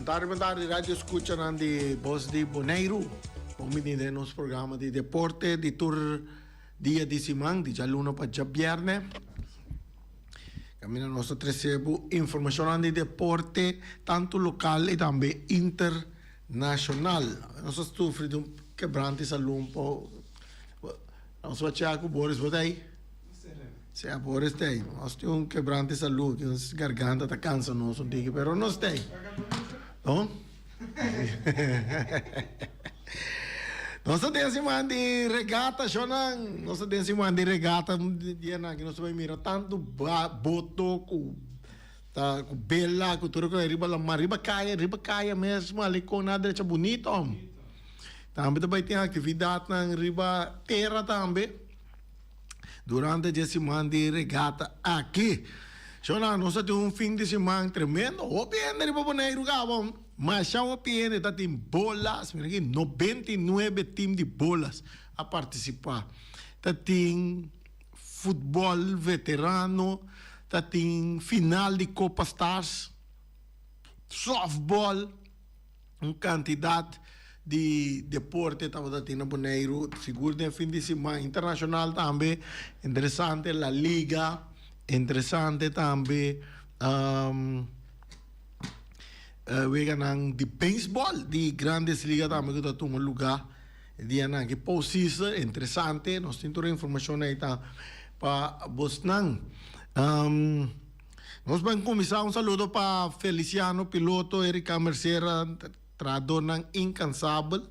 Bon tardi, bon tardi radio escuchanan di Bos di Boneiru. Bon bini den nos programa di deporte di tur dia di siman, di djaluna pa djabierne. Caminda nos ta trece bo informacionnan di deporte tanto local y tambe internacional. Nos ta sufri di un quebrante salud po. Nos a chea cu Boris, bo ta ey? Sea Boris ta ey. Nos tin un quebrante salud, nos garganta ta cansa nos un tiki, pero nos ta ey. No? Nos ta den siman di regata, shownan. Nos ta den siman di regata dianan aki nos ta bay mira tanto boto cu ta cu bela cu tur e riba lamar, riba caya, riba caya mes malecon nan a drecha bunito. Tambe ta bay tin actividadnan riba tera tambe durante dje siman di regata aki. Shownan, nos ta tin un fin di siman tremendo. Hopi hende riba Boneiru caba. Masha hopi hende ta tin bolas, mira aki, 99 team di bolas a participa. Ta tin futbol veterano, ta tin final di Copa Stars, softball, un cantidad di deporte tabata tin na Boneiru, sigur den fin di siman internacional tambe, interesante La Liga, interesante tambe. Weganan di beisbòl di Grandes Liga tambe ku ta tuma lugá e dianan aki. Postseason interesante, nos tin tur e informashon ei ta pa bosnan. Nos ban kuminsá un saludo pa Feliciano Piloto, Erika Mercera, trahadornan inkansabel.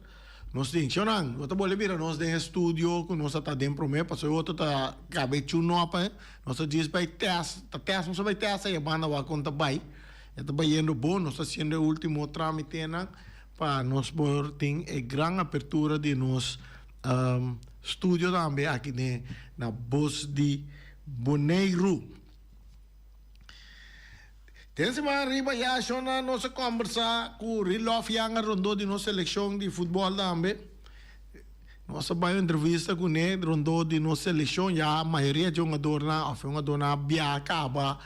Nos tin shownan, bo ta bolbe mira nos den e studio ku nos a ta den promé, pasobra e otro ta kaba e chunop. Nos ta djis bai tèst, ta tèst nos a bai tèst ei e banda wak kon ta bai. E ta bayendo bon, nos ta haciendo e ultimo tramitenan pa nos por tin e gran apertura di nos studio tambe aki den na Bos di Boneiru. Den siman riba ya shona nos a combersa cu Rilof Yanga rondó di nos seleccion di futbol tambe. Nos a bai un entrevista kuné rondó di nos selekshon. Ya mayoria dje hungadornan òf e hungadornan a biaha kaba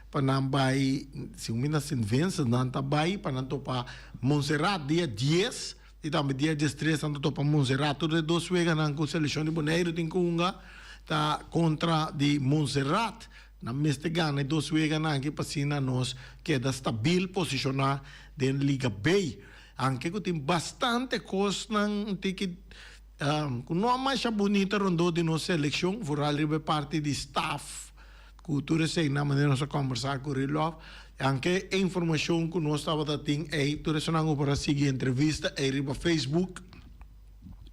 pa nan bai, segun mi na Sint Vincent nan ta bai pa nan topa Montserrat dia dies i tambe dia diestres nan ta topa Montserrat. Tur e dos weganan ku selekshon di Boneiru tin ku hunga ta kontra di Montserrat. Nan mester gana e dos weganan aki pa asina nos keda stabil posishoná den Liga B. Anke ku tin bastante kosnan tiki ku no a masha bunita rondó di nos selekshon, vooral riba e parti di staf ku tur eseinan manera nos a kòmbersá ku Rilòf. Anke e informashon ku nos tabata tin ei, tur esonan ku por a sigui entrevista ei riba Facebook.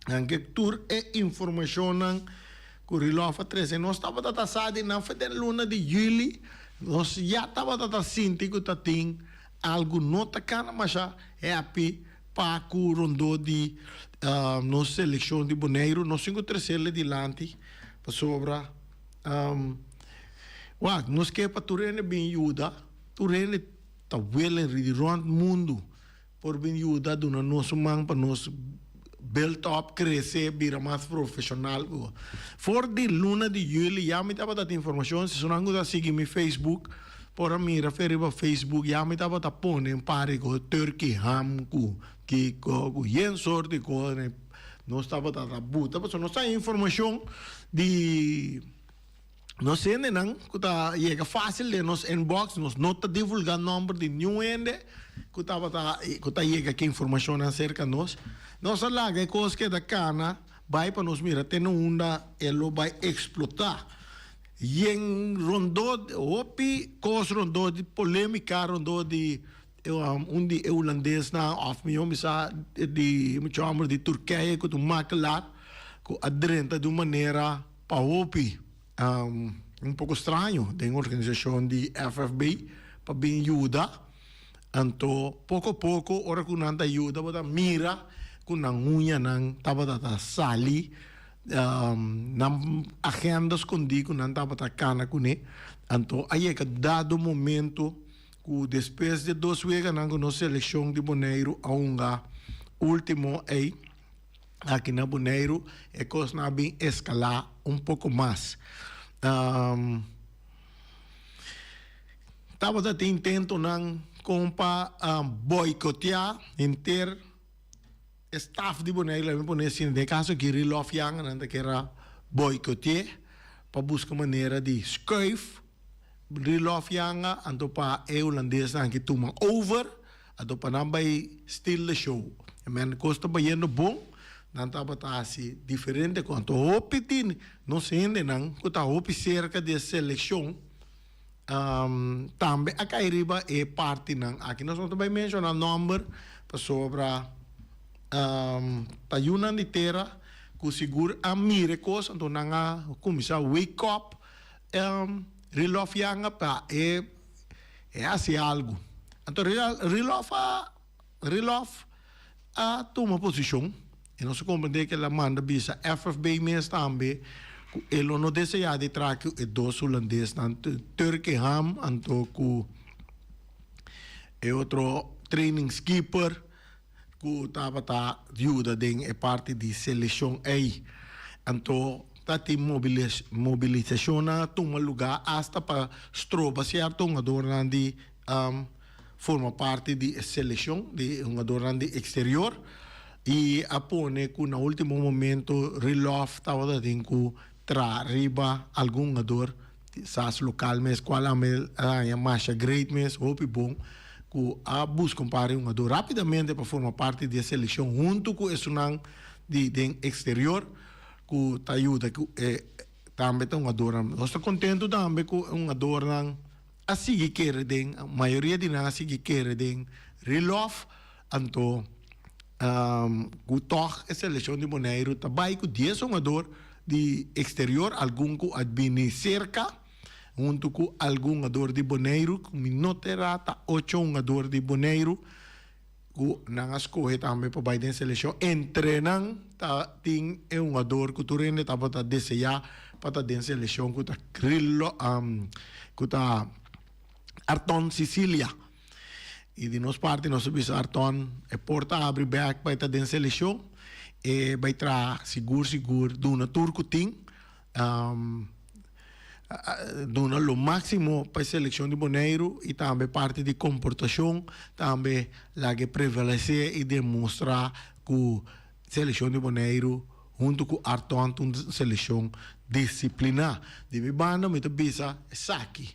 Anke tur e informashonnan ku Rilòf a trese nos tabata ta sa di nan for den luna di yüli nos ya tabata ta sinti ku ta tin Algu no ta kana masha happy pa ku rondó di nos selekshon di Boneiru. Nos tin ku tresel e dilanti pasobra wak nos ke pa tur hende bin yuda, tur hende ta willing di rònt mundu por bin yuda duna nos un man pa nos build up, krese, bira mas profeshonal. For di luna di yüli ya mi tabata tin informashon, si esunnan ku ta sigui mi Facebook Por a mira fe riba Facebook ya mi tabata pone un par di cos, turkey ham cu kico cu yen soort di cos nos tabata ta buta pasobra nos ta informacion di nos hendenan cu ta yega facil den nos inbox, nos no ta divulga nomber di niun hende cu tabata cu ta yega ki informacionnan cerca nos, nos a laga e cos keda cana bay pa nos mira te na unda e lo bay explota. Yen rondó hopi kos rondó di polémika rondó di un di e hulandesnan òf mihó bisa di mucha hòmber di Turkije ku ta un makelaar ku a drenta di un manera pa hopi un poko straño den organisashon di FFB pa bin yuda. Anto poko poko ora ku nan ta yuda bo ta mira ku nan uñanan tabata ta sali nan agenda skondí ku nan tabata kana kuné. Anto a yega dado momento ku despues di dos weganan ku nos selekshon di Boneiru a hunga último ei aki na Boneiru e kosnan a bin eskalá un poko mas. Tabata tin intentonan. kon pa boikoteá henter e staf di Boneiru, laga mi pone asina, den e kaso aki Rilof Janga nan ta kier a boikote'é pa buska manera di skuif Rilof Janga anto pa e hulandesnan aki tuma over anto pa nan bai steal the show. E men kos ta bayendo bon, nan tabata hasi diferente kos. Anto hopi di nos hendenan ku ta hopi serka di e selekshon Tambe a kai riba e partinan aki. Nos no ta bai menshoná nòmber pasobra ta yunan di tera ku sigur a mira e kos, anto nan a kuminsá wake up Rilof Yanga pa e hasi algu. Anto Rilof a. Rilof a tuma posishon i nos a komprendé ku el a manda bisa FFB mes tambe ku e lo no deseá di traha ku e dos hulandesnan, Turkeyham anto ku e otro trainingskeeper ku tabata yuda den e parti di selekshon ei. Anto ta tin mobilisashonnan a tuma lugá asta pa stroba sierto hungadornan di forma parti di e selekshon di e hungadornan di eksterior i a pone ku na ultimo momento Rilof tabata tin ku traha riba algun hungador kisas lokal mes kual a haña masha great mes hopi bon ku a buska un par di hungador rapidamente pa forma parti di e selekshon huntu ku esunnan di den eksterior ku ta yuda ku e tambe ta hungadornan. Nos ta kontentu tambe ku e hungadornan. A sigui kere den, mayoria di nan a sigui kere den Rilof, anto ku tòg e selekshon di Boneiru ta bai ku dies hungador di eksterior, algun ku a bini serka huntu ku algun hungador di Boneiru, ku mi no ta erá ta ocho hungador di Boneiru ku nan a skohe tambe pa bai den selekshon. Entre nan ta tin e hungador ku tur hende tabata deseá pa ta den selekshon ku ta Grillo ku ta Arton Cicilia. I di nos parti nos a bisa Arton e por ta habri bèk pa e ta den selekshon. E bai traha sigur sigur duna tur ku tin. Duna lo máksimo pa e selekshon di Boneiru i tambe parti di komportashon tambe laga e prevalesé i demostrá ku selekshon di Boneiru huntu ku Arton ta un selekshon disipliná. Di mi banda mi ta bisa esaki,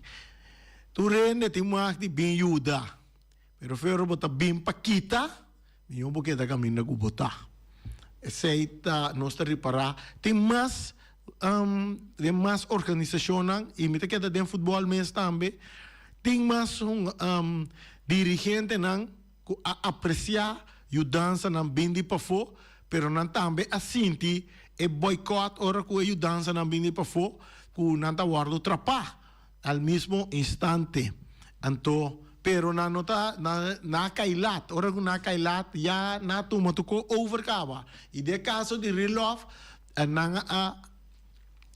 tur hende tin mag di bin yuda, pero fero bo ta bin pa kita. Mihó bo keda kaminda ku bo ta. Esei ta nos ta ripará. Tin mas den mas organisashonnan i mi ta keda den futbòl mes tambe. Tin mas dirigentenan ku a apresiá yudansanan bin di pafó, pero nan tambe a sinti e bòikòt ora ku e yudansanan bin di pafó ku nan ta wòrdu trapá. Al mismo instante. Anto, pero nan no ta, nan, nan a kai lat. Ora ku nan a kai lat, ya nan a tuma tur ko over kaba. I den e kaso di Rilof, nan a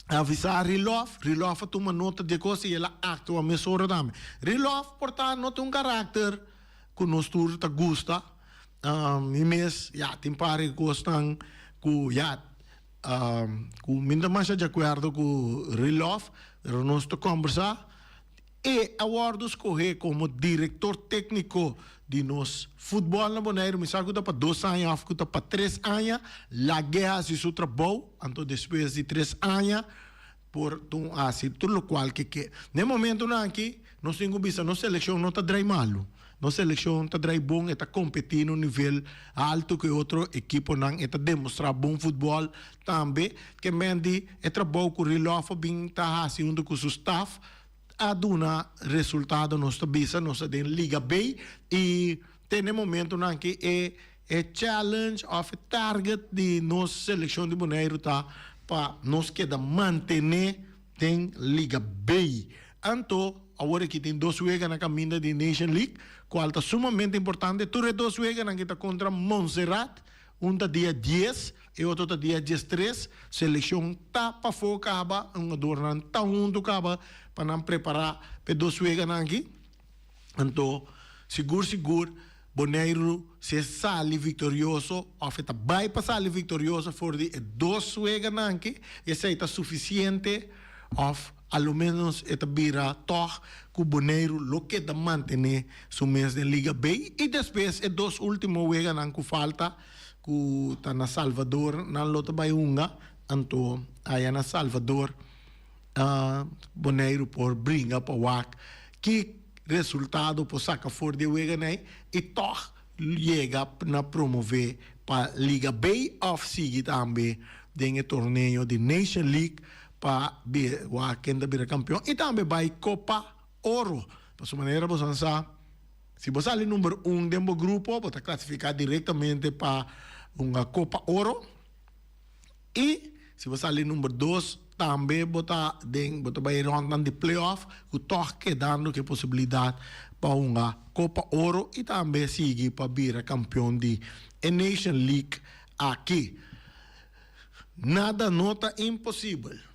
avisá Rilof, Rilof a tuma nota di e kos i el a aktua mesora tambe. Rilof por ta no tin un karakter ku nos tur ta gusta. Mi mes, ya, tin par di kosnan ku, ya, Cu mi ta masha di acuerdo cu Rilof, pero nos ta combersa. E a wordo scoge como director tecnico di nos futbol na Boneiru. Mi sa cu ta pa dos aña of cu ta pa tres aña. Lag'e haci su trabou, anto despues di tres aña por tun haci tur locual ke ke. Na e momentonan aki nos tin cu bisa nos seleccion no ta drai malu. Nos seleccion ta drai bon, e ta competi na un nivel halto cu e otro ekiponan, e ta demostra bon futbol tambe. Ke men di e trabou cu Rilof a bin ta haci hunto cu su staf a duna resultado. Nos ta bisa nos ta den Liga B y te na e momentonan aki e e challenge of e target di nos seleccion di Boneiru ta pa nos keda mantene den Liga B. Anto, awor aki tin dos wega na kaminda di Nation League, kual ta sumamente importante. Tur e dos weganan ki ta kontra Montserrat, un ta dia dies, e otro ta dia diestres. Selekshon ta pafó kaba, hungadornan ta huntu kaba pa nan prepará pa e dos weganan aki. Anto, sigur sigur Boneiru si e sali viktorioso òf e ta bai pa sali viktorioso for di e dos weganan aki, esei ta sufisiente òf. A lo ménos e ta bira tòg ku Boneiru lo keda mantené su mes den Liga B i despues e dos último weganan ku falta ku ta na Salvador nan lo ta bai hunga anto aya na Salvador Boneiru por bringa pa wak ki resultado por saka for di e weganan ei i tòg yega na promové pa Liga B òf sigui tambe den e torneo di Nation League pa wak ken ta bira kampion i tambe bai Kopa Oro. Pasobra manera boso a sa, si bo sali number un den bo grupo, bo ta klasifiká direktamente pa hunga Kopa Oro. I si bo sali number dos, tambe bo ta den, bo ta bai e ròntnan di play-off ku tòg kedando ku e posibilidat pa hunga Kopa Oro i tambe sigui pa bira kampion di e Nation League aki. Nada no ta imposibel.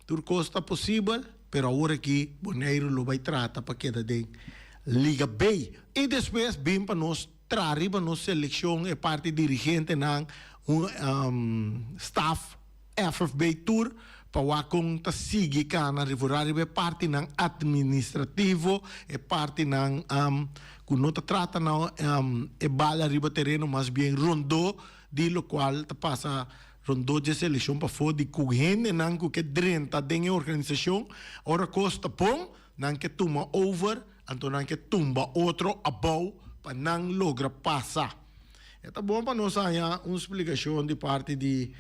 Tur kos ta posibel, pero awor aki Boneiru lo bai trata pa keda den Liga B. I despues bin pa nos traha riba nos selekshon, e parti dirigentenan, un staf FFB tur pa wak kon ta sigui kana rivorá riba e partinan administrativo, e partinan ku no ta trata na e bala riba tereno, mas bien rondó di lokual ta pasa rondó dje selekshon pafó di ku hendenan ku ke drenta den e organisashon ora kos ta bon nan ke tuma over anto nan ke tumba otro abou pa nan logra pasa. E ta bon pa nos haña un splikashon di parti di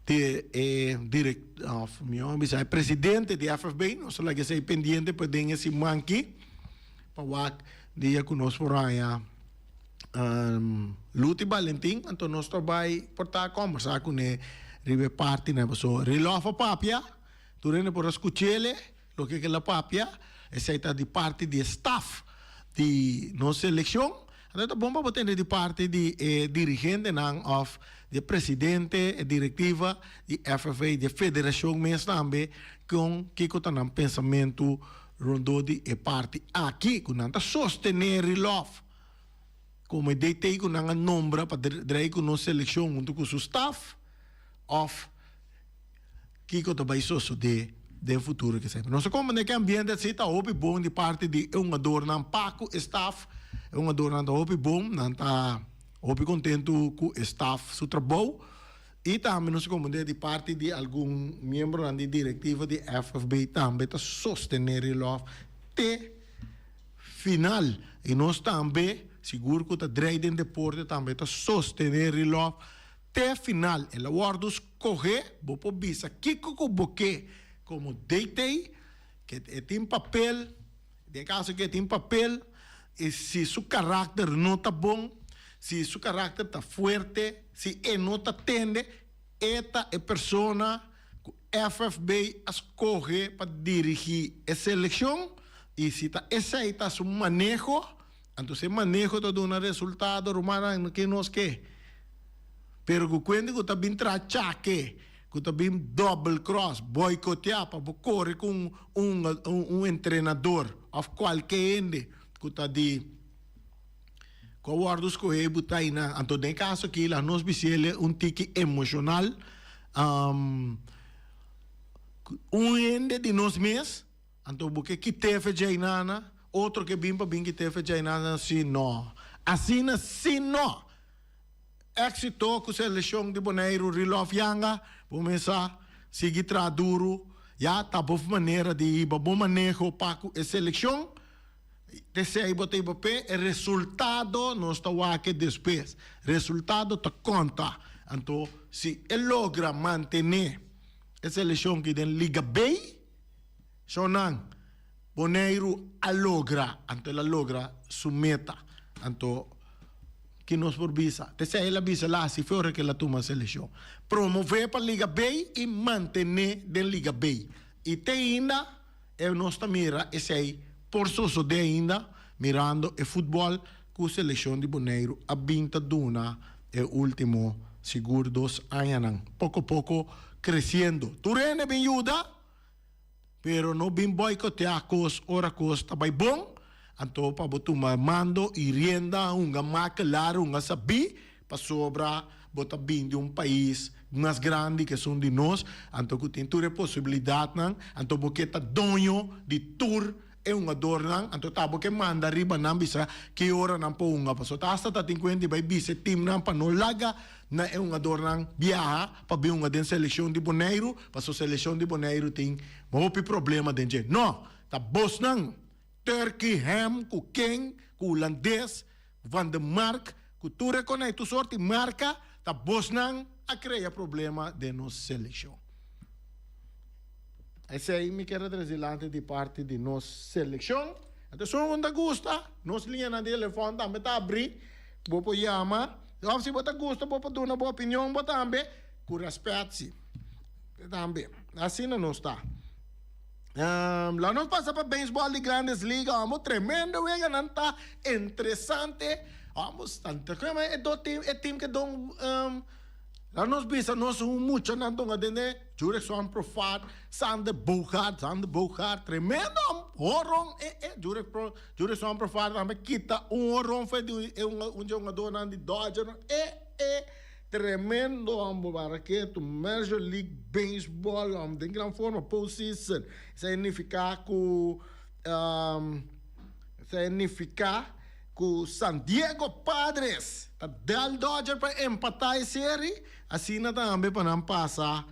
di e direk òf mihó bisa e presidente di FFB nos ta laga esei pendiente pa den e siman aki pa wak dia ku nos por haña Luti Balentin, anto nos ta bai por ta kombersá kuné riba e partinan pasobra Rilòf a papia, tur hende por a skuch'el loke ku el a papia, esei ta di parti di e staf di nos selekshon, anto ta bon pa bo tende di parti di e dirigentenan òf di e presidente, e direktiva di FFA, di e federashon mes tambe kon kiko ta nan pensamentu rondó di e parti aki ku nan ta sostené Rilòf. Como e DT cu nan a nombra pa drei cu nos seleccion hunto cu su staff of kico ta bay sosode den futuro ke semper. Nos ta comprende ke ambiente asi ta hopi bon di parti di e hungadornan pa cu e staff. E hungadornan ta hopi bon, nan ta hopi contento cu e staff su trabou y tambe nos ta comprende di parti di algun miembronan di directiva di FFB tambe ta sostene Rilov te Final, y nos tambe, sigur cu ta drei den deporte tambe ta sostene Rilov te final. El a wordo scoge, bo por bisa kico cu bo ke como DT, ke e tin papel, den caso ke e tin papel, y si su caracter no ta bon, si su caracter ta fuerte, si e no ta tende, e ta e persona ku FFB a skohe pa dirigí e selekshon i si ta esei ta su maneho, anto si e maneho ta duna resultado rumannan ke nos ke. Pero ku kuenta ku ta bin traha chake, ku ta bin double cross, boikoteá pa bo kore ku un un entrenador òf kualke hende ku ta di Ku a wòrdu skohé bu ta einan. Anto den e kaso aki laga nos bis'el un tiki emoshonal. Un hende di nos mes, anto bo ke kit'é fe dje einana, otro ke bin pa bin kit'é fe dje einana, si no. Asina si no. Éksito ku selekshon di Boneiru Rilòf Yanga, bo mes sa sigui traha duru, ya ta bo manera di hiba bo maneho pa ku e selekshon. T'esei bo ta hiba p'e, e resultado nos ta wak despues. Resultado ta konta. Anto si e logra mantené e selekshon ki den Liga B, shownan, Boneiru a logra, anto el a logra su meta. Anto ki nos por bisa? T'esei el a bisa el a hasi fe ora ku el a tuma selekshon. Promové pa Liga B i mantené den Liga B. I te ainda. E nos ta mira esei por sosodé ainda mirando e futbòl ku selekshon di Boneiru a bin ta duna e último sigur dos añanan. Poko poko kresiendo. Tur hende bin yuda, pero no bin bòikoteá kos ora kos ta bai bon. Anto pa bo tuma mando i rienda hunga makelar, hunga sabí, pasobra. bo ta bin di un pais mas grandi ku esun di nos, anto ku tin tur e posibilidatnan, anto bo ke ta doño di tur e hungadornan, anto ta bo ke manda riba nan bisa ki ora nan por hunga, pasobra ta asta ta tin kuenta di bai bisa e timnan pa no laga na e hungadornan biaha pa bin hunga den selekshon di Boneiru, pasobra selekshon di Boneiru tin hopi problema den dje. No! Ta bosnan, Turkey, Ham ku ken, ku Hulandes, Van de Mark, ku tur e konei tur sorti marka, ta bosnan a krea problema den nos selekshon. Esei mi kier a trese dilanti di parti di nos selekshon. Anto esun ku no ta gusta, nos liñanan di telefòn tambe ta abrí, bo por yama. Òf si bo ta gusta bo por duna bo opinion bo tambe, ku rèspèt si. Tambe. Asina nos ta. Laat nos pasa pa beisbòl di Grandes Liga, amo tremendo weganan ta interesante. Amo tanta kema e do team e team ke don laat nos bisa nos un muchanan dunga den e Jurickson Profar, Xander Bogaerts, Xander Bogaerts tremendo horon e e Jurick Jurickson Profar tambe kita un horon for di e un dje hungadornan di Dodger e e. Tremendo homber baraketu Major League Baseball homber den gran forma postseason esei nifica cu esei nifica cu San Diego Padres ta dal Dodger pa empata e serie asina tambe pa nan pasa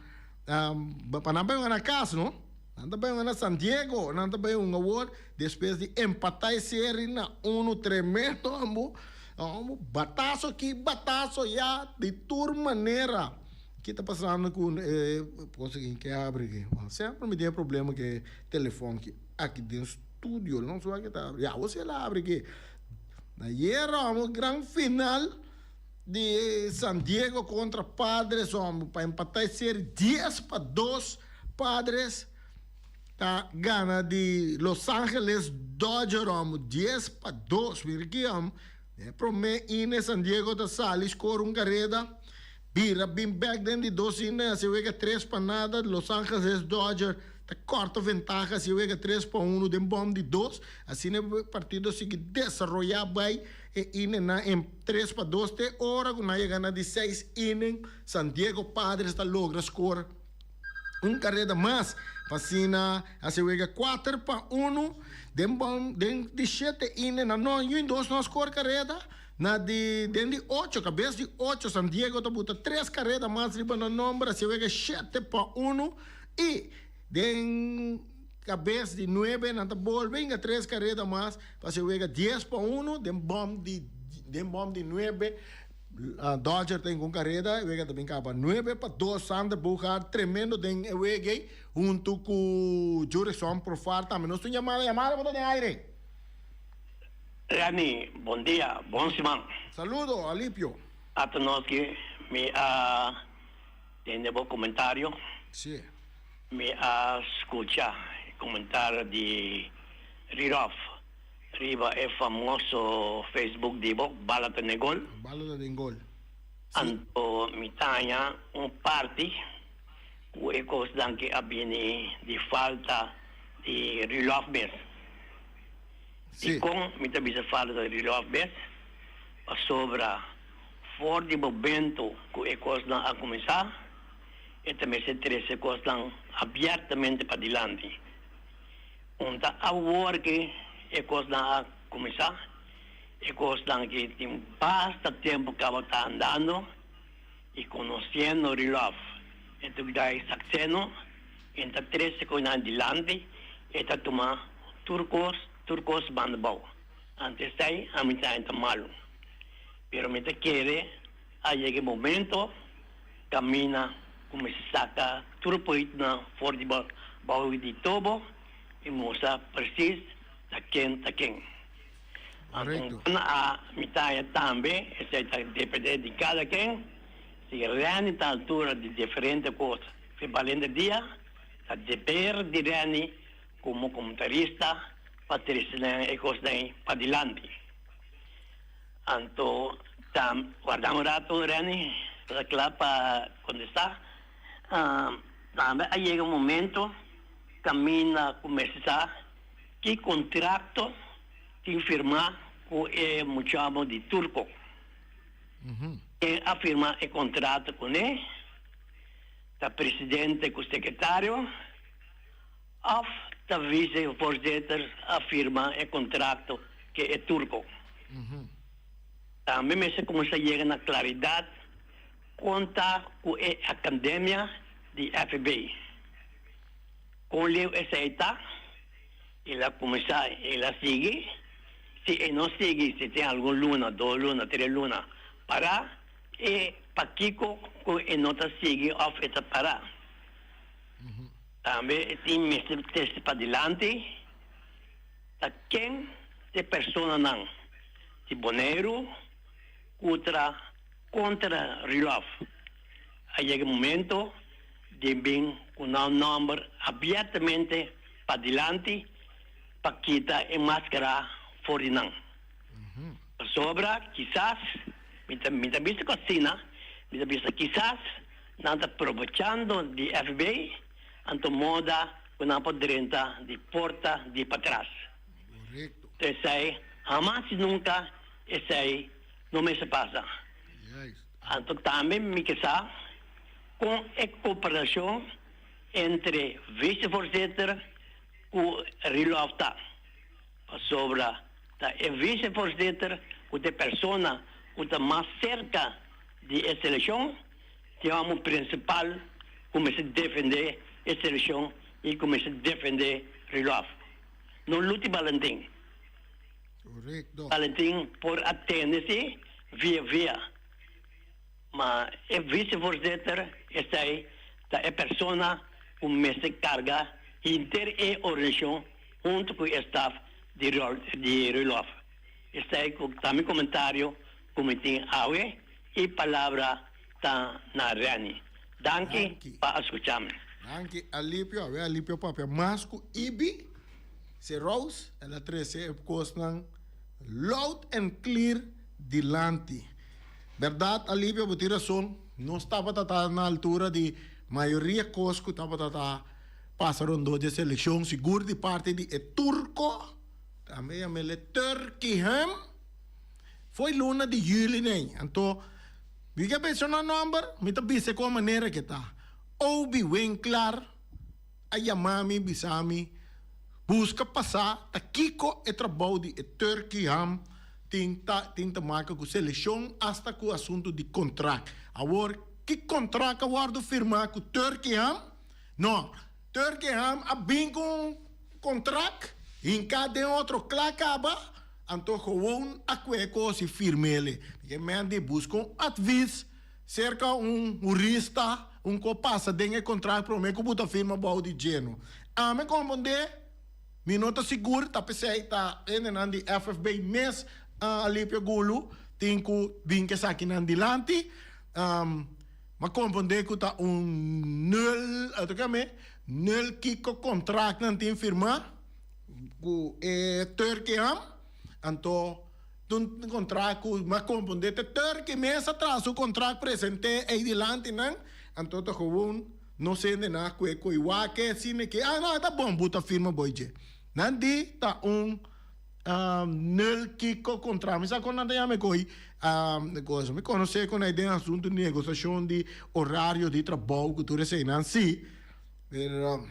pa nan bay hunga na cas no nan ta bay hunga na San Diego nan ta bay hunga awor despues di empata e serie na uno tremendo homber. Amo bataso aki, bataso ya, di tur manera. Ki ta pasando ku e cosa aki ke abri aki? Semper mi tin e problema ku e telefon aki, aki den studio, no sa ke ta abri. Ya, awor si el a abri aki. Ayer amo gran final di San Diego kontra Padres amo pa empatá e serie 10-2 Padres. Ta gana di Los Angeles Dodger om 10-2. Mira aki om e prome ine San Diego ta sali score un kareda bira bin bek den di dos ine hasi wega 3-0. Los Angeles Dodger ta korta ventaha hasi wega 3-1 den bom di dos. Asina e partido sigui desaroya bai e ine na en 3-2 te ora ku nan yega na di seis inning San Diego Padres ta logra score Un kareda mas pa asina hasi wega 4-1 den bom den di shete ine na no yun dos no a skor kareda na di den di ocho kabes di ocho San Diego ta buta tres kareda mas riba nan nomber hasi wega 7-1 i den kabes di nuebe nan ta bolbe hinga tres kareda mas pa hasi wega 10-1 den bom di den bom di nuebe. Dodger ta hinka un kareda, e wega ta bin kaba 9-2. Xander Bogaerts tremendo den e wega ei huntu ku Jurickson Profar tambe. Nos tin yamada, yamada bo ta den aire. Remy, bon dia, bon siman. Saludo, Alipio. Ata nos ki mi a tende bo komentario. Si. Mi a skucha e komentario di Rirof. Riba e famoso Facebook di bo, Bala ta den gol. Bala ta den gol. Si. Anto mi ta haña un parti ku e kosnan ke a bini di falta di Rudolf mes. Si. Dikon mi ta bisa falta di Rudolf mes? Pasobra for di momento ku e kosnan a kuminsá, e ta mester trese kosnan abiertamente padilanti. Un ta awor ke e kosnan a kuminsá, e kosnan ke tin basta tempu kaba ta andando i konosiendo Rilòf e ta dai sakseno, e ta trese koinan dilanti, e ta tuma tur kos, tur kos banda bou. Anto esei ami ta haña ta malu. Pero mi ta kere a yega e momento Camina cu mester saca tur poitnan for di bao di tobo y mustra precies ta ken ta ken. Correcto. Anto a mi ta haya tambe, esey ta depende di cada ken, si Renny ta altura di diferente cos fe balente dia, ta deber di Renny como comentarista pa trece nan e cosnan padilanti. Anto ta warda un rato Renny ta kla pa kontestá. Tambe a yega un momento kaminda ku mester sa ki kontrakto tin firmá ku e muchamo di Turko. Ken a firma e kontrato kuné? Ta presidente ku sekretario òf ta visevoorzitter a firma e kontrakto ke e turko? Tambe mester kuminsá yega na klaridat kon ta ku e akademia di FB. Kon leu esei ta? El a kuminsá, el a sigui. Si e no sigui, si tin algun luna, dos luna, tres luna pará, e pakiko ku e no ta sigui òf e ta pará? Tambe e tin mester trese padilanti ta ken ta e personanan di Boneiru ku tra kontra Rudolf. A yega e momento di bin ku nan nòmber abiertamente padilanti pa kita e maskara for di nan. Pasobra kisas, mi ta mi ta bisa ku asina, mi ta bisa kisas nan ta probechando di FB, anto moda ku nan por drenta di porta di patras. Korekto. Esei hamas i nunka esei no mester pasa. Juist. Anto tambe mi ke sa kon e koperashon entre vicevoorzitter ku Rudolf ta. Pasobra ta e vicevoorzitter ku ta e persona ku ta mas serka di e selekshon, tin homo prinsipal ku mester defendé e selekshon i ku mester defendé Rudolf. No Luti Balentin. Korekto. Balentin por a tende si via via, ma e vicevoorzitter esei ta e persona ku mester karga henter e organisashon hunto ku e staf di di Rudolf. Esei ku ta mi komentario ku mi tin awe i palabra ta na Renny. Danki Danki. pa a skucha mi. Danki Alipio. Awe Alipio papia mas ku Ibi. Se Rose el a trese e kosnan loud and clear dilanti. Bèrdat Alipio bo tin rason. Nos tabata ta na altura di mayoria kos ku tabata ta pasa rondó dje selekshon, sigur di parti di e turko, tambe yam'el Turkeyham, foi luna di juli nei. Anto, mi ke menshoná nòmber, mi ta bisa kon manera ke ta. Obi Winklar a yama mi bisa mi, buska pasá ta kiko e trabou di e Turkeyham tin ta tin te maka ku selekshon asta ku asuntu di kontrakt. Awor, ki kontrakt a wòrdu firmá ku Turkeyham? No, Turkeyham a bin ku un kontrak hinká den otro kla kaba, anto gewoon a kue kos i firm'ele. Ke men di buska un advis serka un hurista, un ku a pasa den e kontrak promé ku bo ta firma bou di djeno. Ami kompondé, mi no ta sigur, ta p'esei ta hendenan di FFB mes Alipio Gulu tin ku bin ku esakinan dilanti. M'a comprende cu ta un nul, ta ke me, nul kico contract nan tin firma cu e Turkey ham, anto un contract cu m'a comprende ta Turkey mes a traha su contract presente ey dilanti nan, anto ta gewoon no sende na cu e coy wak e asina ke, ah no ta bon bo ta firma boy dje. Nan di ta un. Nul kiko kontra mi sa kon nan ta yama e ko'i cosa. Mi konosé kon ei den asuntu di negosiashon di orario di trabou ku tur eseinan si, pero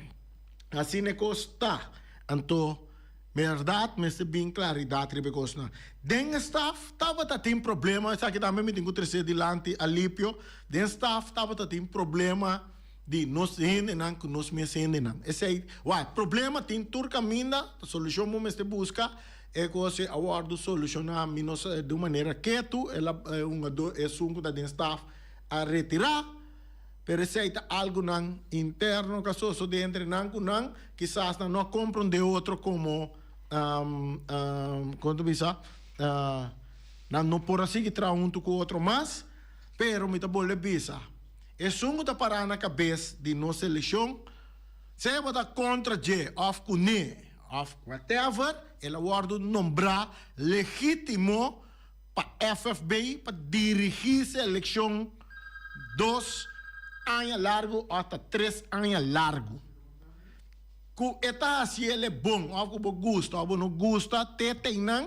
asina e kos ta. Anto bèrdat mester bin klaridat riba e kosnan. Den e staf tabata tin problema, esaki tambe mi tin ku tres'é dilanti alipio, den staf tabata tin problema di nos hendenan ku nos mes hendenan. Esei, wak, problema tin tur kaminda, ta solushon bo mester buska, e kos a wòrdu solushoná mi no sa di un manera ketu, el a e hungadó esun ku ta den staf a retirá, pero esei ta algunan interno ku a sosodé entre nan ku nan kisas nan no a komprondé otro komo kon ta bisa nan no por a sigui traha huntu ku otro mas, pero mi ta bolbe bisa. Esun ku ta pará na kabes di nos selekshon, sea bo ta kontra dje òf kuné òf whatever, el a wòrdu nombrá legítimo pa FFB pa dirigí selekshon dos aña largu òf ta tres aña largu. Ku e ta hasi el e bon òf ku bo gusta òf bo no gusta, te teinan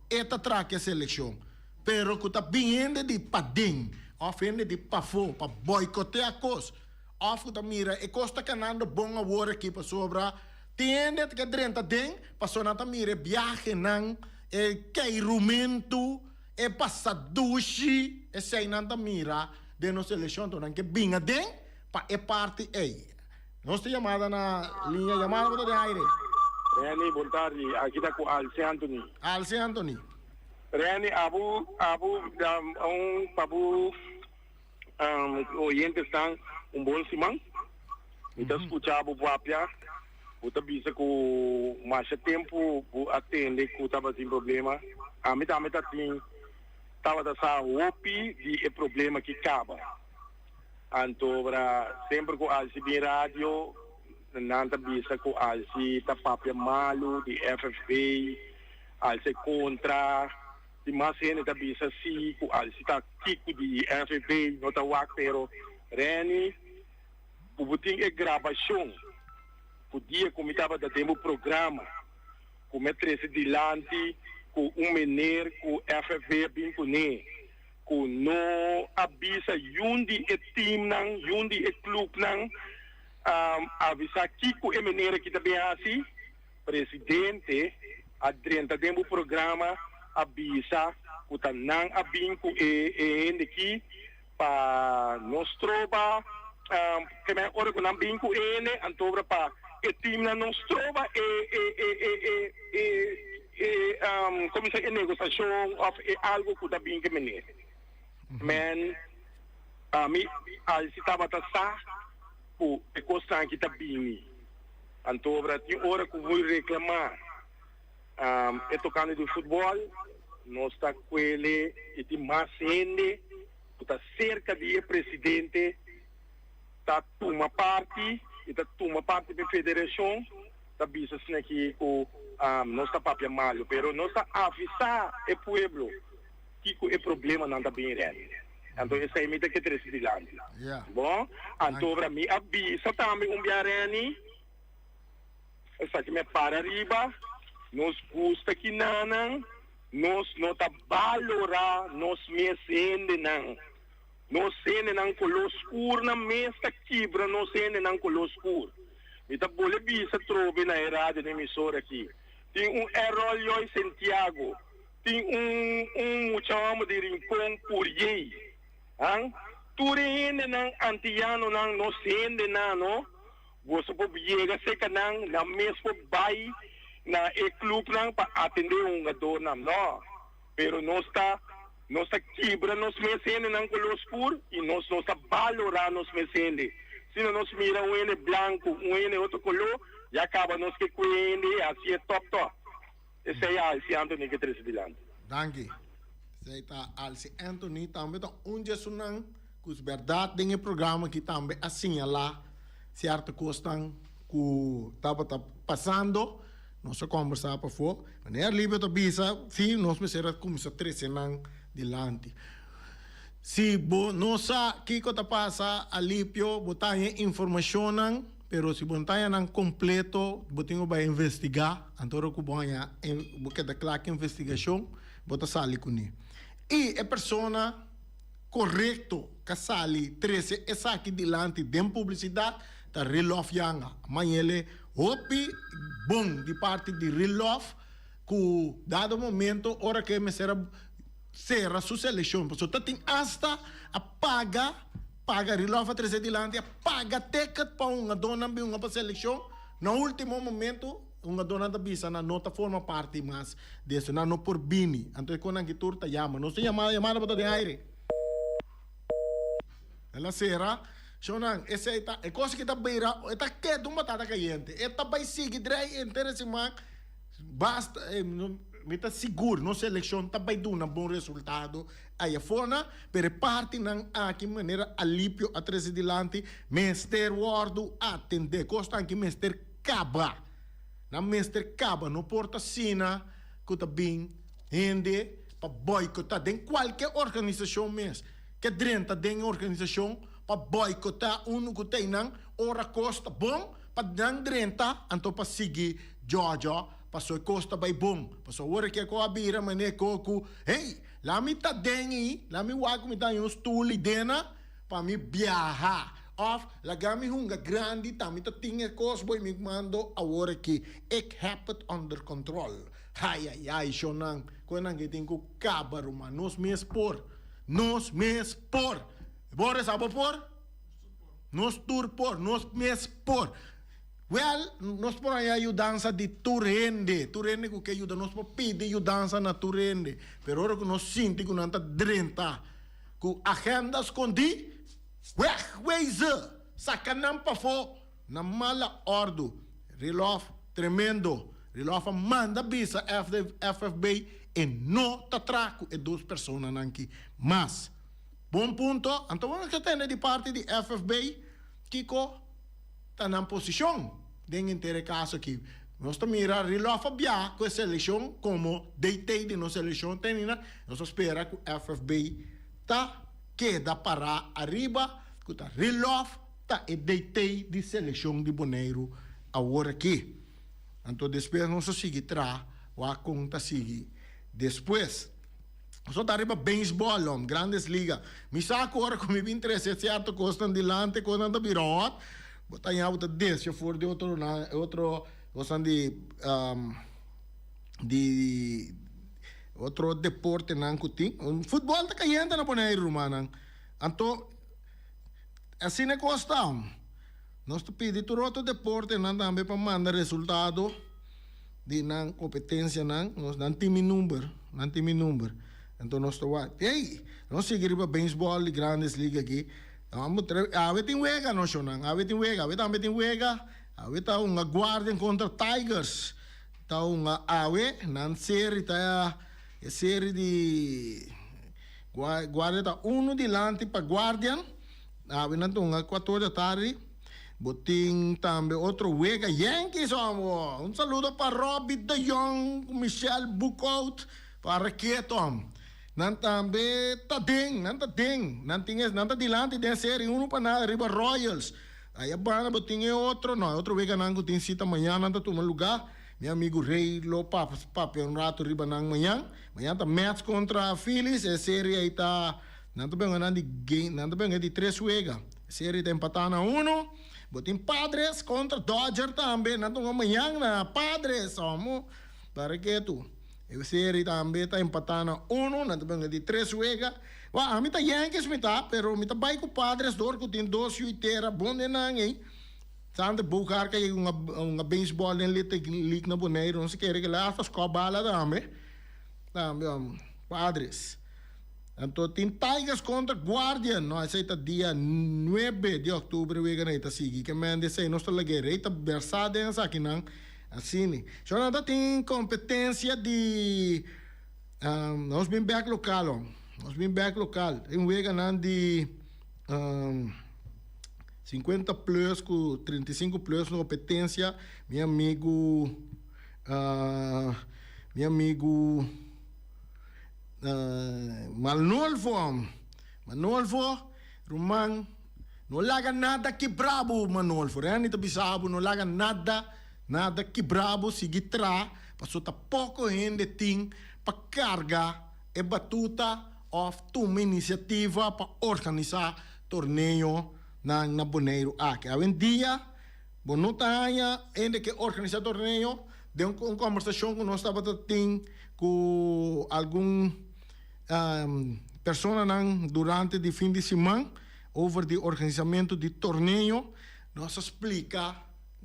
e ta traha ku e selekshon. Pero ku ta bin hende di paden. òf hende di pafó pa boikotea kos òf ku ta mira e kos ta kanando bon awor aki pasobra tin hende ta ke drenta den pasobra nan ta mira e biahenan, e keirumentu, e pasa dushi, esei nan ta mira den nos selekshon enton nan ke bin aden pa e parti ei. Nos tin yamada na liña, yamada bo ta den aire. Renny, bon tardi. Aki ta ku Alce Anthony. Alce Anthony. Renny, abu abu da un pa bo oyentesnan un bon siman. Mi ta skucha bo papia, bo ta bisa ku masha tempu bo a tende ku tabatin problema. Ami tambe ta tin tabata sa hopi di e problema ki kaba. Anto ora semper ku Alci bin radio nan ta bisa ku Alci ta papia malu di FFB, Alci kontra, di mas hende ta bisa si ku Alci ta kiko di FFB no ta wak pero Renny ku bo tin e grabashon ku dia ku mi tabata den bo programa ku mi a trese dilanti ku un meneer ku FFB a bin kuné. Ku no a bisa yun di e teamnan, yun di e clubnan avisa kiko e meneer aki ta bin hasi. Presidente a drenta den bo programa a bisa ku ta nan a bin ku e hende aki pa no stroba, ke men ora ku nan bin ku e hende antobra pa e teamnan no stroba e e E kuminsá e negosiashon òf e algu ku ta bin ke meneer. Men ami al si tabata sa ku e kosnan aki ta bini. Antobra tin ora ku bo reklamá e tokante di futbòl, nos ta kuele i tin mas hende ku ta serka di e presidente ta tuma parti i ta tuma parti pa e federashon. Ta bisa asina aki ku nos ta papia malu, pero nos ta avisá e pueblo kiko e problemanan ta bin rèn. Anto esei mi ta ke trese dilanti. Bon, anto ora mi a bisa tambe un bia Rèni, esaki mi a para riba, nos gusta kinanan, nos no ta balorá nos mes hendenan. Nos hendenan koló skur nan mes ta kibra nos hendenan koló skur. Mi ta bole bisa trobe na e radio na emisora aki. Tin un Errol Yoy Sentiago, tin un un mucha homber di Rincon Puriey. Han? Tur e hendenan antiyanonan nos hendenan no. Boso por yega serka nan, nan mes por bai na e clubnan pa atende e hungadornan. No. Pero nos ta nos ta kibra nos mes hendenan koló skur i nos no ta balorá nos mes hende. Sino nos mira un hende blanku, un hende otro koló, ya kaba nos ke kue hende i hasié tòp tòp. Esei a Alcy Anthony ke trese dilanti. Danki. Esei ta Alcy Anthony tambe ta un dje esunnan ku es bèrdat den e programa aki tambe a siñalá sierto kosnan ku tabata pasando. Nos a kombersá pafó. Meneer Alipio ta bisa, sí, nos mester a kuminsá trese nan dilanti. Si bo no sa kiko ta pasa, Alipio, bo ta haña informashonnan, pero si bo no ta haña nan kompleto, bo tin ku bai investigá. Anto ora ku bo haña, bo keda kla ku investigashon, bo ta sali kuné. I e persona korekto ka sali trese esaki dilanti den publisidat ta Rilof Janga. Mañele Hopi bon di parti di Rilov ku dado momento ora ku e mester a sera su selekshon pasobra ta tin asta a paga paga Rilov a trese dilanti a paga ticket pa hungadónan bin hunga pa selekshon na ultimo momento hungadónan ta bisa nan no ta forma parti mas di eso nan no por bini anto e konan aki tur ta yama nos tin yamada yamada bo ta den aire. El a sera, Shownan, esei ta e kos ki ta bira, e ta keda un batata kayente. E ta bai sigui drei henter e siman. Basta, mi ta sigur nos selekshon ta bai duna bon resultado ei afona, pero e partinan aki manera Alipio a trese dilanti mester wòrdu atendé. Kosnan aki mester kaba. Nan mester kaba. No por ta asina ku ta bin hende pa boikotá den kualke organisashon mes. Ke drenta den e organisashon pa boikotá unu ku ta einan ora kos ta bon pa nan drenta anto pa sigui djòdjò paso e kos ta bai bon. Paso awor ke ku a bira manera ku hey! La mi ta den ei, la mi wak ku mi ta haña un stul ei dena pa mi biaha. Òf laga mi hunga grandi ta mi ta tin e kos bo i mi mando awor aki. Ik heb het onder control. Ai ai ai shonnan, ku nan ke tin ku kaba ruman. Nos mes por. Nos mes por. Boris abo por? Nos tur por. Nos mes por. Wèl, nos por haña yudansa di tur hende. Tur hende ku ke yuda, nos por pidi yudansa na tur hende. Pero ora ku nos sinti ku nan ta drenta ku agenda skondí, wegwezen! Saka nan pafó na mala òrdu. Rilòf tremendo. Rilòf a manda bisa FFB e no ta traha ku e dos personanan ki mas. Bon punto. Anto bo mester tende di parti di FFB kiko. ta nan posishon den henter e kaso aki. Nos ta mira Rilòf a bia ku e selekshon komo DT di nos selekshon tenina. Nos ta spera ku FFB ta keda pará ariba ku ta Rilòf ta e DT di selekshon di Boneiru awor aki. Anto despues nos ta sigui traha wak kon ta sigui despues. So ta riba beisbòl om, Grandes Liga. Mi sa ku ora ku mi bin trese sierto kosnan dilanti, kosnan ta bira hòt, bo ta haña bo ta desha for di otro na otro kosnan di di otro deportenan ku tin. Futbòl ta kayente na Boneiru rumannan. Anto asina e kos ta. Nos ta pidi tur otro deportenan tambe pa manda resultado. Di nan kompetensianan, nos nan tin mi number, nan tin mi number. Anto nos ta wak, ey, nos sigui riba beisbòl di Grandes Liga aki. Awe tin wega no shownan, awe tin wega, awe tambe tin wega. Awe ta hunga Guardian kontra Tigers. Ta hunga awe, nan seri ta e seri di Guardian ta uno dilanti pa Guardian. Awe nan ta hunga kuator di atardi. Bo tin tambe otro wega Yankees hombo. Un saludo pa Robbie de Jong ku Michelle Boekhout pa Raketo. Nan tambe ta den, nan ta den. Nan tin e, nan ta dilanti den serie uno pa nada riba Royals. Aya banda bo tin e otro, no e otro weganan ku tin sita mañan nan ta tuma luga. Mi amigu Rey lo papia un rato riba nan mañan. Mañan ta Mets kontra Phillies, e serie ei ta. Nan ta benga nan di game, nan ta benga di tres wega. Serie ta empatá na uno. Bo tin Padres kontra Dodger tambe. Nan ta hunga mañan na Padres, omo. Para ketu. E serie tambe ta empatá na uno. Nan ta benga di tres wega. Wak, ami ta Yankees mi ta, pero mi ta bai ku Padres dor ku tin dos yu tera bon den nan ei. Sander Bogaerts a yega hunga baseball den Little League na Boneiru. No si kere kila hasta skòp bala tambe. Tambe, omo. Padres. Anto tin Tigers kontra Guardian, no esei ta dia nuebe di òktuber wega nan ta sigui. Ke men di esei nos ta lag'é rei ta bèrsá den esakinan asina. So nan ta tin kompetensia di nos bin bèk lokal ho, nos bin bèk lokal. Tin weganan di sinkuenta plus ku 35 plus kompetensia mi amigu mi amigu. Manolfo, Manolfo, ruman, no laga nada kibra bo, Manolfo. Randy ta bisa bo, no laga nada, nada kibra bo, sigui tra, pasobra ta poko hende tin pa karga e batuta òf tuma inisiativa pa organisá torneo nan na Boneiru aki. Awendia bo no ta haña hende ke organisá torneo. Den un kòmbersashon ku nos tabata tin ku algun personanan durante di fin di siman over di organisamentu di torneo, nos a splika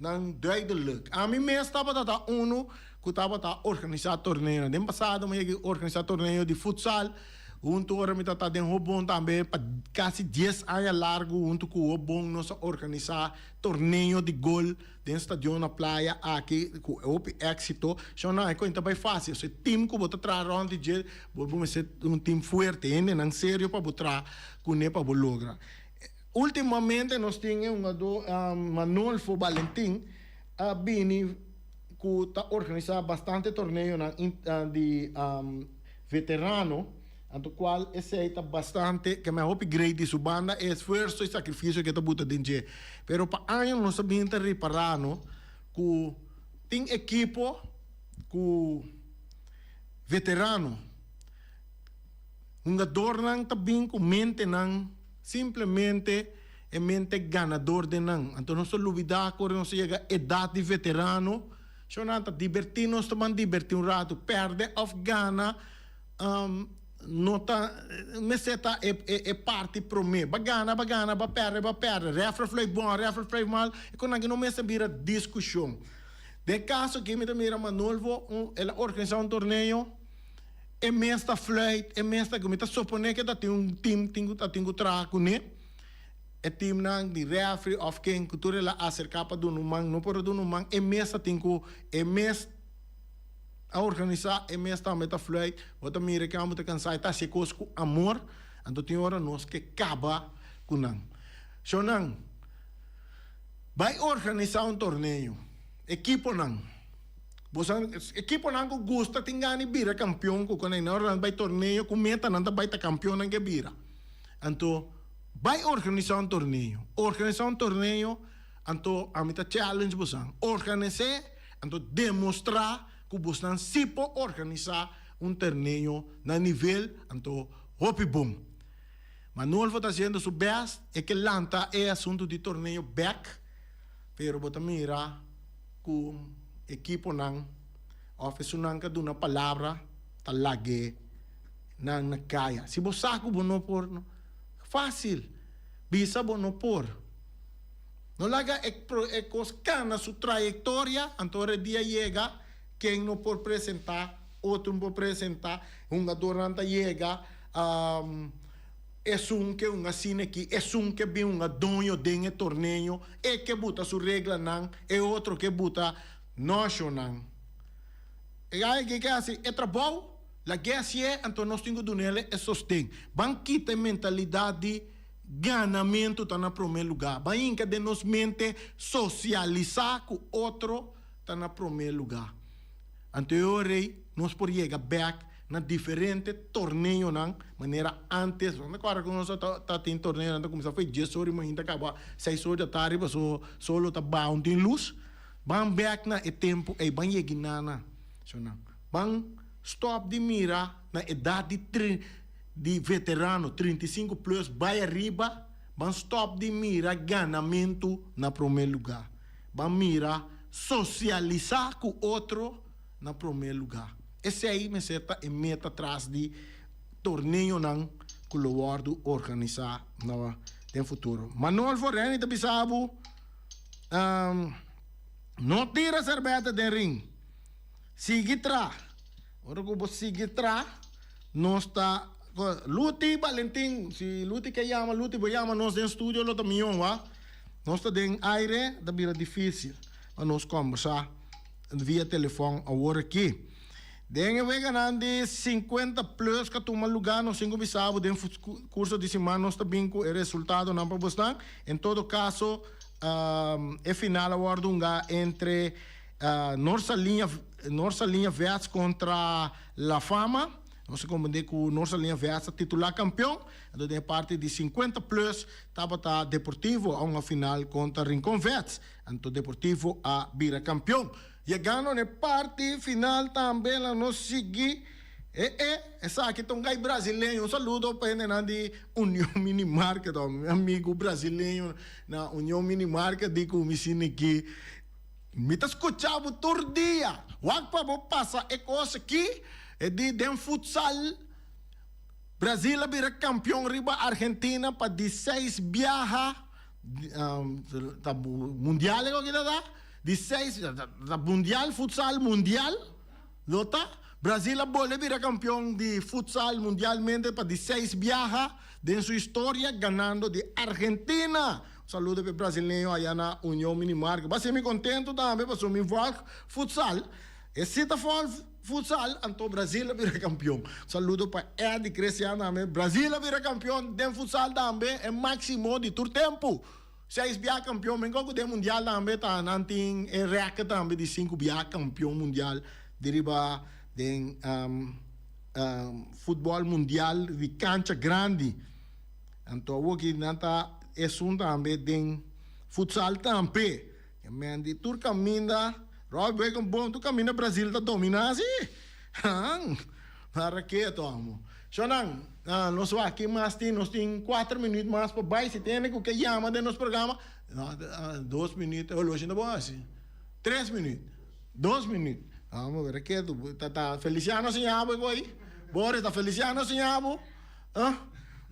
nan duidelijk. Ami mes tabata ta unu ku tabata organisá torneonan. Den pasado mi a yega organisá torneo di futsal huntu ora mi tabata den Hobon tambe pa kasi dies aña largu huntu ku Hobon nos a organisá torneo di gol. Den stadion na playa aki ku e hopi éksito. Shon nan e koin ta bai fásil. So e tim ku bo ta traha rònt di dje, bo bo mester un tim fuerte, hendenan serio pa bo traha kuné pa bo logra. Últimamente nos tin e hungadó Manolfo Balentin a bini ku ta organisá bastante torneonan di veterano. Anto cual esey ta bastante ke men hopi great di su banda e esfuerso y sacrificio ke ta buta den dje. Pero pa aña nos a bin ta ripara no cu tin ekipo cu veterano. Hungadornan ta bin ku mentenan simplemente e mente ganador den nan. Anto nos ta lubida ku ora nos ta yega edat di veterano, shownan ta diberti nos ta ban diberti un ratu. Perde of gana no ta mester ta e parti prome. Ba gana ba gana, ba perde ba perde. Refri a fluit bon, refri a fluit mal, e konan aki no mester bira diskushon. Den e kaso aki mi ta mira Manolfo el a organisa un torneo. E mes ta fluit, e mes ta mi ta suponé ke ta tin un team tin ku ta tin ku traha kuné. E teamnan di refri òf ken ku tur el a aserká pa duna un man no por a duna un man, e mes ta tin ku e mes a organisá, e mes tambe ta fluit. Bo ta mira ke amo ta kansá, e ta hasi e kos ku amor, anto tin ora nos ke kaba ku nan. Shownan, bai organisá un torneo, ekiponan. Boso ekiponan ku gusta tin gana di bira kampion ku konai nan ora nan bai torneo ku meta nan ta bai ta kampionnan ke bira. Anto bai organisá un torneo, organisá un torneo anto ami ta challenge bosan organis'é anto demostrá ku bosnan si por organisá un torneo na nivel anto hopi bon. Manolfo ta hasiendo su best e ke lanta e asuntu di torneo bek pero bo ta mira. Ku ekiponan òf esunnan ka duna palabra ta lag'é nan na kaya. Si bo sa ku bo no por, fásil, bisa bo no por. No laga e e kos kana su trayektoria, anto ora e dia yega, ken no por presentá, otro no por presentá, hungadornan ta yega. Esun ke un asina aki, esun ke bin un doño den e torneo, e ke buta su reglanan, e otro ke buta noshonan. E ai ke ke hasi e trabou, lag'é hasié, anto nos tin ku dun'el e sosten. Ban kita e mentalidat di ganamentu ta na promé lugá. Ban hinka den nos mente sosialisá ku otro ta na promé lugá. Anto e ora ei nos por yega bèk na diferente torneonan manera ántes. Bo ta kòrda ku nos ta tin torneonan ta kuminsá for dies ora di mainta kaba seis ora di atardi pasobra sol lo ta baha un tin lus. Ban bèk na e tempu ei, ban yega inana shonnan. Ban stòp di mira na edat di di veterano 35 plus bai ariba, ban stòp di mira ganamentu na promé lugá. Ban mira sosialisá ku otro na promé lugá. Esei mester ta e meta tras di torneonan ku lo wòrdu organisá na den futuro. Manolfo Renny ta bisa bo, No tira serbèta den ring. Sigui tra. Ora ku bo sigui tra, nos ta Luti Balentin, si Luti ke yama, Luti bo yama nos den studio lo ta mihó, wak. Nos ta den aire, ta bira difícil pa nos combersa via telefon awor aki. Den e weganan di 50 plus ka tuma luga, nos tin cu bisa bo den curso di siman nos ta bin cu e resultadonan pa bosnan. En todo caso, e final a wordo hunga entre Norsaliña, Norsaliña Vets contra La Fama. Nos a comprende cu Norsaliña Vets a titula campeon. Anto den e parti di 50 plus tabata Deportivo a hunga final contra Rincon Vets. Anto Deportivo a bira campeon. Yegando na e parti final tambe la nos sigui e e esaki ta un guy brasileño. Un saludo pa hendenan di Union Mini Market, mi amigo brasileño na Union Mini Market di cu mi siniki. Mi ta scucha bo tur dia. Wak pa bo pasa e cos aki, e di den futsal Brasil a bira campeon riba Argentina pa di seis biaha, ta mundial e koki ta da, di seis, ta mundial, futsal mundial lo ta. Brasil a bolbe bira campeon di futsal mundialmente pa di seis biaha den su historia ganando di Argentina. Un saludo pa e brasileño aya na Union Mini Market. Bo a hasi mi contento tambe pasobra mi volg futsal. E si ta volg futsal anto Brasil a bira campeon. Un saludo pa Eddy Christian tambe. Brasil a bira campeon den futsal tambe, e maximo di tur tempo. Seis bia campeon, men con cu den mundial tambe ta nan tin e record tambe di sinku bia campeon mundial di riba den futbol mundial di cancha grandi. Anto awoki nan ta esun tambe den futsal tambe. E men di tur caminda, Roy Bacon bon, tur caminda Brazil ta domina si. Han, na raketo amo. Shonan. Nos wak kin mas tin, nos tin kuater minuut mas pa bai, si tin hende ku ke yama den nos programa, dos minuut, e holoshi no ta bon hasi, tres minuut, dos minuut, amo bira ketu, ta ta Feliciano a siña bo e koi? Boris, ta Feliciano a siña bo? Ah,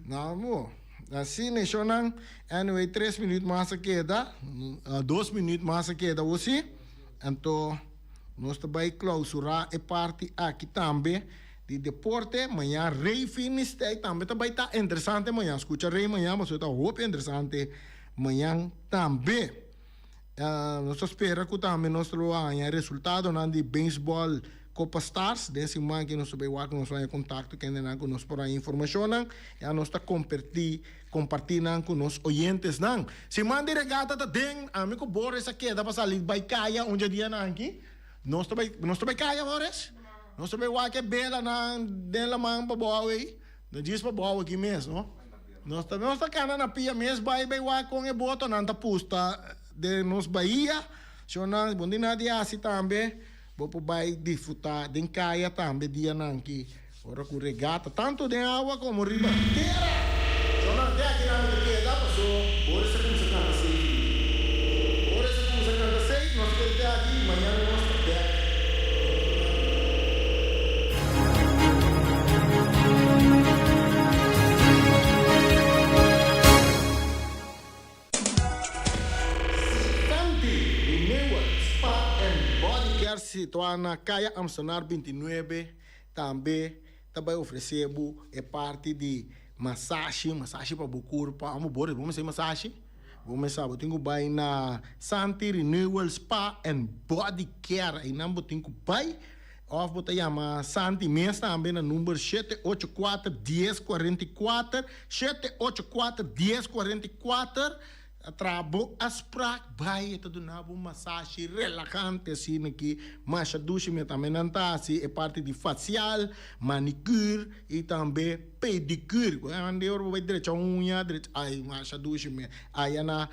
no bo, asina e shownan, anyway tres minuut mas a keda, dos minuut mas a keda awor si, anto nos ta bai clausura e parti aki tambe. Di deporte, mañan Rey Finistey tambe ta bay ta interesante mañan. Scucha Rey mañan pasobra ta hopi interesante mañan tambe. Nos ta spera cu tambe nos lo haña resultadonan di baseball Copa Stars. Den siman aki nos ta bay wak nos haña contacto kendenan cu nos por haña informacionnan. Ya nos ta comperti comparti nan cu nos oyentesnan. Siman di regata ta den. Ami cu Boris a keda pa sali bay caya un dje dianan aki. Nos ta bay nos ta bay caya Boris? Nos ta bay wak e belanan den laman pa bou ei. No djis pa bou aki mes, no. Nos ta nos ta kana na pia mes bay bay wak kon e botonan ta pusta den nos bahia. Shonnan, bon di nan di hasi tambe. Bo por bay disfruta den kaya tambe dianan ki ora ku regata, tantu den awa komo riba tera. Shonnan, te aki nan mi ta keda paso Boris a kumsa kanta seis di. Boris a kumsa kanta seis, nos keda te aki, mañan nos ta bek. Santi Renewal Spa and Body Care situá na Kaya Amstenaar 29 tambe ta bai ofresé bo e parti di masashi, masashi pa bo kurpa. Amo Boris, bo mester masashi? Bo mester sa bo tin ku bai na Santi Renewal Spa and Body Care einan bo tin ku bai òf bo ta yama Santi mes tambe na number shete ocho kuater dies kuarenta i kuater, shete ocho kuater dies kuarenta i kuater. A traha bo afsprak bai e ta duna bo un masashi relahante asina ki masha dushi mi tambe nan ta hasi e parti di facial, manicure y tambe pedicure cu hende ora bo bai drecha uña drecha ay masha dushi mi aya na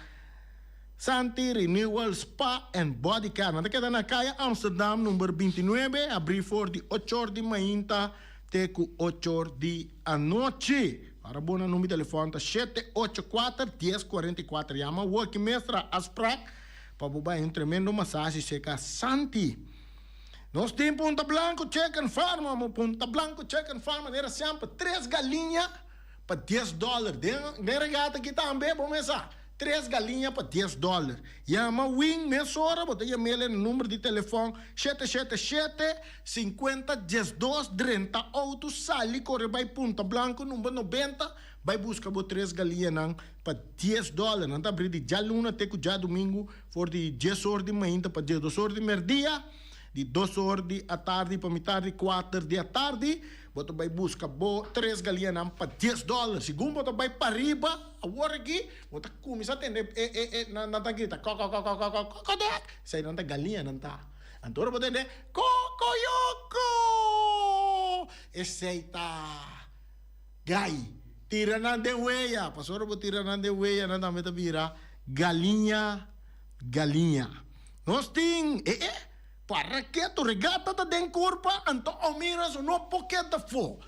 Santi Renewal Spa and Body Care nan ta keda na Kaya Amsterdam number 29 abri for di ocho or di mainta te cu ocho or di anochi. Para bo na number di telefon ta shete ocho kuater dies kuarenta i kuater. Yama awor ki mes tra afsprak pa bo bai un tremendo masashi serka Santi. Nos tin Punta Blanco Chicken Farm, amo Punta Blanco Chicken Farm manera semper tres galiña pa dies dollar. Den den regata aki tambe bo mes sa tres galiña pa dies dollar. Yama Win mesora bo ta yam'el na number di telefon shete shete shete 50 diesdos drenta auto sali kore bai Punta Blanco number 90 bai buska bo tres galiñanan pa dies dollar. Nan ta abri di djaluna te ku djadumingu for di dies or di mainta pa diesdos or di merdia, di dos or di atardi pa mitar di kuater di atardi. Bo ta bai buska bo tres galiñanan pa dies dollar. Segun bo ta bai pariba awor aki bo ta kuminsá tende e e e nan ta grita kòkòkòkòkòkòdèk esei nan ta galiñanan ta. Anto ora bo tende kokoyoko! Esei ta gai. Tira nan den weya. Pasobra ora bo tira nan den weya nan tambe ta bira galiña galiña. Nos tin e e paraketo regata ta den kurpa anto Omiras no por keda afó.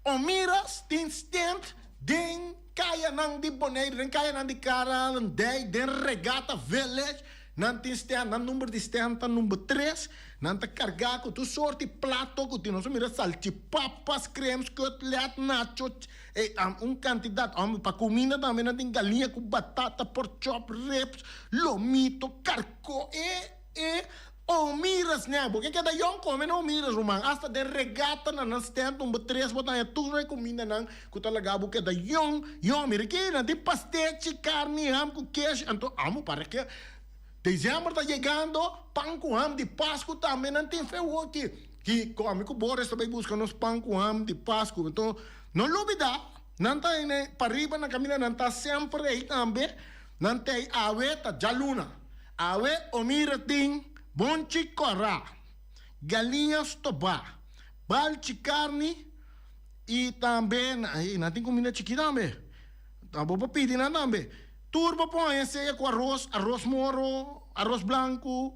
Omiras tin stent den kayanan di Boneiru, den kayanan di Kralendijk, den Regata Village. Nan tin stand, nan number di stand ta number tres. Nan ta carga cu tur soort di plato cu tin. Nos a mira salchipapas, cremes, cutlet, nacho, eh, un cantidad. Hombre, pa cuminda tambe nan tin galiña cu batata, pork chop, ribs, lomito, carco, eh, eh. Omiras nè, bo ke keda yòn kome na Omiras, ruman. Asta den regata na nan stand number tres bo ta haña tur e kumindanan ku ta laga bo keda yòn, yòn. Mira ki nan tin pastechi, karni, ham ku kesh. Anto amo para ke December ta yegando, pan ku ham di Pasku tambe nan tin fe woki. Ki kome ku Boris ta bai buska nos pan ku ham di Pasku. Anto no lubida, nan ta pariba na kaminda nan ta semper ei tambe. Nan ta ei awe ta djaluna. Awe Omira tin bonchi kòrá, galiña stobá, balchi karni i tambe nan tin kuminda chikí tambe. Bo por pidi nan tambe. Tur bo por haña sea ku aros, aros moro, aros blanku,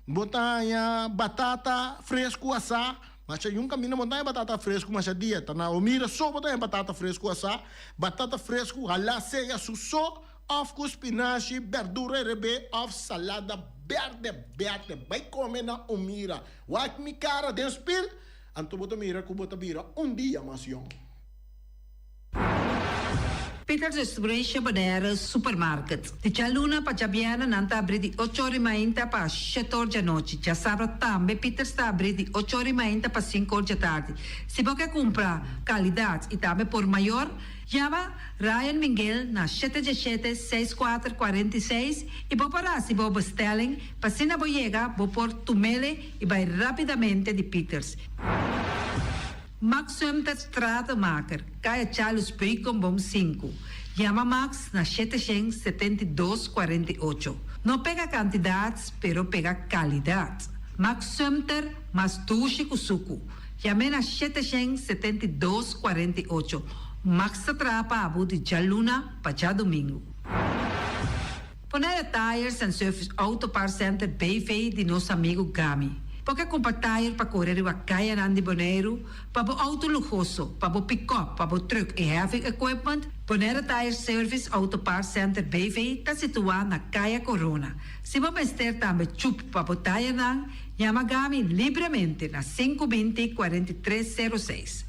bo ta haña batata fresku asá. Masha yun kaminda bo ta haña batata fresku masha dia ta na Omira so bo ta haña batata fresku asá, batata fresku halá sea su so òf ku spinashi, bèrdura erebé òf salada bèrdè bèrdè. Bai kome na Omira. Wak mi kara den spil, anto bo ta mira ku bo ta bira un dia mas yòn. Peters Distribution Bonaire Supermarket. Di djaluna pa djabièrnè nan ta abrí di ocho or i mainta pa shete or djanochi. Djasabra tambe Peters ta abrí di ocho or i mainta pa sinku or djatardi. Si bo ke kumpra kalidat i tambe por mayor, yama Ryan Minguel na shete djeshete seis kuater 46 i bo por hasi bo bestelling pa asina bo yega bo por tumele i bai rápidamente di Peters. Max Sumter Stratenmaker, Kaya Charles Beukenboom sinku. Yama Max na 772 48. No pega kantidat, pero pega kalidat. Max Sumter mas dushi ku suku. Yam'é na 772 48. Max ta traha pa bo di djaluna pa djadumingu. Bonaire Tires and Service Auto Parts Center BV di nos amigu Gami. Bo ke kumpra tire pa kore riba kayanan di Boneiru, pa bo outo luhoso, pa bo pikòp, pa bo trùk i heavy equipment? Bonaire Tire Service Auto Parts Center BV ta situá na Kaya Korona. Si bo mester tambe chup pa bo tayernan, yama Gami libremente na 520 43 06.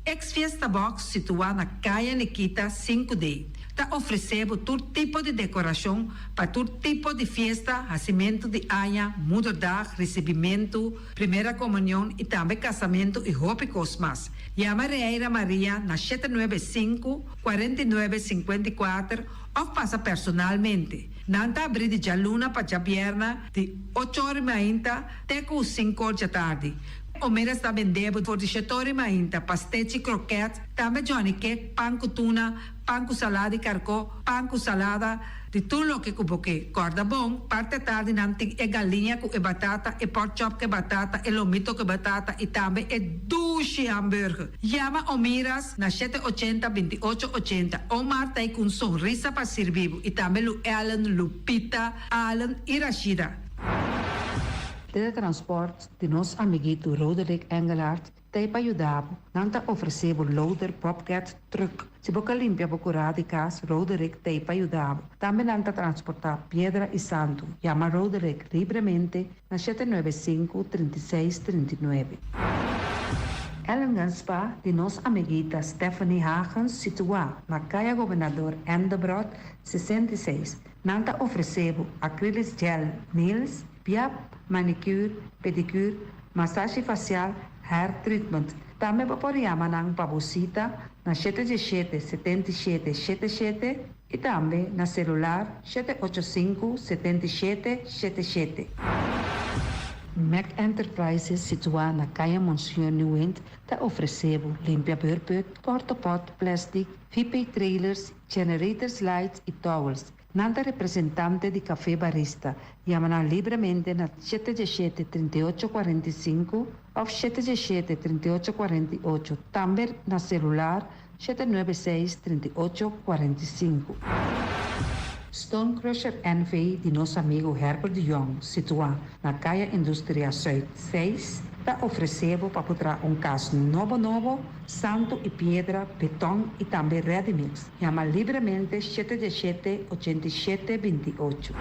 Ex Fiesta Box situá na Kaya Nikita 5D ta ofresé bo tur tipo di dekorashon pa tur tipo di fiesta, hasimentu di aña, moederdag, risibimentu, primera komunion i tambe kasamentu i hopi kos mas. Yama Reira Maria na 795, 49, 54 òf pasa personalmente. Nan ta abrí di djaluna pa djabièrnè di ocho or i mainta te ku sinku or djatardi. Omeras ta bende bo for di shetori mainta, pastechi, kroket, tambe johnny cake, pan ku tuna, pan ku salada di karkó, pan ku salada, di tur loke ku bo ke. Kòrda bon, parti atardi nan tin e galiña ku e batata, e pork chop ku e batata, e lomito ku e batata i tambe e dushi hamburger. Yama Omiras na 780 28 80. Omar ta ei ku un sonrisa pa sirbi bo i tambe Lu Ellen, Lupita, Allen i Rashida. Teletransport di nos amiguito Roderick Engelhardt ta ei pa yuda bo. Nan ta ofresé bo loader, bobcat, truck. Si bo ka limpia bo kurá di kas, Roderick ta ei pa yuda bo. Tambe nan ta transportá piedra i santu. Yama Roderick libremente na 795 36 39. Ellingan Spa di nos amiguita Stephanie Hagens situá na Kaya Gobernador Endebrot 66. Nan ta ofresé bo acrylic gel nails, piap, manicure, pedicure, masashi fasial, hair treatment. Tambe bo por yama nan pa bo sita na 717 77 77 i tambe na selular 785 77 77. Mac Enterprises situá na Kaya Monsieur Nieuwind ta ofresé bo limpia beurput, portapot, plastic, VP trailers, generators lights i towels. Nan ta representante di Café Barista. Yama nan libremente na 717 38 45 òf 717 38 48. Tambe na selular 796 38 45. Stone Crusher NV di nos amigu Herbert de Jong, situá na Kaya Industria Zuid 6, ta ofresé bo pa traha un kas nobo nobo, santu i piedra, beton i tambe ready mix. Yama libremente 717 87 28.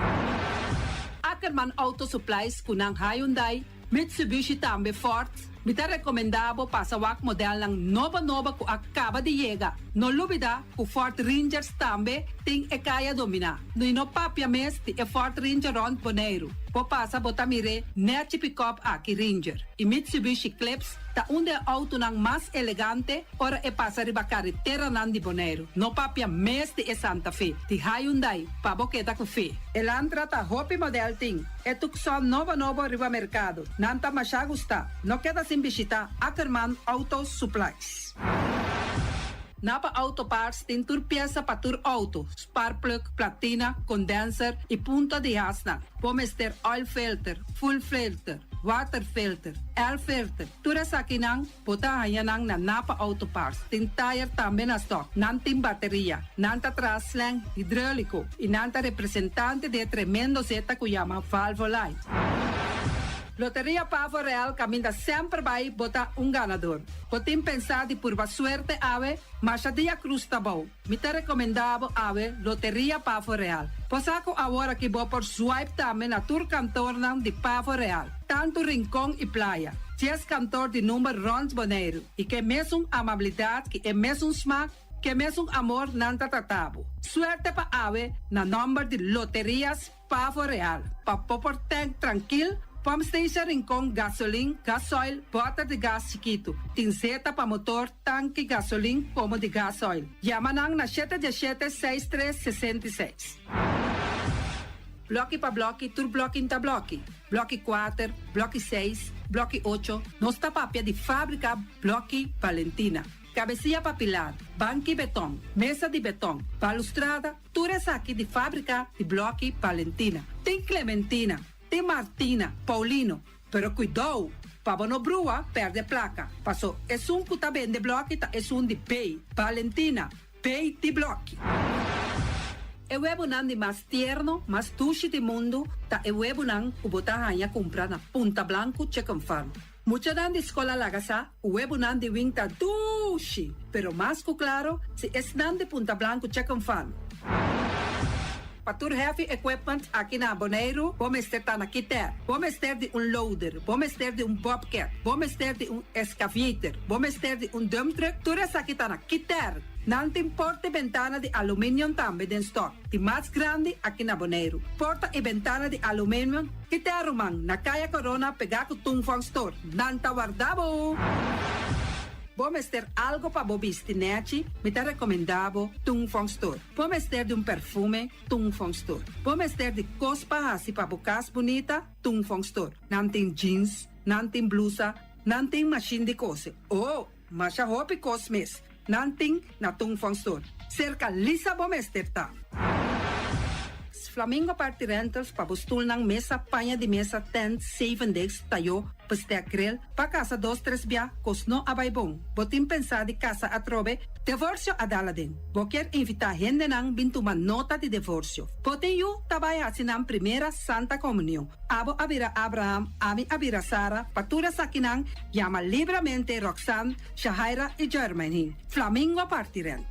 Ackerman Auto Supplies ku nan Hyundai, Mitsubishi tambe Ford. Mi ta rekomendá bo pasa wak modelnan nobo nobo ku a kaba di yega. No lubidá ku Ford Rangers tambe tin e kaya dominá. No no papia mes di e Ford Ranger rònt Boneiru. Bo pasa bo ta mir'é nèchi pick-up aki Ranger. I Mitsubishi Eclipse ta un di e outonan mas elegante ora e pasa riba kareteranan di Boneiru. No papia mes di e Santa Fe, di Hyundai, pa bo keda ku fe. Elantra ta hopi model tin. E Tucson nobo nobo riba merkado. Nan ta masha gustá. No keda sin bishitá Ackerman Auto Supplies. Napa Auto Parts tin tur piesa pa tur outo, spark plug, platina, condenser i punta di hasnan. Bo mester oil filter, fuel filter, water filter, air filter. Tur esakinan bo ta haña nan na Napa Auto Parts. Tin tire tambe na stock. Nan tin bateria. Nan ta traha slang hidráuliko i nan ta representante di e tremendo zeta ku yama Valvoline. Loteria Pavo Real kaminda semper bai bo ta un ganador. Bo tin pensá di purba suerte awe? Masha dia krus ta bou. Mi ta rekomendá bo awe Loteria Pavo Real. Bo sa ku awor aki bo por swipe tambe na tur kantornan di Pavo Real, tantu Rincon i Playa. Dies kantor di number rònt Boneiru i ke mesun amabilidat ki e mesun smak, ke mesun amor nan ta trata bo. Suerte pa awe na nòmber di Loterias Pavo Real, pa bo por tank trankil, pump station Rincon, gasolin, gasoil, bòter di gas chikitu. Tin zeta pa motor, tanki gasolin komo di gasoil. Yama nan na shete diesshete seis tres 66. Blòki pa blòki, tur blòki n'ta blòki. Blòki kuater, blòki seis, blòki ocho, nos ta papia di fábrika Blòki Valentina. Kabesia pa pilar, banki beton, mesa di beton, balustrada, Tur esaki di fábrika di blòki Valentina. Tin Clementina, tin Martina, Paulino. Pero kuidou, pa bo no brua pèrdè plaka, paso esun ku ta bende blòki ta esun di B, Valentina, B di blòki. E webunan di mas tierno, mas dushi di mundu ta e webunan ku bo ta haña kumpra na Punta Blanku Chicken Farm. Muchanan di skol a laga sa ku webunan di wing ta dushi, pero mas ku klaro si esnan di Punta Blanku Chicken Farm. Pa tur heavy equipment aki na Boneiru bo mester ta na Kiter. Bo mester di un loader, bo mester di un bobcat, bo mester di un excavator, bo mester di un dump truck, tur esaki ta na Kiter. Nan tin porta i bentana di aluminium tambe den stock. Di mas grandi aki na Boneiru. Porta i bentana di aluminium Ki te ruman na Kaya Corona pegá ku Tung Fong Store. Nan ta warda bo! Bo mester algo pa bo bisti nèchi? Mi ta rekomendá bo Tung Fong Store. Bo mester di un perfume? Tung Fong Store. Bo mester di kos pa hasi pa bo kas bunita? Tung Fong Store. Nan tin jeans, nan tin blusa, nan tin mashin di kose. Oh! Masha hopi kos mes nan tin na Tung Fong Store. Serka Lisa bo mester ta. Flamingo Party Rentals pa bo stulnan, mesa, paña di mesa, tent, zevendegs, tayó, bestek, grill, pa kasa dos tres bia, kos no a bai bon. Bo tin pensá di kasa atrobe? Devorsio a dal aden. Bo kier invitá hendenan bin tuma nota di devorsio. Bo tin yu ta bai hasi nan primera Santa Komunion. Abo a bira Abraham, ami a bira Sara, pa tur esakinan Yama libramente Roxanne, Shahaira i Jermaine. Flamingo parti rent.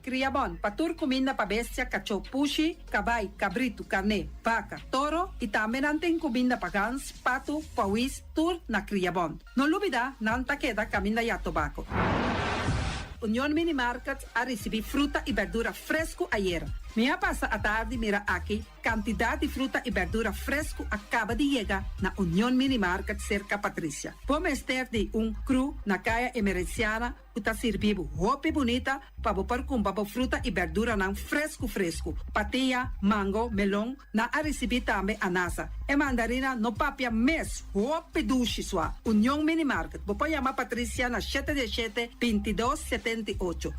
Kria bon pa tur kuminda pa bestia, kachó, pushi, kabai, kabritu, karné, baka, toro i tambe nan tin kuminda pa gans, patu, pawis, tur na Kria Bon. No lubida nan ta keda kaminda ya tobako. Union Mini Market a risibí fruta i berdura fresku ayera. Mi a pasa atardi mira aki Kantidat di fruta i bèrdura fresku a kaba di yega na Union Mini Market serka Patricia. Bo mester di un kru na Kaya Emerenciana ku ta sirbi bo hopi bunita pa bo por kumpra bo fruta i bèrduranan fresku fresku. Patia, mango, melon, nan a risibí tambe anasa. E mandarina no papia mes, hopi dushi sua. Union Mini Market, bo por yama Patricia na shete diesshete, bintidos, 78.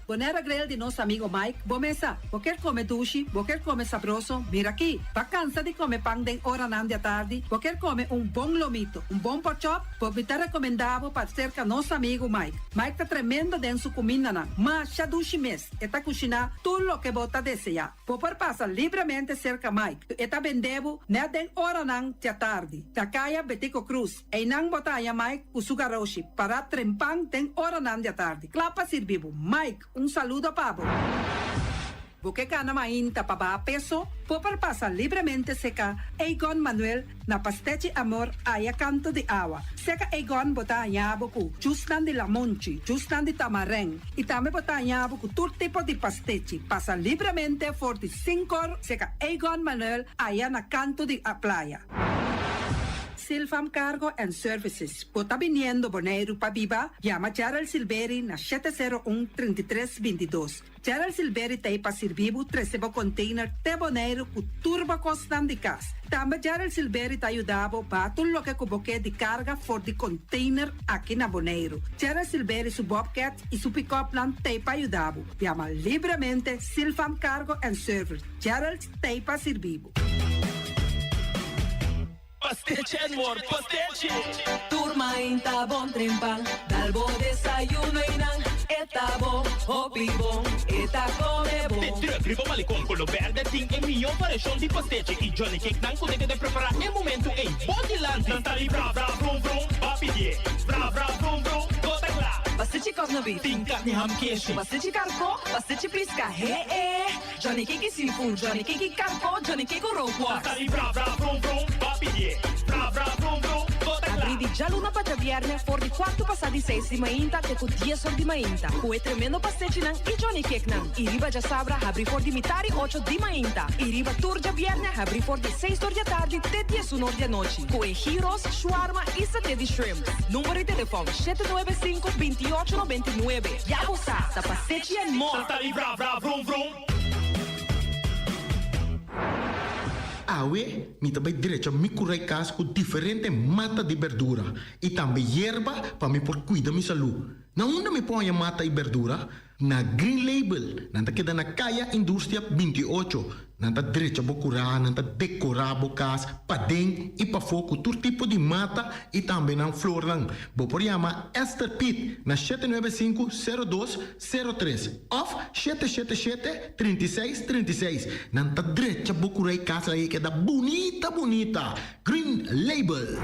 Bonera Grill di nos amigo Mike, bo mesa. Bo kier come dushi, bo kier come sabroso, mira aki. Ba cansa di come pan den oranan di atardi, bo kier come un bon lomito, un bon porkchop, bo mi ta recomenda bo pa cerca nos amigo Mike. Mike ta tremendo den su cumindanan, masha dushi mes, e ta cushina tur loke bo ta desea. Bo por pasa libremente serka Mike, ku e ta bende bo nèt den oranan djatardi. Na kaya Betico Cruz, einan bo ta haña Mike ku su garoshi pará trempan den oranan djatardi, kla pa sirbi bo. Mike, un saludo pa bo! Bo ke gana mainta pa baha peso? Bo por pasa libremente seka Egon Manuel Na Pastechi Amor aya kanto di awa. Seka Egon bo ta haña bo ku jusnan di lamonchi, jusnan di tamarèn i tambe bo ta haña bo ku tur tipo di pastechi. Pasa libremente for di sinkor seka Egon Manuel aya na kanto di a playa. Silfam Cargo and Services, Bo ta biniendo Boneiru pa biba? Yama Gerald Silveri na shete sero un, 33, 22. Gerald Silveri ta ei pa sirbi bo trese bo container te Boneiru ku tur bo kosnan di kas. Tambe Gerald Silveri ta yuda bo baha tur loke ku bo ke di karga for di container aki na Boneiru. Gerald Silveri su bobcat i su pick-upnan ta ei pa yuda bo. Yama libremente Silfam Cargo and Service. Gerald ta ei pa sirbi bo. Pastechi Edward, pastechi! Tur mainta bon trempan, dal bo desayuno einan. E ta bon, hopi bon, e ta come bon. De truck riba malecon color berde tin e miho variacion di pastechi y johnny cake nan cu ta keda prepara e momento ey bo dilanti. Nan ta di bra bra brum brum, ba pidie. Bra bra brum brum, bo ta cla. Pastechi cosno beef. Tin carni ham keshi. Pastechi carco, pastechi pisca, he e. Johnny cake y seafood, Johnny cake y carco, Johnny cake cu rookworst. Nan ta di bra bra brum brum, ba pidie. Bra bra brum brum, bo ta cla. Abrí di djaluna pa djabièrnè for di kuartu pasá di seis di mainta te ku dies or di mainta ku e tremendo pastechinan i Johnny Cakenan. I riba djasabra habrí for di mitar i ocho di mainta i riba tur djabièrnè habrí for di seis or di atardi te diesun or di anochi ku e gyros, shawarma i saté di shrimp. Number di telefòn, 795 28 99. Ya bo sa, ta Pastechi and More! Nan ta di bra bra brum brum. Awe mi ta bai drecha mi kurai kas ku diferente mata di berdura i tambe yerba pa mi por kuida mi salú. Na unda mi por haña mata i berdura? Na Green Label. Nan ta keda na Kaya Industria 28. Nan ta drecha bo kurá, nan ta dekorá bo kas paden i pafó ku tur tipo di mata i tambe nan flornan. Bo por yama Esther Piet na 795 02 03 òf 777 36 36. Nan ta drecha bo kurá i kas ei keda bunita bunita. Green Label.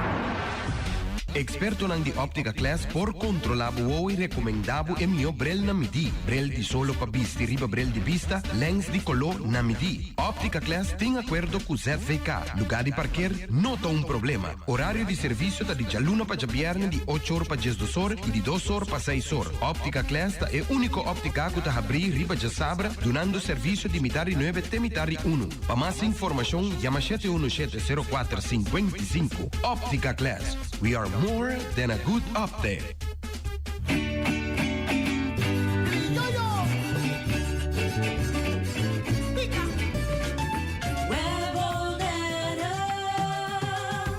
Ekspertonan di Optica Class por kontrolá bo wowo i rekomendá bo e mihó brel na midí. Brel di solo pa bisti riba brel di bista, lèns di koló na midí. Optica Class tin akuerdo ku ZVK. Lugá di parker no ta un problema. Orario di servisio ta di djaluna pa djabièrnè di ocho or pa diesdos or i di dos or pa seis or. Optica Class ta e úniko óptika ku ta habrí riba djasabra dunando servisio di mitar di nuebe te mitar di unu. Pa mas informashon yama 717 04 55. Optica Class, we are more than a good optic.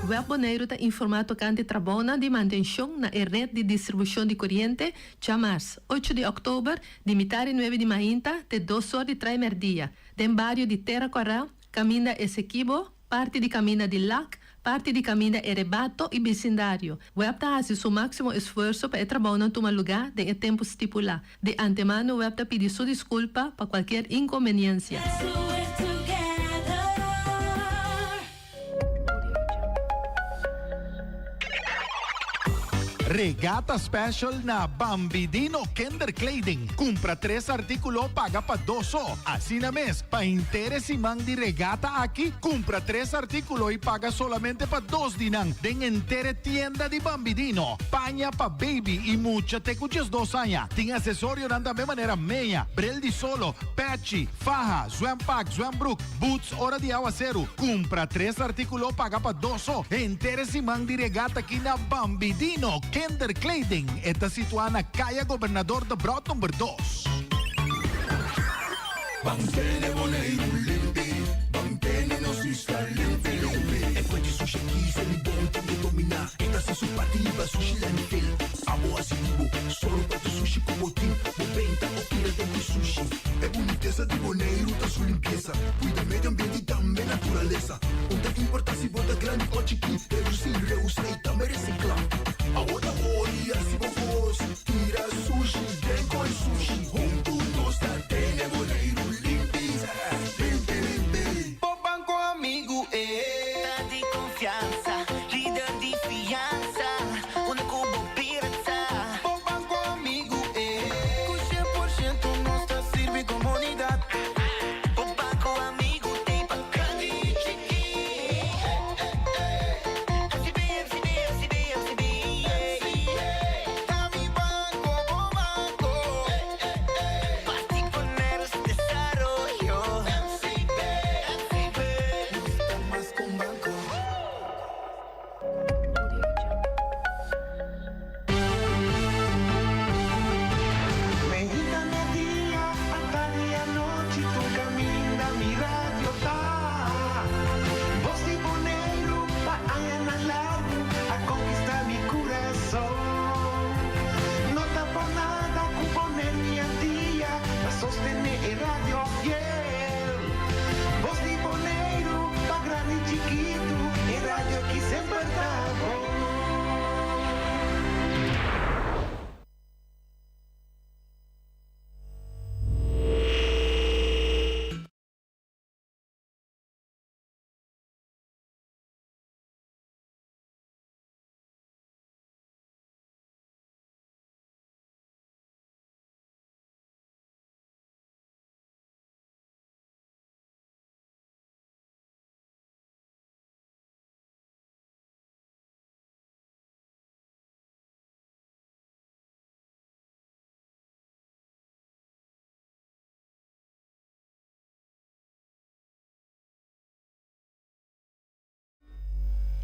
Web Boneiru ta informá tokante trabounan di mantenshon na e ret di distribushon di koriente djamars, ocho di òktober, di mitar di nuebe di mainta te dos or di trai mèrdia. Den bario di Tera Kòrá, kaminda Esequibo, parti di kaminda di Lak, parti di kaminda Erebato i bisindario. Web ta hasi su máksimo esfuerso pa e trabounan tuma lugá den e tempu stipulá. Di antemano web ta pidi su diskulpa pa kualkier inkonbeniensia. Regata special na Bambidino Kinderkleding. Cumpra tres articulo paga pa dos so. Asina mes, pa henter e siman di regata aki, cumpra tres articulo y paga solamente pa dos di nan den henter e tienda di Bambidino. Paña pa baby y mucha te cu 12 aña. Tin accesorionan tambe manera meña, bril di solo, pechi, faha, zwempak, zwembroek, Boots ora di awaseru. Kumpra tres artíkulo paga pa dos so. Henter e siman di regata aki na Bambidino Kinderkleding. E ta situá na Kaya Gobernador Debrot number dos. Ban tene Boneiru limpi, ban tene nos isla limpi limpi. E fuente sushi aki se mi bon tin di dominá. E ta hasi su parti liba sushi landfill. Abo hasi di bo, sòru pa tur sushi ku bo tin. Bo benta o tira den ku sushi. E bunitesa di Boneiru ta su limpiesa. Kuida medio ambiente i tambe naturalesa. Un ta importá si bo ta grandi o chikí. Redusí, reusá i tambe resiklá. Abo ta ora i hasi bo kos. Tira sushi den koi sushi. Huntu nos ta tene Boneiru limpi. Limpi limpi. Bo banco amigu e. Ta di confiansa, lider di fiansa, unda cu bo bira ta. Bo banco amigu e. Cu 100% nos ta sirbi comunidad. Bo banco amigu t'ey pa grandi y chiki. FCB, FCB, FCB, FCB. Ta mi banco, bo banco.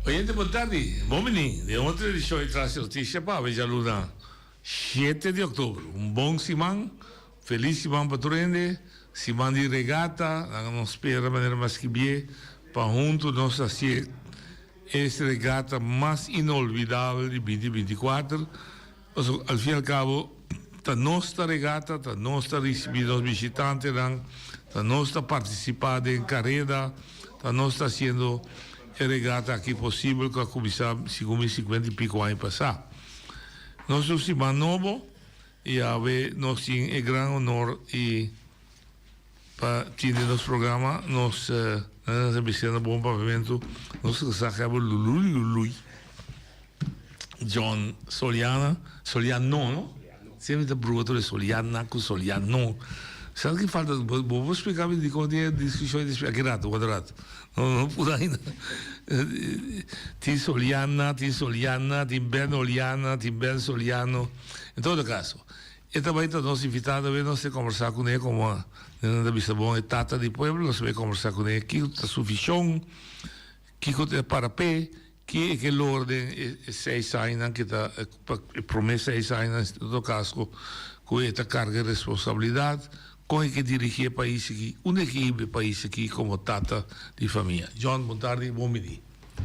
Oyente bon tardi, bon bini den otro edicion di Tras di Noticia pa awe djaluna shete di october. Un bon siman, feliz siman pa tur hende, siman di regata, nan nos spera manera mas skibié pa hunto nos hacié es regata mas inolvidabel di binti 24. Pasobra al fin y al cabo ta nos ta regata, ta nos ta ricibi nos bishitantenan, ta nos ta participa den careda, ta nos ta haciendo e regata aki posibel cu a cuminsa segun mi cincuenta y pico aña pasa. Nos un siman nobo y awe nos tin e gran honor y pa tin den nos programa nos nan ta bisa na bon papiamento nos ta sa caba lului lului. John Soliana, Soliano no? Siempre ta bruha tur e Soliana ku Soliano. Sa ki falta, bo bo por splika mi dikon tin e diskushon ei aki rato, otro rato. No no pura ainda. Tin Soliana, tin Soliana, tin Ben Oliana, tin Ben Soliano. En todo kaso, e ta bai ta nos invitado awe, nos ta kombersá kuné komo nan ta bisa bon e tata di pueblo, nos ta bai kombersá kuné kiko ta su vishon, kiko ta e para p'e. Ki e ke logra den e seis añanan ki ta e prome seis añanan en todo caso cu e ta carga e responsabilidad, con e ke dirigi e pais aki, unda e ke hiba e pais aki como tata di famia. John, bon tardi, bon bini.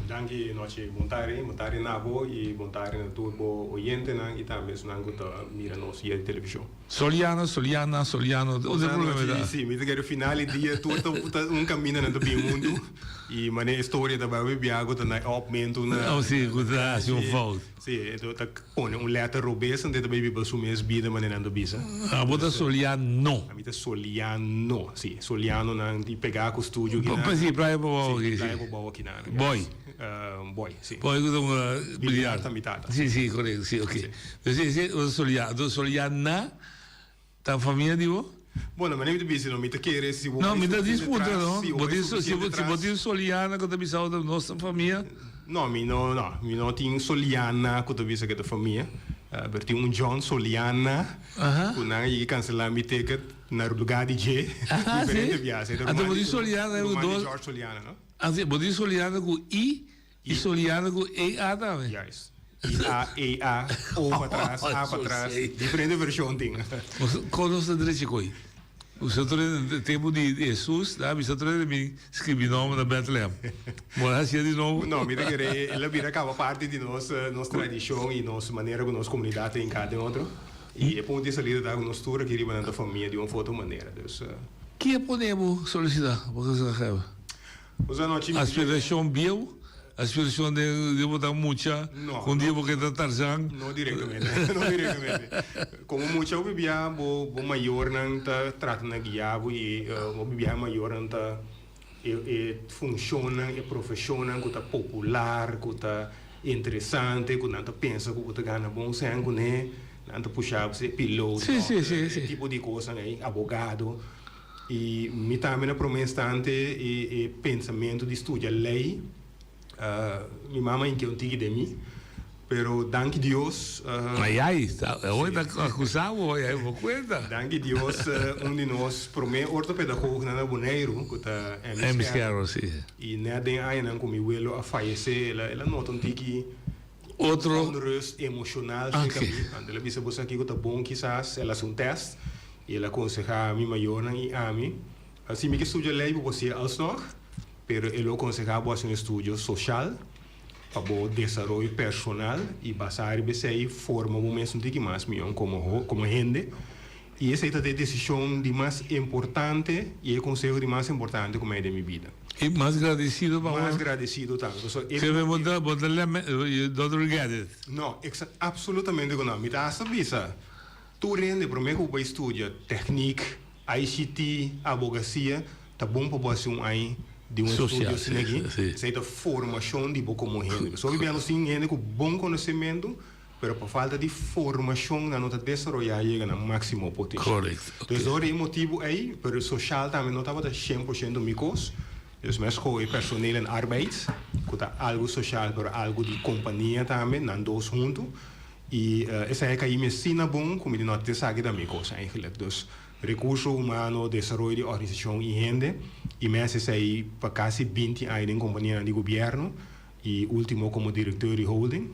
Danki Nochi, bon tardi, bon tardi na bo y bon tardi na tur bo oyentenan y tambe esnan cu ta mira nos via di television. Soliano, Soliana, Soliano, unda e problema ta? Si, mi ta kere final di dia tur ta un caminda nan ta bin huntu y manera e storia ta bai biaha cu ta na e opmento na. Oh si, cu ta haci un fout. Si, e ta pone un letter robes anto e ta bay biba su mes bida manera nan ta bisa. Abo ta Soliano. Ami ta Soliano, si, Solianonan di pega cu studio akinan. Si, Playa Pabao aki. Si, Playa Pabao akinan. Boy. Boy, si. Boy cu ta un biliar. Ta mi tata. Si, si, correcto, si, ok. Dus ese un Soliano, Soliana ta famia di bo? Bueno, manera mi ta bisa no, mi ta kere si bo No, mi ta disputa no. Bo tin si bo tin Soliana cu ta bisa bo ta nos ta famia? No, mi no, no, mi no tin Soliana cu ta bisa cu ta famia. Pero tin un John Soliana cu nan a yega cancela mi ticket na lugar di dje diferente biaha. Anto bo tin Soliana cu dos. George Soliana, no? Anto bo tin Soliana cu I I Soliana ku E A tambe? Juist. I A, E A, O patras, A patras. Diferente vershon tin. Kon nos ta drecha koi? Bo sa tur e tempu di Hesus, nan a bisa tur e mi skribi nòmber na Bètlehèm. Bo a hasié di nobo? No, mi ta kere el a bira kaba parti di nos nos tradishon i nos manera ku nos komunidat ta hinká den otro. I e punto di salida ta ku nos tur aki riba nan ta famia di un of otro manera. Dus. Ki a pone bo solisitá pa gezaghebber? Aspiracion bieu? Aspiracion den di bo ta mucha, un dia bo ke ta Tarzan? No directamente, no directamente. Como mucha bo bibia bo bo mayornan ta trata na guia bo y bo bibia mayornan ta e e funcionnan, e profesionnan cu ta popular, cu ta interesante, cu nan ta pensa cu bo ta gana bon cen cune, nan ta pusha bo ser piloto, e tipo di cosnan ey, abogado. I mi tambe na prome instante e e pensamentu di studia lei mi mama a inkia un tiki den mi, pero danki Dios. Ai ai, awor ta acusa bo, ai ai bo cuenta. Danki Dios un di nos prome ortopedagoognan na Boneiru cu ta Emmy Scarrow. Si. I net den añanan cu mi welo a fayece el a el a nota un tiki Otro. Onrust emocional cerca mi. Anto el a bisa bo sa kico ta bon kisas el a haci un test. I el a konsehá mi mayornan i ami, Si mi ke studia lei bo por si'e alsnog, pero e lo konsehá bo hasi un estudio soshal pa bo desaroyo personal i basá riba esei forma bo mes un tiki mas mihó komo komo hende. I esei ta e desishon di mas importante i e konseho di mas importante ku mi a den mi bida. I mas gradesido pa bo? Mas gradesido tambe. Pasobra e. Bo ta bo ta lame you don't regret it? No, absolutamente ku no. Mi ta hasta bisa. Tur hende promé ku bo bai studia teknik, ICT, abogasia, ta bon pa bo hasi un aña di un estudio asina aki. Esei ta formashon di bo komo hende. Pasobra hopi bia nos tin hende ku bon konosementu, pero pa falta di formashon nan no ta desaroyá yega nan máksimo potensial. Entonces dor di e motibu ei, pero soshal tambe no tabata 100% mi kos, dus mi a skohe personeel en arbeid, ku ta algu soshal pero algu di kompania tambe, nan dos huntu. I esei a kai mi asina bon ku mi di no ta esaki ta mi kos eigenlijk. Dus rekurso humano, desaroyo di organisashon i hende i mi a hasi esei pa kasi 20 aña den kompanianan di gobièrnu. i último komo direkteur di holding.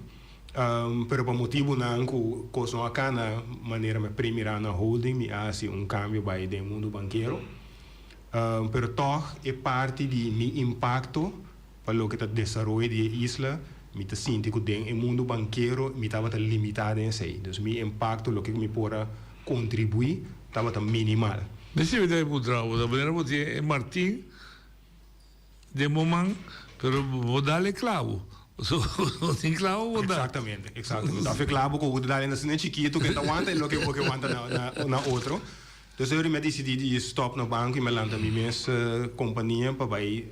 Pero pa motibunan ku kos no a kana manera mi a premirá na holding mi a hasi un kambio bai den mundu bankero. Pero tòg e parti di mi impakto pa loke ta desaroyo di e isla mi ta sinti ku den e mundu bankero mi tabata limitá den esei. Dus mi impakto loke ku mi por a kontribuí tabata minimal. Mi sibi ta e puntra bo ta manera bo tin e martin den bo man pero bo dal e clavo so bo tin clavo bo dal. Exactamente, exactamente. Ta fe clavo ku bo ta dal e asina chikitu ke ta wanta e loke bo ke wanta na otro. Dus ora mi a disidí di stòp na banko i mi a lanta mi mes kompania pa bai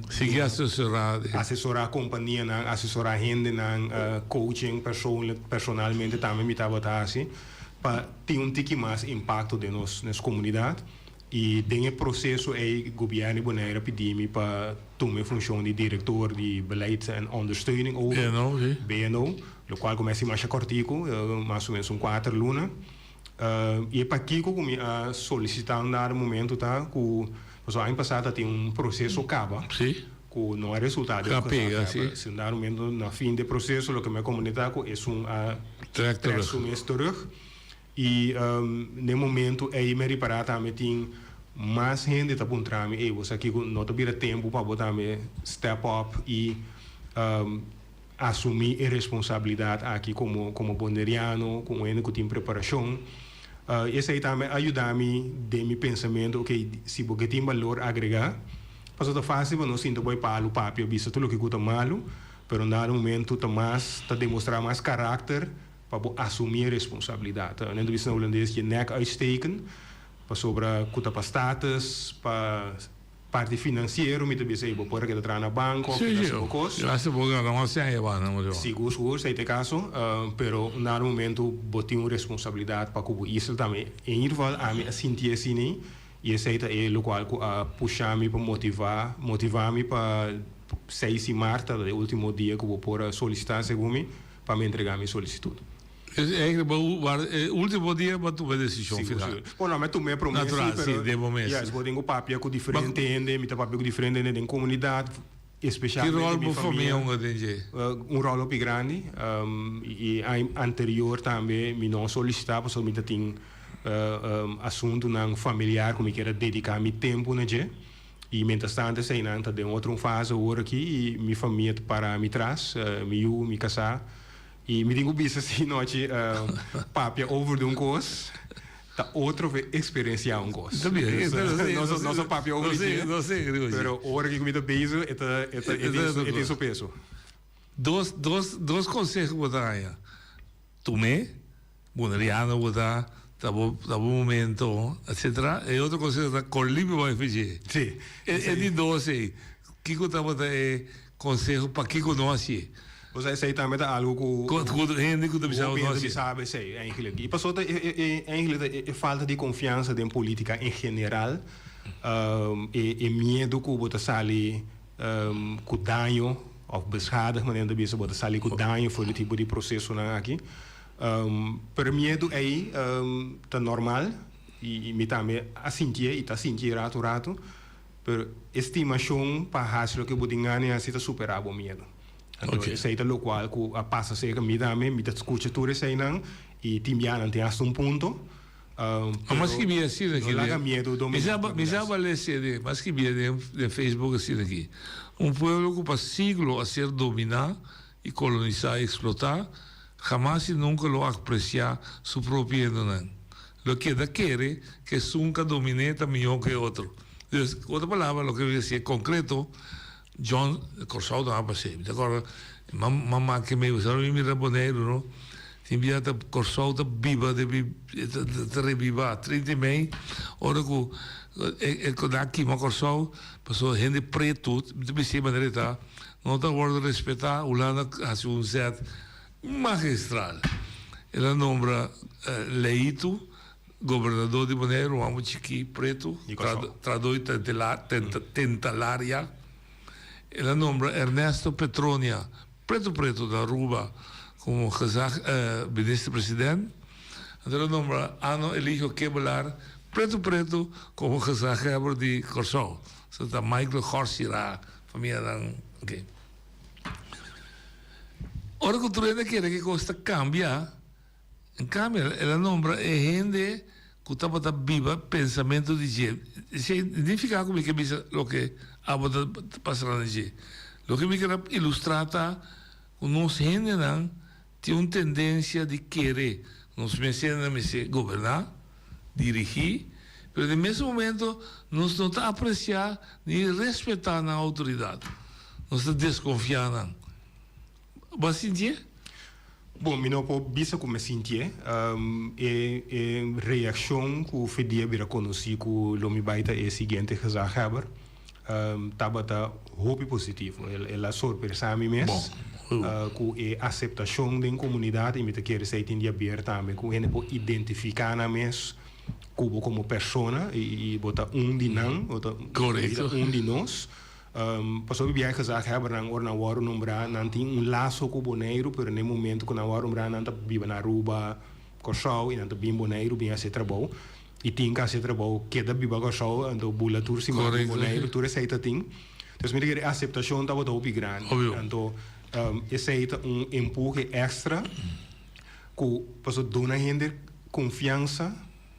Sigui asesorá. Asesorá kompanianan, asesorá hendenan, coaching persoonlijk, personalmente tambe mi tabata hasi pa tin un tiki mas impakto den nos nos komunidat. I den e proseso ei gobièrnu di Bonaire a pidi mi pa tuma e funshon di direktor di Beleid en Ondersteuning over, BNO, si. BNO, lokual ku mi a hasi masha kòrtiku, mas o ménos un kuater luna. I e pakiko ku mi a solisitá un dado momento ta ku pasobra aña pasá ta tin un proseso kaba ku no a resultá den un pega si. Si un dado momento na fin di e proseso loke mi a komunitá ku esun a trèk su mes terug i den momento ei mi a ripará tambe tin mas hende ta puntra mi ey bo sa kiko no ta bira tempu pa bo tambe step up i Asumí e responsabilidat aki komo komo boneriano, ku un hende ku tin preparashon. Esei tambe a yuda mi den mi pensamentu, ok, si bo ke tin balor agregá, pasobra ta fásil pa nos sinta bo e palu papia bisa tur loke ku ta malu, pero na dado momentu ta mas ta demostrá mas karakter pa bo asumí e responsabilidat. Nan ta bisa na hulandes je nek uitsteken, pasobra ku ta pa status, pa. Parti financiero mi ta bisa ey bo por a keda traha na banco of keda haci bo cos. Si, si. Bo gana un cen e banda mo Sigur, sigur, esey ta e caso. Pero un dado momento bo tin un responsabilidad pa cu bo isla tambe. En ieder geval ami a sinti asina ey y esey ta e locual cu a pusha mi pa motiva, motiva mi pa seis di maart ta e ultimo dia cu bo por a solicita segun mi pa mi entrega mi solicitud. Es eigenlijk bo war e ultimo dia bo a tuma e desishon final. Sigur, sigur. Bueno, mi a tuma e promé sí, Natural, pero sí, den bo mes. Yes, bo tin ku papia ku diferente hende, mi ta papia ku diferente hende den komunidat, Ki espesialmente ròl mi bo famia famia. hunga den dje? Un ròl hopi grandi. I aña anterior tambe mi no a solisitá pasobra mi ta tin asuntunan familiar ku mi kier a dediká mi tempu na dje. I mientras tanto eseinan ta den otro un fase awor aki i mi famia ta para mi tras, mi yu, mi kasá. I mi tin ku bisa si nochi papia over di un kos ta otro fe eksperensiá un kos. Nos a papia over di dje, pero ora ku mi ta bezig e ta e tin su peso. Dos dos dos konseho bo ta haña, tum'é, boneriano bo ta, ta bo ta bo momento, etcetera. E otro konseho ta kor limpio bai for dje. E di dos ei, kiko tabata e Conseho pakico no hacié? Osea esey tambe ta algo cu. Cu hende cu ta bisa no hacié. Hopi hende bisa esey eigenlijk. Y pasobra ta e eigenlijk ta e falta di confiansa den politica en general. E miedo cu bo ta sali cu daño of beschadigd manera nan ta bisa bo ta sali cu daño for di tipo di procesonan aki. Pero e miedo ey ta normal y mi tambe a sintié y ta sintié rato rato. Pero e stimashon pa hasi loke bo tin gana di hasi ta superá bo miedu. Anto esei ta lokual ku a pasa serka mi tambe. Mi ta skucha tur eseinan i tin bianan tin hasta un punto. Pero no laga miedu dominá bo Mi sa balesé den, mi a skibia den Facebook asina aki, Un pueblo ku pa siglo a ser dominá i kolonisá i eksplotá, hamas i nunka lo apresiá su propio hendenan. Lo keda kere ku esun ku a dominé ta mihó ku e otro. Dus, ku otro palabra, loke mi a siña konkreto, John, Kòrsou ta pas'é. Mi ta kòrda, mama ke mi ora mi mira Boneiru, no, tin bia ta Kòrsou ta biba den mi, ta rebibá. 30 i mei, ora ku e ku nan a kima Kòrsou, pasobra hende pretu, mi ta bis'é manera e ta, no ta wòrdu respetá, Hulanda a hasi un zèt magistral. El a nombra Leito Gobernador di Boneiru, un homber chikí, pretu, trahador di Tentalaria. El a nombra Ernesto Petronia, pretu pretu di Aruba, komo gezag minister president. Anto el a nombra Anno Eligio Kebelaar, pretu pretu, komo gezaghebber di Kòrsou. So ta Michael Gorsira, famianan, oke. Ora ku tur hende kere ku e kos ta kambia, en kambio el a nombra e hende ku tabata biba pensamentu di dje. Esei nifiká ku mi ke bisa loke abo ta pasando den dje. Loke mi ker a ilustrá ta ku nos hendenan tin un tendensia di kere nos mes hendenan mester goberná, dirigí, pero den mes momento nos no ta apresiá ni respetá nan outoridat. Nos ta deskonfiá nan. Bo a sintié? Bon, mi no por bisa ku mi a sintié. E e reakshon ku Fedí a bira konosí ku lo mi bai ta e siguiente gezaghebber tabata hopi positivo. El a sorpresá mi mes ku e aseptashon den komunidat i mi ta kere esei tin di haber tambe ku hende por identifiká nan mes ku bo komo persona i bo ta un di nan, bo ta un di nos. Pasobra bia e gezaghebbernan ora nan wòrdu nombrá nan tin un laso ku Boneiru pero na e momento ku nan wòrdu nombrá nan ta biba na Aruba, Kòrsou i nan ta bin Boneiru bin hasi e trabou i tin ku hasi e trabou keda biba Kòrsou anto bula tur siman bin Boneiru tur esei ta tin. Entonces mi ta kere e aseptashon tabata hopi grandi anto esei ta un empuhe èkstra ku pasobra duna hende konfiansa.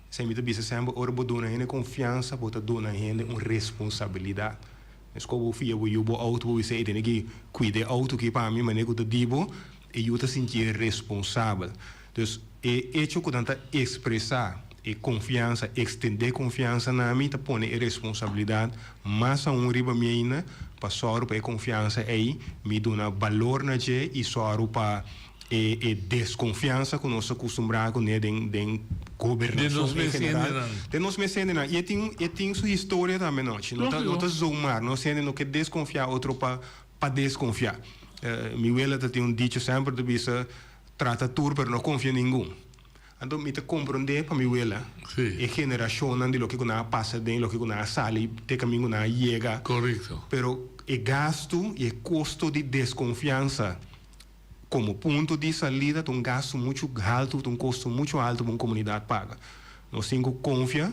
Esei mi ta bisa semper, ora bo duna hende konfiansa, bo ta duna hende un responsabilidat. Meskos bo fia bo yu bo outo, bo bisa, ey tene ki kuida e outo aki pa mi, manera ku ta di bo, e yu ta sintié responsabel. Dus, e echo ku nan ta ekspresá e konfiansa, ekstendé konfiansa na mi, ta pone e responsabilidat mas aun riba mi ainda, pa sòru pa e konfiansa ey mi duna balor na dje i sòru pa E e desconfiansa cu nos a custumbra cune den den gobernacion en general. Den nos mes hendenan. Y e tin e tin su historia tambe nochi. No ta no ta zomaar. Nos hende no ke desconfia otro pa pa desconfia. Mi wela ta tin un dicho semper ta bisa trata tur pero no confia ningun. Anto mi ta comprende pa mi wela e generacionnan di loke cu nan a pasa den loke cu nan a sali te caminda cu nan a yega. Pero e gasto y e costo di desconfiansa Komo punto di salida ta un gastu muchu haltu, ta un kosto muchu haltu pa un komunidat paga. Nos tin ku konfia,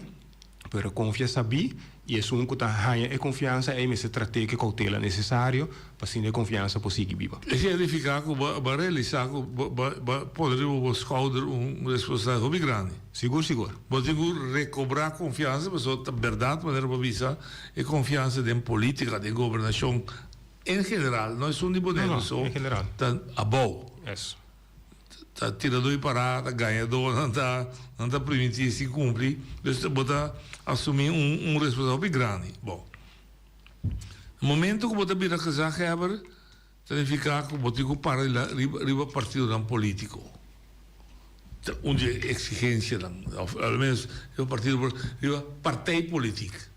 pero konfia sabí i esun ku ta haña e konfiansa ei mester trat'é ku e koutela nesesario pa asina e konfiansa por sigui biba. Esei a nifiká ku bo a realisá ku bo a pone riba bo skouder un responsabilidat hopi grandi. Sigur, sigur. Bo tin ku rekobrá konfiansa pasobra ta bèrdat manera bo a bisa e konfiansa den polítika, den gobernashon En general, no esun di Boneiru so, ta abou. Ta tiradó i pará, ta gañadó, nan ta nan ta primintí sin kumpli. Dus bo ta asumí un un responsabilidat hopi grandi. Bon, na momento ku bo ta bira gezaghebber, ta nifiká ku bo tin ku para riba riba partidonan polítiko. Ta un di e eksigensianan, òf al menos riba partido, riba partijpolitiek.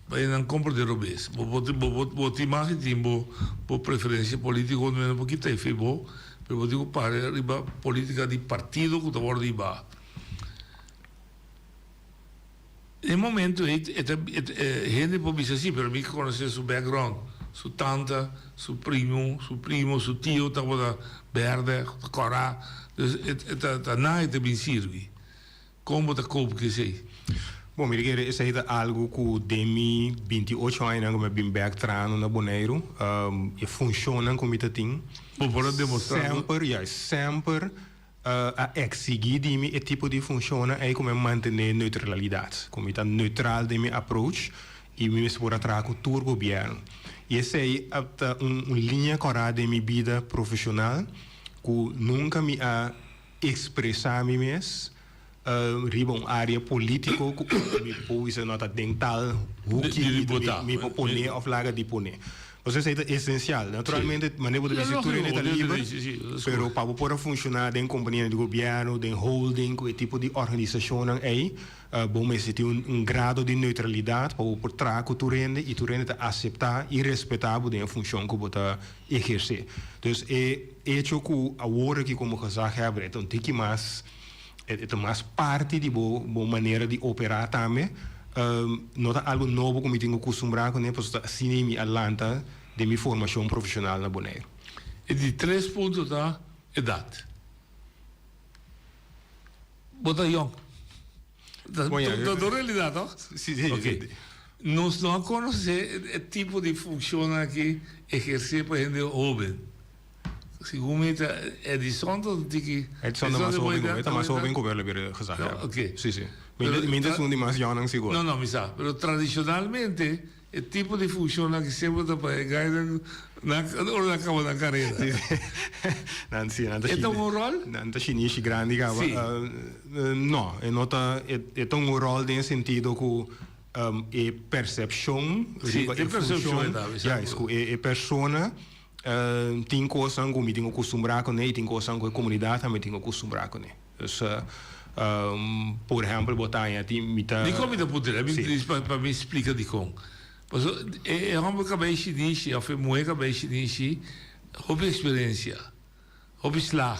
Bay nan comprende robes. Bo bo bo bo tin mag di tin bo bo preferencia politico no por kita efe bo, pero bo tin cu para riba politica di partido cu ta wordo hiba. E momento ey e ta e hende por bisa si, pero mi conoce su background, su tanta, su primo, su primo, su tio tabata berde, cora, dus e ta ta nan e ta bin sirbi. Kon bo ta koop ku esei? Bon, mi ta kere esei ta algu ku den mi binti ocho añanan ku mi a bin bèk trahando na Boneiru, e funshonnan ku mi ta tin, Bo por a demostrá ku. Semper, ya, semper a eksigí di mi e tipo di funshonnan ei ku mi a mantené neutralidat, ku mi ta neutral den mi approach i mi mester por a traha ku tur gobièrnu. I esei a ta un liña kòrá den mi bida profeshonal ku nunka mi a Expresa mi mes riba un area politico cu mi por bisa no ta den tal hoeki mi por pone of laga di pone. Pasobra esey ta esencial. Naturalmente manera bo ta bisa tur hende ta liber, pero pa bo por a funciona den companianan di gobierno, den holding cu e tipo di organisacionnan ey, Bo mester tin un grado di neutralidad pa bo por traha cu tur hende y tur hende ta acepta y respeta bo den e funcion cu bo ta eherce. Dus e hecho cu awor aki como gezaghebber e ta un tiki mas, e ta mas parti di bo bo manera di opera tambe, no ta algo nobo cu mi tin cu custumbra cune pasobra ta asina mi a lanta den mi formacion profesional na Boneiru. E di tres punto ta edad. Bo ta yong. Ta ta realidad toch? Si, si. Ok. Nos no a conoce e tipo di funccionnan aki eherce pa hende hoben. Segun mi ta Edison ta un tiki. Edison ta mas hoben ku mi, ta mas hoben ku mi lo bira gezaghebber. Oké. Si, si. Mi ta esun di mas yònnan sigur. No, no, mi sa. Pero tradishonalmente e tipo di funshonnan aki semper ta pa e gainan na ora nan kaba nan karera. Si, si. Nan si, nan ta E ta un ròl? Nan ta shinishi grandi kaba. Si. No, e no ta, e ta un ròl den e sentido ku e persepshon riba e funshon, juist, ku e persona Tin kosnan ku mi tin ku kustumbrá kuné i tin kosnan ku e komunidat tambe tin ku kustumbrá kuné. Dus, por ehèmpel, bo ta haña tin mi ta. Dikon mi ta puntra? Mi dis pa mi splika dikon. Pasobra e hòmber kabei shinishi òf e muhé kabei shinishi hopi eksperensia, hopi sla.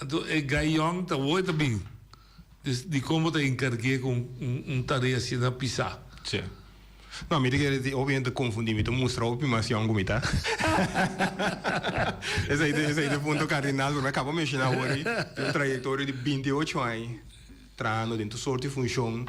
Anto e gai yòn ta wou e ta bin. Dus dikon bo ta enkarg'é ku un tarea asina pisá? Sí. No, mi ta kere di hopi hende ta konfundí. Mi ta mustra hopi mas yòn ku mi ta. Esei ta esei ta e punto kardinal ku mi a kaba menshoná awor ei. Tin un trayektorio di binti ocho aña trahando den tur sort di funshon,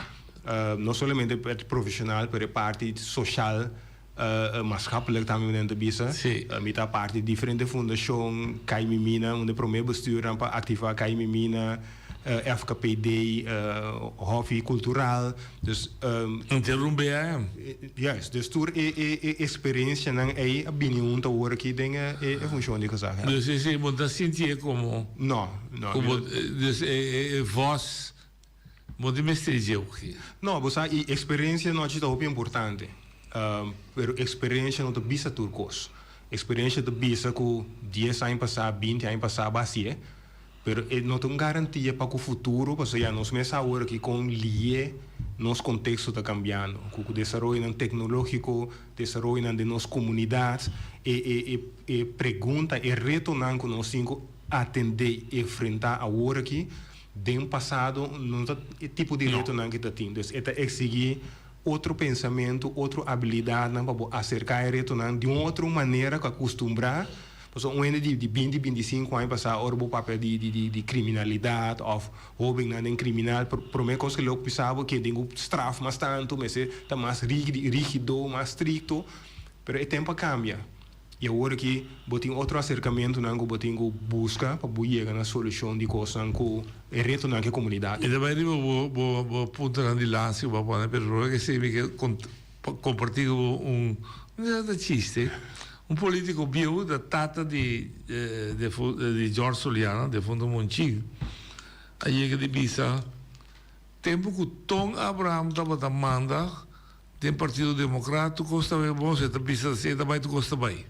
no solamente profeshonal pero e parti soshal. Maatschappelijk tambe mi ta bisa. Mi ta parti di diferente fundashon, Kai Mimina, un di e promé bestuurnan pa aktivá Kai Mimina, FKPD, Hòfi Kultural. Dus. Interun BAM. Juist. Dus tur e e eksperensianan ei a bini huntu awor aki den e funshon di gezaghebber. Dus esei bo ta sintié komo. No, no. Komo dus e vòs Bo tin mester dje oki. No, bo sa e experiencia nochi ta hopi importante. Pero experiencia no ta bisa tur cos. Experiencia ta bisa cu dies aña pasa, binti aña pasa bo haci'e, pero e no ta un garantia pa cu futuro, pasobra ya nos mes sa awor aki con lié nos contexto ta cambiando, cu cu desaroyonan tecnologico, desaroyonan den nos comunidad, e e e e pregunta, e retonan cu nos tin cu atende y enfrenta awor aki, Den pasado no ta e tipo di retonan ki ta tin. Dus e ta exigi otro pensamentu, otro abilidadnan pa bo acerca e retonan di un otro manera cu a custumbra. Pasobra un hende di binti, bintisinku aña pasa ora bo papia di di criminalidad of hobennan den criminal, prome cos cu lo bisa bo ke den cu straf mas tanto, mester ta mas rigido, mas stricto. Pero e tempo a cambia. I awor aki bo tin otro aserkamentunan ku bo tin ku buska pa bo yega na solushon di kosnan ku e retonan ku e komunidat I ta bai riba bo bo bo puntonan di lansi ku bo a pone, pero prome ke esei mi ke kompartí ku bo un no ta chiste, un politiko bieu ta tata di di George Soliano, defunto Monchín, a yega di bisa tempu ku Ton Abraham tabata manda Den Partido Democrat tur cos ta bay bon, si e ta bisa si e ta bay tur cos ta bay.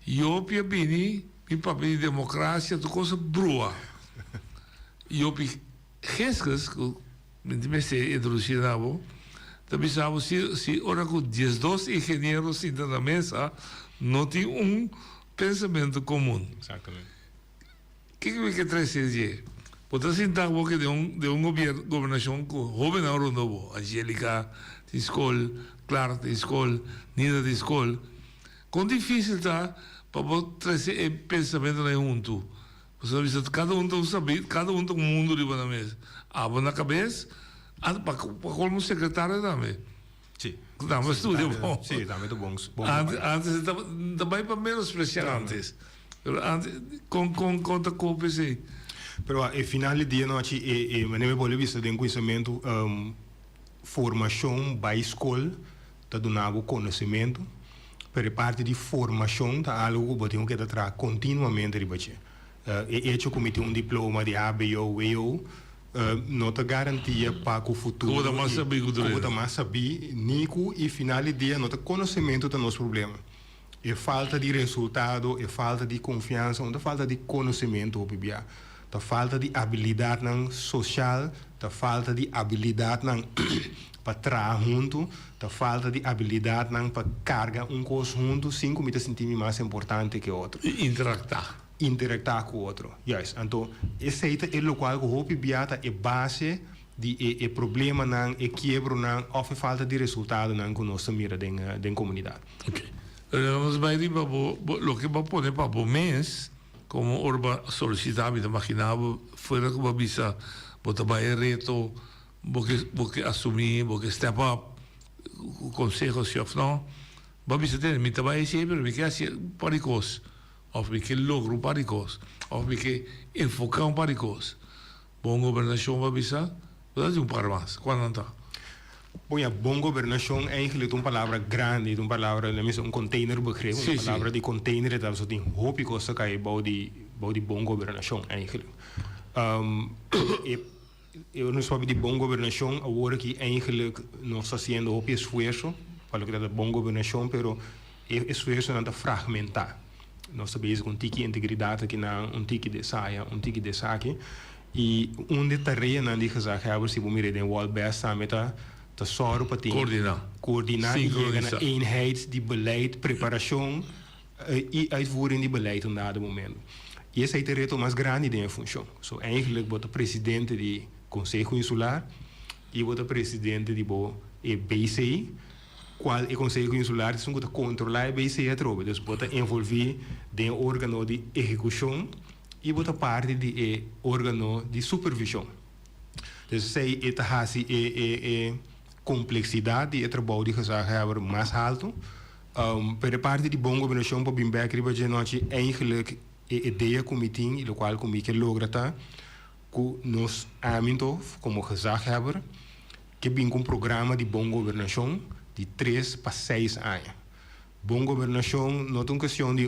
Yopi a bini bin papia di democracia tur cos a brua. Yopi Giskus cu mi tin mester introduci na bo ta bisa bo si si ora cu diesdos ingeniero sinta na mesa no tin un pensamento comun. Exactamente. Kiko mi ke trese dje? Bo ta sinta bo ke den un den un gobier gobernashon ku hobennan rondó bo. Angelica tin skol, Clara tin skol, Nina tin skol. Kon difisil ta pa bo trese e pensamentonan ei huntu? Pasobra bisa kada un ta un sabi, kada un ta un mundu riba nan mes. Abo na kabes, a pa pa kolmo sekretario tambe. Sí. Tambe studia bon. Sí, tambe ta bon. Bon antes, antes ta, ta bai pa menospreciá antes. Pero antes, kon, kon, kon ta koop esei? Pero e final di dia nochi, e, e manera mi bolbe bisa den kuminsamentu, um, formashon bai skol ta duna bo konosementu, pero e parti di formashon ta algu ku bo tin ku keda traha kontinuamente riba dje. E echo ku mi tin un diploma di hbo, wo, no ta garantia pa ku futuro. Ku bo ta mas sabí ku tur hende. Ku bo ta mas sabí, ni ku i final di dia no ta konosementu ta nos problema. E falta di resultado, e falta di konfiansa, no ta falta di konosementu hopi bia. Ta falta di abilidatnan sosial, ta falta di abilidatnan pa traha huntu, ta falta di abilidatnan pa karga un kos huntu sin ku mi ta sinti mi mas importante ke otro. I interaktá. Interaktá ku otro. Juist. Anto esei ta e lokual ku hopi bia ta e base di e e problemanan, e kiebronan òf e falta di resultadonan ku nos ta mira den den komunidat. Ok. Pero nos bai riba bo bo loke bo a pone pa bo mes komo ora bo a solisitá mi ta maginá bo fuera ku bo a bisa bo ta bai e reto bo ke bo ke asumí bo ke step up ku konseho si òf no bo a bisa tene mi ta bai esei pero mi ke hasi un par di kos. Òf mi ke logra un par di kos. Òf mi ke enfoká un par di kos. Bon gobernashon bo a bisa, bo ta di un par mas. Kua nan ta? Bon ya, bon gobernashon eigenlijk ta un palabra grandi, ta un palabra, nan bisa un containerbegrip, un palabra di container e ta pasobra tin hopi kos ta kai bou di bou di bon gobernashon eigenlijk. E e ora nos papia di bon gobernashon awor aki eigenlijk nos ta hasiendo hopi esfuerso pa loke ta ta bon gobernashon pero E esfuersonan ta fragmentá. Nos ta bezig ku un tiki integridat akinan, un tiki di esaya, un tiki di esaki. I un di e tareanan di gezaghebber, si bo mira den Walt Best tambe ta, ta sòru pa tin. Koordiná. Koordiná i yega na eenheid di beleid, preparashon i uitvoering di beleid un dado momento. I esei ta e reto mas grandi den e funshon. So eigenlijk bo ta presidente di Konseho Insular i bo ta presidente di bo e BC. Cual e Conseho Insular ta esun cu ta controla e BC atrobe. Dus bo ta envolvi den e organo di ehecucion y bo ta parti di e organo di supervision. Dus esey e ta haci e e e complexidad di e trabou di gezaghebber mas halto. Pero e parti di bon gobernacion pa bin bek riba dje nochi eigenlijk e idea cu mi tin y locual cu mi ke logra ta cu nos ami anto como gezaghebber Ke bin ku un programa di bon gobernashon di tres pa seis aña. Bon gobernashon no ta un kestion di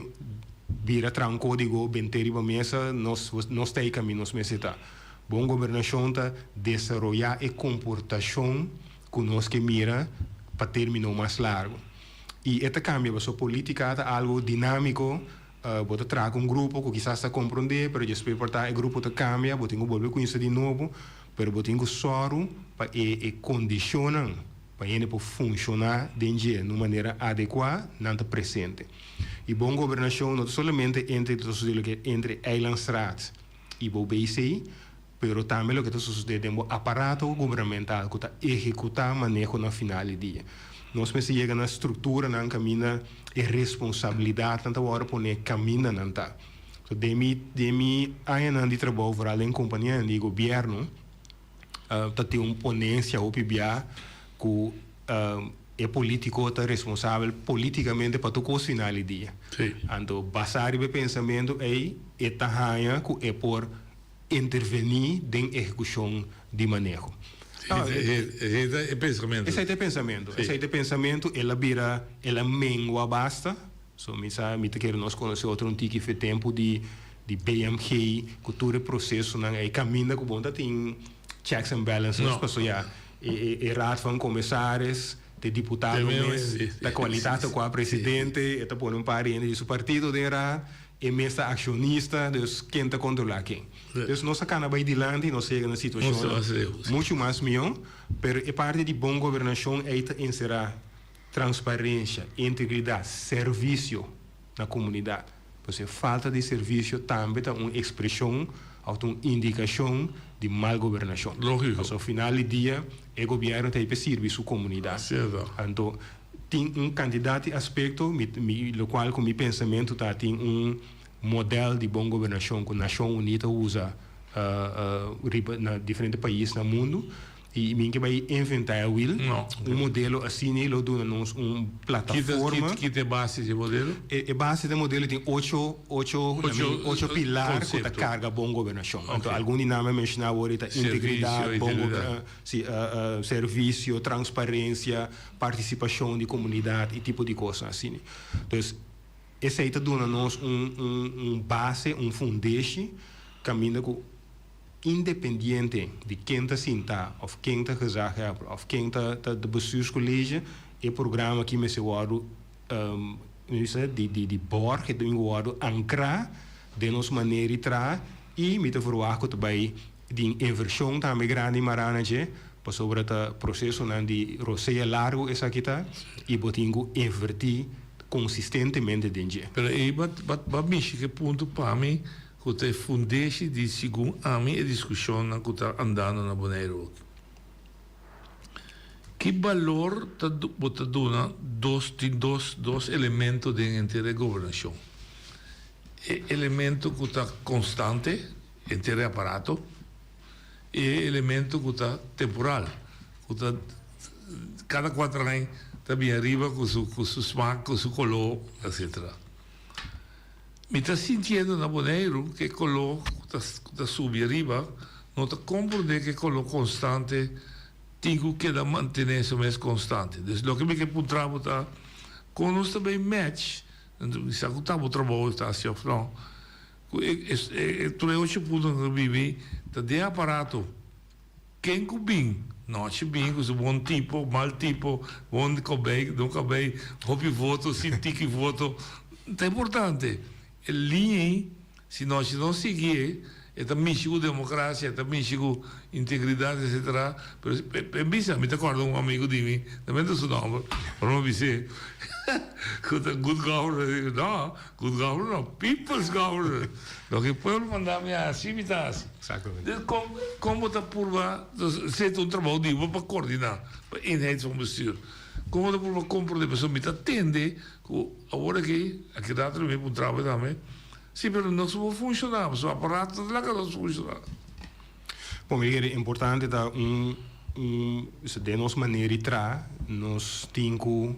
bira traha un kódigo, bent'é riba mesa, nos nos ta ei kaminda nos mester ta. Bon gobernashon ta desaroyá e komportashon ku nos ke mira pa término mas largu. I e ta kambia pasobra polítika ta algu dinámiko, bo ta traha ku un grupo ku kisas ta komprondé, pero despues por ta e grupo ta kambia, bo tin ku bolbe kuminsá di nobo. Pero bo tin ku sòru pa e e kondishonnan pa hende por funshoná den dje na un manera adekuá, nan ta presente. I bon gobernashon no ta solamente entre ta sosodé loke entre Eilandsraad i bo BC, pero tambe loke ta sosodé den bo aparato gubernamental ku ta ehekutá maneho na final di dia. Nos mester yega na strukturanan kaminda e responsabilidatnan ta wòrdu poné kaminda nan ta. So den mi den mi añanan di trabou vooral den kompanianan di gobièrnu ta tin un ponensia hopi bia ku e politiko ta responsabel politikamente pa tur kos final di dia. Anto basá riba e pensamentu ei e ta haña ku e por intervení den ehekushon di maneho. Esei ta e pensamentu. Esei ta e pensamentu. Esei ta e pensamentu. El a bira el a mengua basta. So mi sa mi ta kere nos konosé otro un tiki fe tempu di di BMG ku tur e prosesonan ei kaminda ku bo no ta tin checks and balances No. paso ya e e e raad van commissaris te diputado mes ta kualidat ta kua presidente e ta pone un par di hende di su partido den raad e mes ta akshonista dus ken ta kontrolá ken. Dus nos a kana bai dilanti i nos a yega na situashonnan muchu mas mihó pero e parti di bon gobernashon ei ta enserá Transparencia, integridad, servicio na comunidad. Pues e falta di servicio tambe ta un expresion of ta un indicacion di mal gobernacion. Logico. Pasobra final di dia e gobierno ta ahí pa sirbi su comunidad. Cierto. Anto tin un cantidad di aspecto mi mi locual cu mi pensamento ta tin un model di bon gobernacion cu Nacion Uni ta usa riba na diferente pais na mundo. I mi ke bai inventá e wiel. No. Un modelo asina lo duna nos un plataforma. Ki ta e base di e modelo? E base di e modelo tin ocho, ocho, ocho pilar ku ta karga bon gobernashon. Anto algun di nan mi a menshoná awor ta integridat, bon si, servisio, transparensia, partisipashon di komunidat i tipo di kosnan asina. Dus esei ta duna nos un un base, un fundeshi kaminda ku. Independiente di ken ta sinta of ken ta gezaghebber of ken ta ta de bestuurscollege, e programa aki mester wordo di di borg, e tin ku wordo ankrá den nos manera di traha i mi ta verwagt ku ta bai tin invershon tambe grandi mará na dje pasobra ta prosesonan di rosea largu esaki ta i bo tin ku invertí konsistentemente den dje. Pero ei ba ba mishi ku e punto pa mi Ku ta e fundeshi di segun ami e diskushonnan ku ta andando na Boneiru oki. Ki balor ta bo ta duna dos tin dos dos elemento den henter e gobernashon. E elemento ku ta konstante henter e aparato i e elemento ku ta temporal ku ta kada kuater aña ta bin ariba ku su ku su smak ku su koló etcetera. Mi ta sintiendo na Boneiru ku e koló ku ta ku ta subi ariba no ta komprondé ku e koló konstante tin ku keda mantené su mes konstante. Dus loke mi ke puntra bo ta kon nos ta bay match, mi sa ku ta bo trabou ta hasi òf no, ku e e tur e ocho puntonan ku ta bibi ta den aparato. Ken ku bin, nochi bin ku su bon tipo, mal tipo, bon kobei, no kobei, hopi voto, sin tiki voto, ta importante. E liña ei, si nochi no sigui e, e ta mishi ku demokrasia, e ta mishi ku integridat, etsetera. Pero e bisa, mi ta kòrda un amigu di mi, no menta su nòmber, pero mi a bis'é ku ta good governor, e di, no, good governor no, people's governor. Loke e pueblo manda mi hasi, mi ta hasi. Exactamente. Kon, kon bo ta purba, esei ta un trabou di bo pa koordiná, pa eenheid van bestuur. Kon bo ta purba komprondé? Pasobra mi ta tende ku awor aki, aki rato mi puntra bo tambe, si, pero nos no por funshoná, pasobra aparato ta laga nos funshoná. Bon, mi kere importante ta un, un, den nos manera di traha, nos tin ku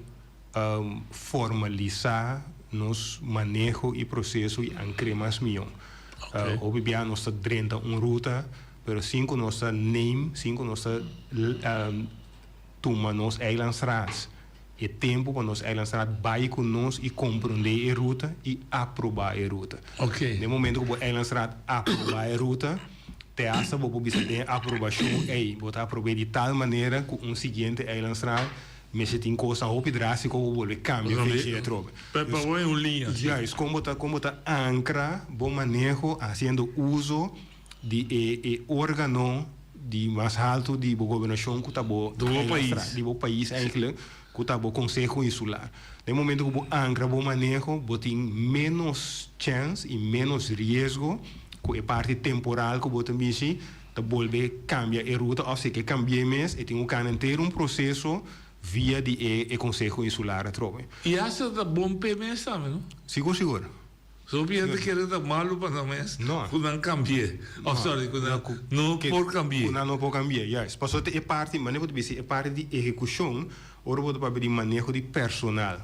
formalisá nos maneho i proseso i ankr'é mas mihó. Hopi bia nos ta drenta un ruta, pero sin ku nos ta neem, sin ku nos ta tuma nos eilandsraad e tempu pa nos eilandsraad bai ku nos i komprondé e ruta i aprobá e ruta. Den momento ku bo eilandsraad aprobá e ruta, te asta bo por bisa den e aprobashon ei, bo ta aprob'é di tal manera ku un siguiente eilandsraad Mester tin kosnan hopi drástiko pa bolbe kambia fecha atrobe. Pa bo e un liña. Juist, kon bo ta kon bo ta ankra bo maneho hasiendo uso di e e órgano di mas haltu di bo gobernashon ku ta bo Di bo pais. Di bo pais eigenlijk ku ta bo konseho insular. Den momento ku bo ankra bo maneho bo tin ménos chèns i ménos riesgo ku e parti temporal ku bo ta mishi Ta bolbe cambia e ruta of si ke cambi'e mes e tin cu cana henter un proceso via di e e Conseho Insular atrobe. Y hasta ta bon p'e mes tambe, no? Sigur, sigur. So hopi hende kere ta malu pa nan mes No. cu nan cambi'e. Of sorry, cu nan no por cambi'e. Cu nan no por cambi'e, juist. Pasobra ta e parti, manera bo ta bisa, e parti di ehecucion, ora bo ta papia di maneho di personal,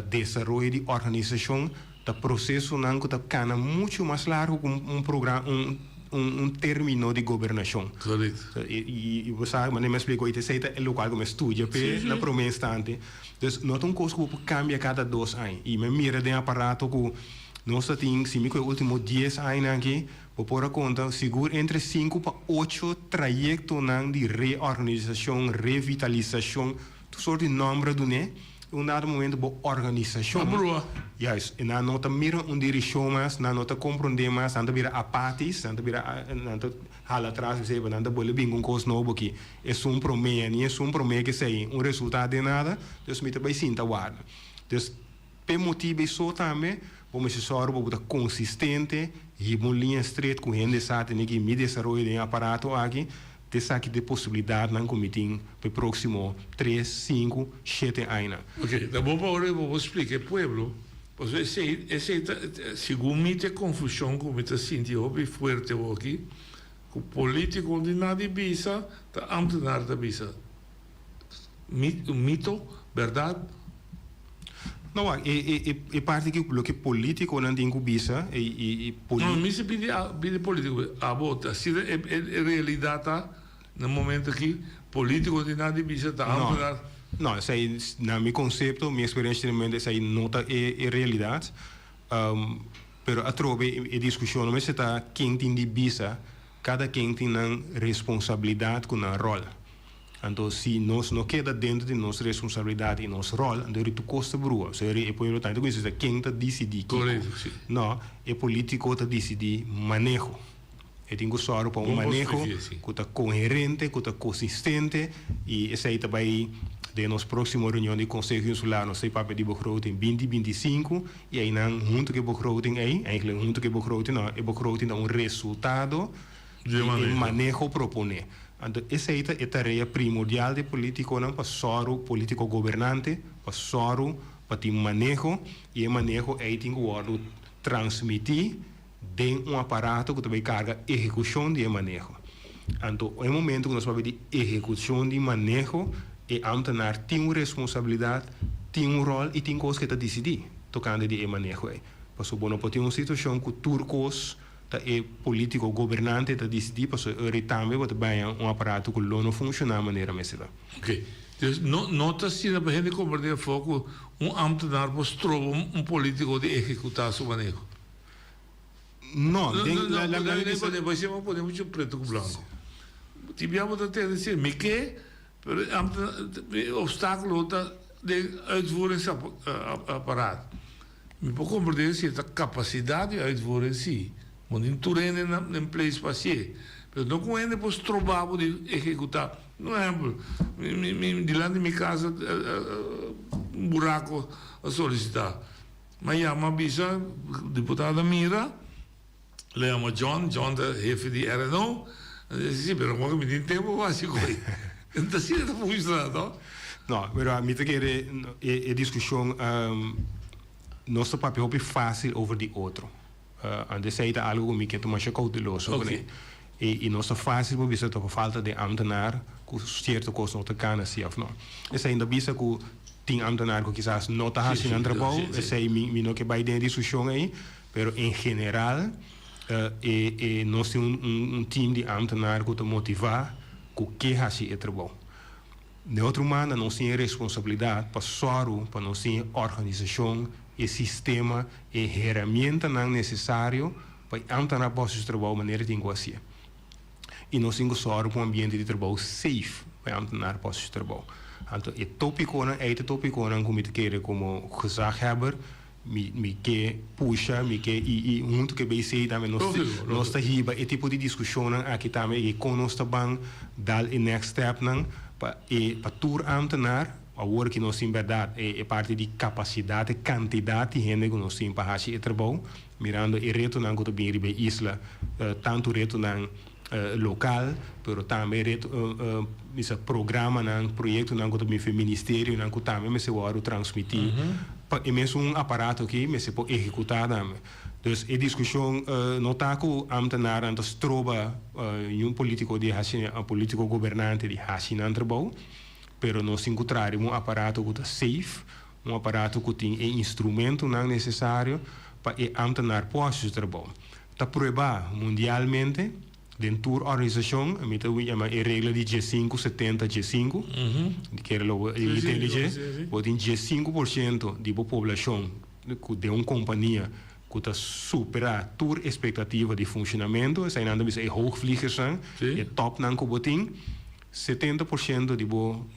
Desaroyo di organisashon ta prosesonan ku ta kana muchu mas largu ku un progra un un término di gobernashon. Korekto. I bo sa manera mi a splika oit esei ta e lokual ku mi a studia p'e na promé instante. Dus no ta un kos ku bo por kambia kada dos aña. I mi a mira den aparato ku nos ta tin si mi ku e último dies añanan aki bo por a konta sigur entre sinku pa ocho trayektonan di reorganisashon, revitalisashon, tur sort di nòmber a dun'é. Un dado momento bo organisashon. A brua. Juist. E nan no ta mira un dirishon mas, nan no ta komprondé mas, nan ta bira apatis, nan ta bira, nan ta hala atras i bisa, nan ta bolbe bin ku un kos nobo aki. Esun promé, ni esun promé ke esei, un resultado den nada, dus mi ta bai sinta warda. Dus, p'e motibu ei so tambe, bo mester sòru pa bo ta konsistente, hiba un liña stret ku hende sa tene ki mi desaroyo den e aparato aki, T'esaki t'e posibilidatnan ku mi tin pa e próksimo tres, sinku, shete añanan. Ok, ta bon pa ora bo por splika e pueblo, pasobra esei, esei ta, segun mi t'e konfushon ku mi ta sinti hopi fuerte awoki, ku politiko di nadi bisa, ta ambtenaar ta bisa. Mito, bèrdat? No wak, e e e parti ki loke politikonan tin ku bisa e e poli. No, mi si pidi pidi politiko, abo ta asina e e realidat ta na momento aki, politiko tin nada di bisa, ta ambtenaar. No, esei na mi konsepto, mi eksperensia den momento esei no ta e e realidat. Pero atrobe e diskushon no mester ta ken tin di bisa, kada ken tin nan responsabilidat ku nan ròl. Anto si nos no keda dentro di nos responsabilidad y nos rol, anto eri tur cos ta brua. So eri e pueblo tanto cu ta ken ta dicidi kico. Correcto, si. No, e politico ta dicidi maneho. E tin cu sòru pa un Bon maneho perspectiva, si. cu ta coherente, cu ta consistente y esey ta bay den nos proximo reunion di Conseho Insular nos ta papia di begroting binti 25 y eynan hunto cu e begroting ey, eigenlijk hunto cu e begroting no, e begroting ta un resultado Di di e e maneho. maneho propone. Anto esei ta e tarea primordial di e politiconan pa sòru, politico gobernante, pa sòru pa tin maneho y e maneho ei tin cu wòrdu transmiti den un aparato cu ta bay carga ehecucion di e maneho. Anto e momento cu nos papia di ehecucion di maneho e ambtenaar tin un responsabilidad, tin un rol y tin cos cu e ta dicidi tocante di e maneho ei. Pasobra bo no por tin un situashon ku tur kos ta e polítiko gobernante ta disidí pasobra e ora tambe bo ta baña un aparato ku lo no funshoná manera mester ta. Oké. Dus no no ta asina pa hende komprendé afó ku un ámtenar por stroba un polítiko di ehekutá su maneho. No, den la la la bisa. Bo siempre pone mucho preto ku blanco. Tin bia bo ta tende si mi ke, pero e ámtenar e obstákulo ta den uitvoeringsapparaat. Mi por komprendé si e ta kapasidat di uitvoering sí, bo tin tur hende na den place pa hasié, pero no ku hende por stroba bo di ehekutá. Un ehèmpel, mi mi dilanti mi kas un burako a solisitá, mi a yama bisa diputado a mira. Lo yama John, John ta hefe di RNO. A dici, si, pero como mi tin tempo pa haci coy. Enta asina ta funciona, no? No, pero mi ta kere e discusion nos ta papia hopi facil over di otro. Anto esey ta algo cu mi ke ta masha cauteloso cu ne. Y nos ta facil pa bisa ta falta den ambtenaar cu cierto cos no ta cana si of no. Esey no ta bisa cu tin ambtenaar cu kisas no ta haci nan trabou, esey mi no ke bay den e discusion ey. Pero en general e e nos tin un un team di ambtenaar ku ta motivá ku ke hasi e trabou. De otro manda nos tin e responsabilidat pa sòru pa nos tin e organisashon, e sistema, e heramientanan nesesario pa e ambtenaar por hasi su trabou manera e tin ku hasié. I nos tin ku sòru pa un ambiente di trabou safe pa e ambtenaar por hasi su trabou. Anto e tópikonan ei ta tópikonan ku mi ta kere komo gezaghebber Mi mi ke pusha, mi ke i i huntu ku e BC tambe nos nos ta hiba e tipo di diskushonnan aki tambe i kon nos ta ban dal e next stepnan pa e pa tur ámtenar awor ki nos tin bèrdat e e parti di kapasidat e kantidat di hende ku nos tin pa hasi e trabou mirando e retonan ku ta bin riba e isla tantu retonan lokal pero tambe reto bisa programanan proyektonan ku ta bin for e ministerionan ku tambe mester wòrdu transmití pa e mesun aparato aki mester por ehekutá tambe. Dus e diskushon no ta ku ámtenarnan ta stroba niun polítiko di hasi polítiko gobernante di hasi nan trabou pero nos tin ku traha riba un aparato ku ta safe un aparato ku tin e instrumentonan nesesario pa e ámtenar por hasi su trabou. Ta pruebá mundialmente den tur organisashon, mi ta yama e regla di diesinku setenta diesinku, di kere lo bo intende dje, bo tin diesinku por siento di bo poblashon ku den un kompania ku ta superá tur espektativa di funshonamentu, eseinan ta bisa e hoogvliegersnan, e tòpnan ku bo tin, 70 por siento di bo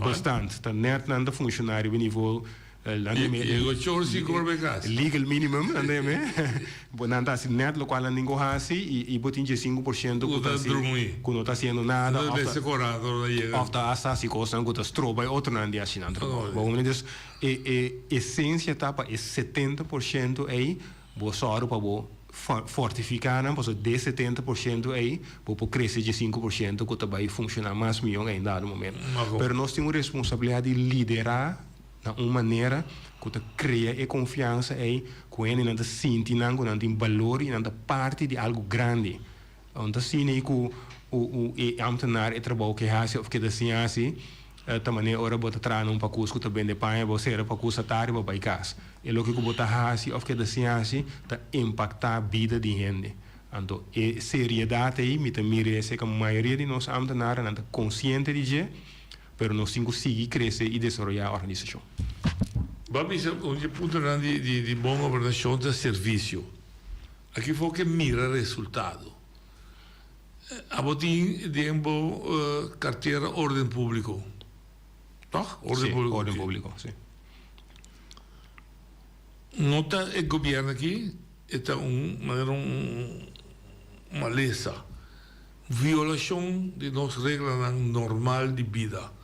bestand ta nèt nan ta funshoná riba e nivel Nan ta mete Llegó chor sin cor be cas. Legal minimum nan ta mete. Bo nan ta haci net locual nan tin cu haci y y bo tin 15% cu ta haci cu no ta haciendo nada of ta of ta hasta haci cosnan cu ta stroba e otronan di haci nan trabou. Bo comprende? Dus e e esencia ta pa e 70% ey bo sòru pa bo fortifica nan pasobra di e 70% ey bo por crece 15% cu ta bay funciona mas miyon ey dado momento. Pero nos tin un responsabilidad di lidera. Na un manera ku ta krea e konfiansa ei ku hendenan ta sinti nan ku nan tin balor i nan ta parti di algu grandi. No ta asina ei ku e ámtenar e trabou ke hasi òf keda sin hasi ta manera ora bo ta traha na un pakus ku ta bende paña bo sera pakus atardi bo bai kas. E loke ku bo ta hasi òf keda sin hasi ta impaktá bida di hende. Anto e seriedat ei mi ta mira esei ku mayoria di nos ámtenarnan ta konsiente di dje. Pero nos tin ku sigui krese i desaroyá organisashon. Bo a bisa un di e puntonan di bon gobernashon ta servisio. Aki for ke mira resultado. Abo tin den bo kartera orden públiko, tòg? Orden públiko. Orden públiko, si. No ta e gobièrnu aki, e ta un manera un malesa. Violashon di nos reglanan normal di bida,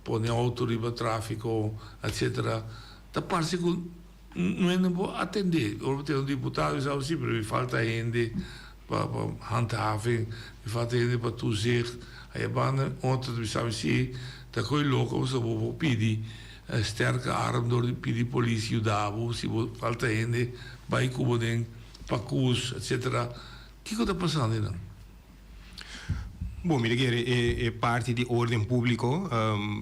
pone outo riba tráfiko, etcetera, ta parse ku no hende por atendé. Ora bo tene un diputado bisa bo si, pero mi falta hende pa pa handhaving, mi falta hende pa toezicht. Aya banda otro ta bisa mi si, ta koe loko pasobra bo por pidi sterke arm dor di pidi polis yuda bo si bo falta hende bai ku bo den pakus, etcetera. Kiko ta pasando einan? Bon, mi ta kere e parti di orden publico,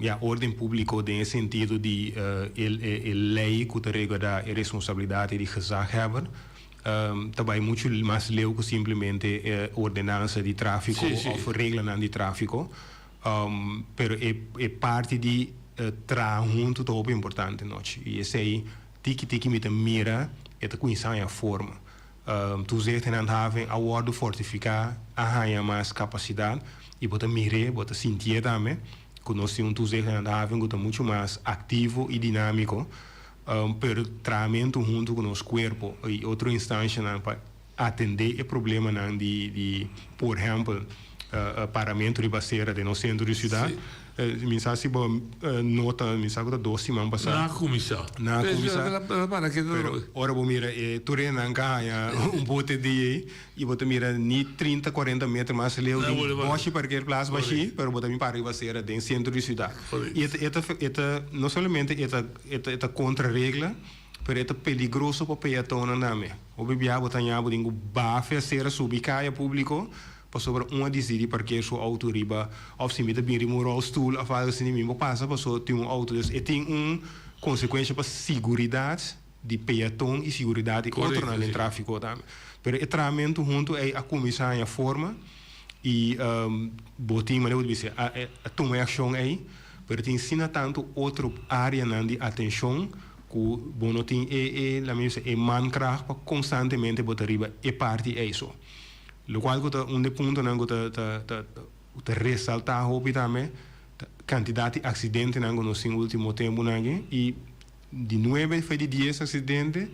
ya orden publico den e sentido di e ley cu ta regarda e responsabilidad di gezaghebber, ta bay mucho mas leu cu simplemente e ordenansa di trafico of reglanan di trafico. Pero e parti di traha hunto ta hopi importante nochi y esey tiki tiki mi ta mira e ta cuminsa haña forma. Toezicht en handhaving a wòrdu fortifiká, a haña mas kapasidat i bo ta mir'é, bo ta sintié tambe ku nos tin un toezicht en handhaving ku ta muchu mas aktivo i dinámiko, pero trahamentu huntu ku nos kuerpo i otro instanshanan pa atendé e problemanan di por ehèmpel paramentu riba sera den nos sentro di siudat. Mi sa si bo nota, mi sa ku ta dos siman pasá. Nan a kuminsá. Nan a kuminsá. Pero ora bo mira e tur hendenan ka haña un bote di ei i bo ta mira ni trinta, kuarenta meter mas leu di bòshi parkeerplaats bashí, pero bo ta bin para riba sera den sentro di siudat. I e ta, e ta, no solamente e ta, e ta kontra regla, pero e ta peligroso pa peatonnan tambe. Hopi biaha bo ta haña bo tin ku bafe a sera subi kaya públiko. Pasobra un a disidi parkeer su auto riba of si mi ta bin riba un rolstoel of algo asina mi por pasa paso tin un auto. Dus e tin un consecuencia pa siguridad di peaton y siguridad di otronan den trafico tambe. Pero e trahamento hunto ey a cuminsa haña forma y bo tin manera bo ta bisa a tuma e accion ey pero tin asina tanto otro areanan di atencion cu bo no tin e e laat mi bisa e mankracht pa constantemente bo ta riba e parti ey so. Lokual ku ta un di e puntonan ku ta ta ta ta resaltá hopi tambe ta kantidat di aksidentenan ku nos tin último tempunan aki i di nuebe fe di dies aksidente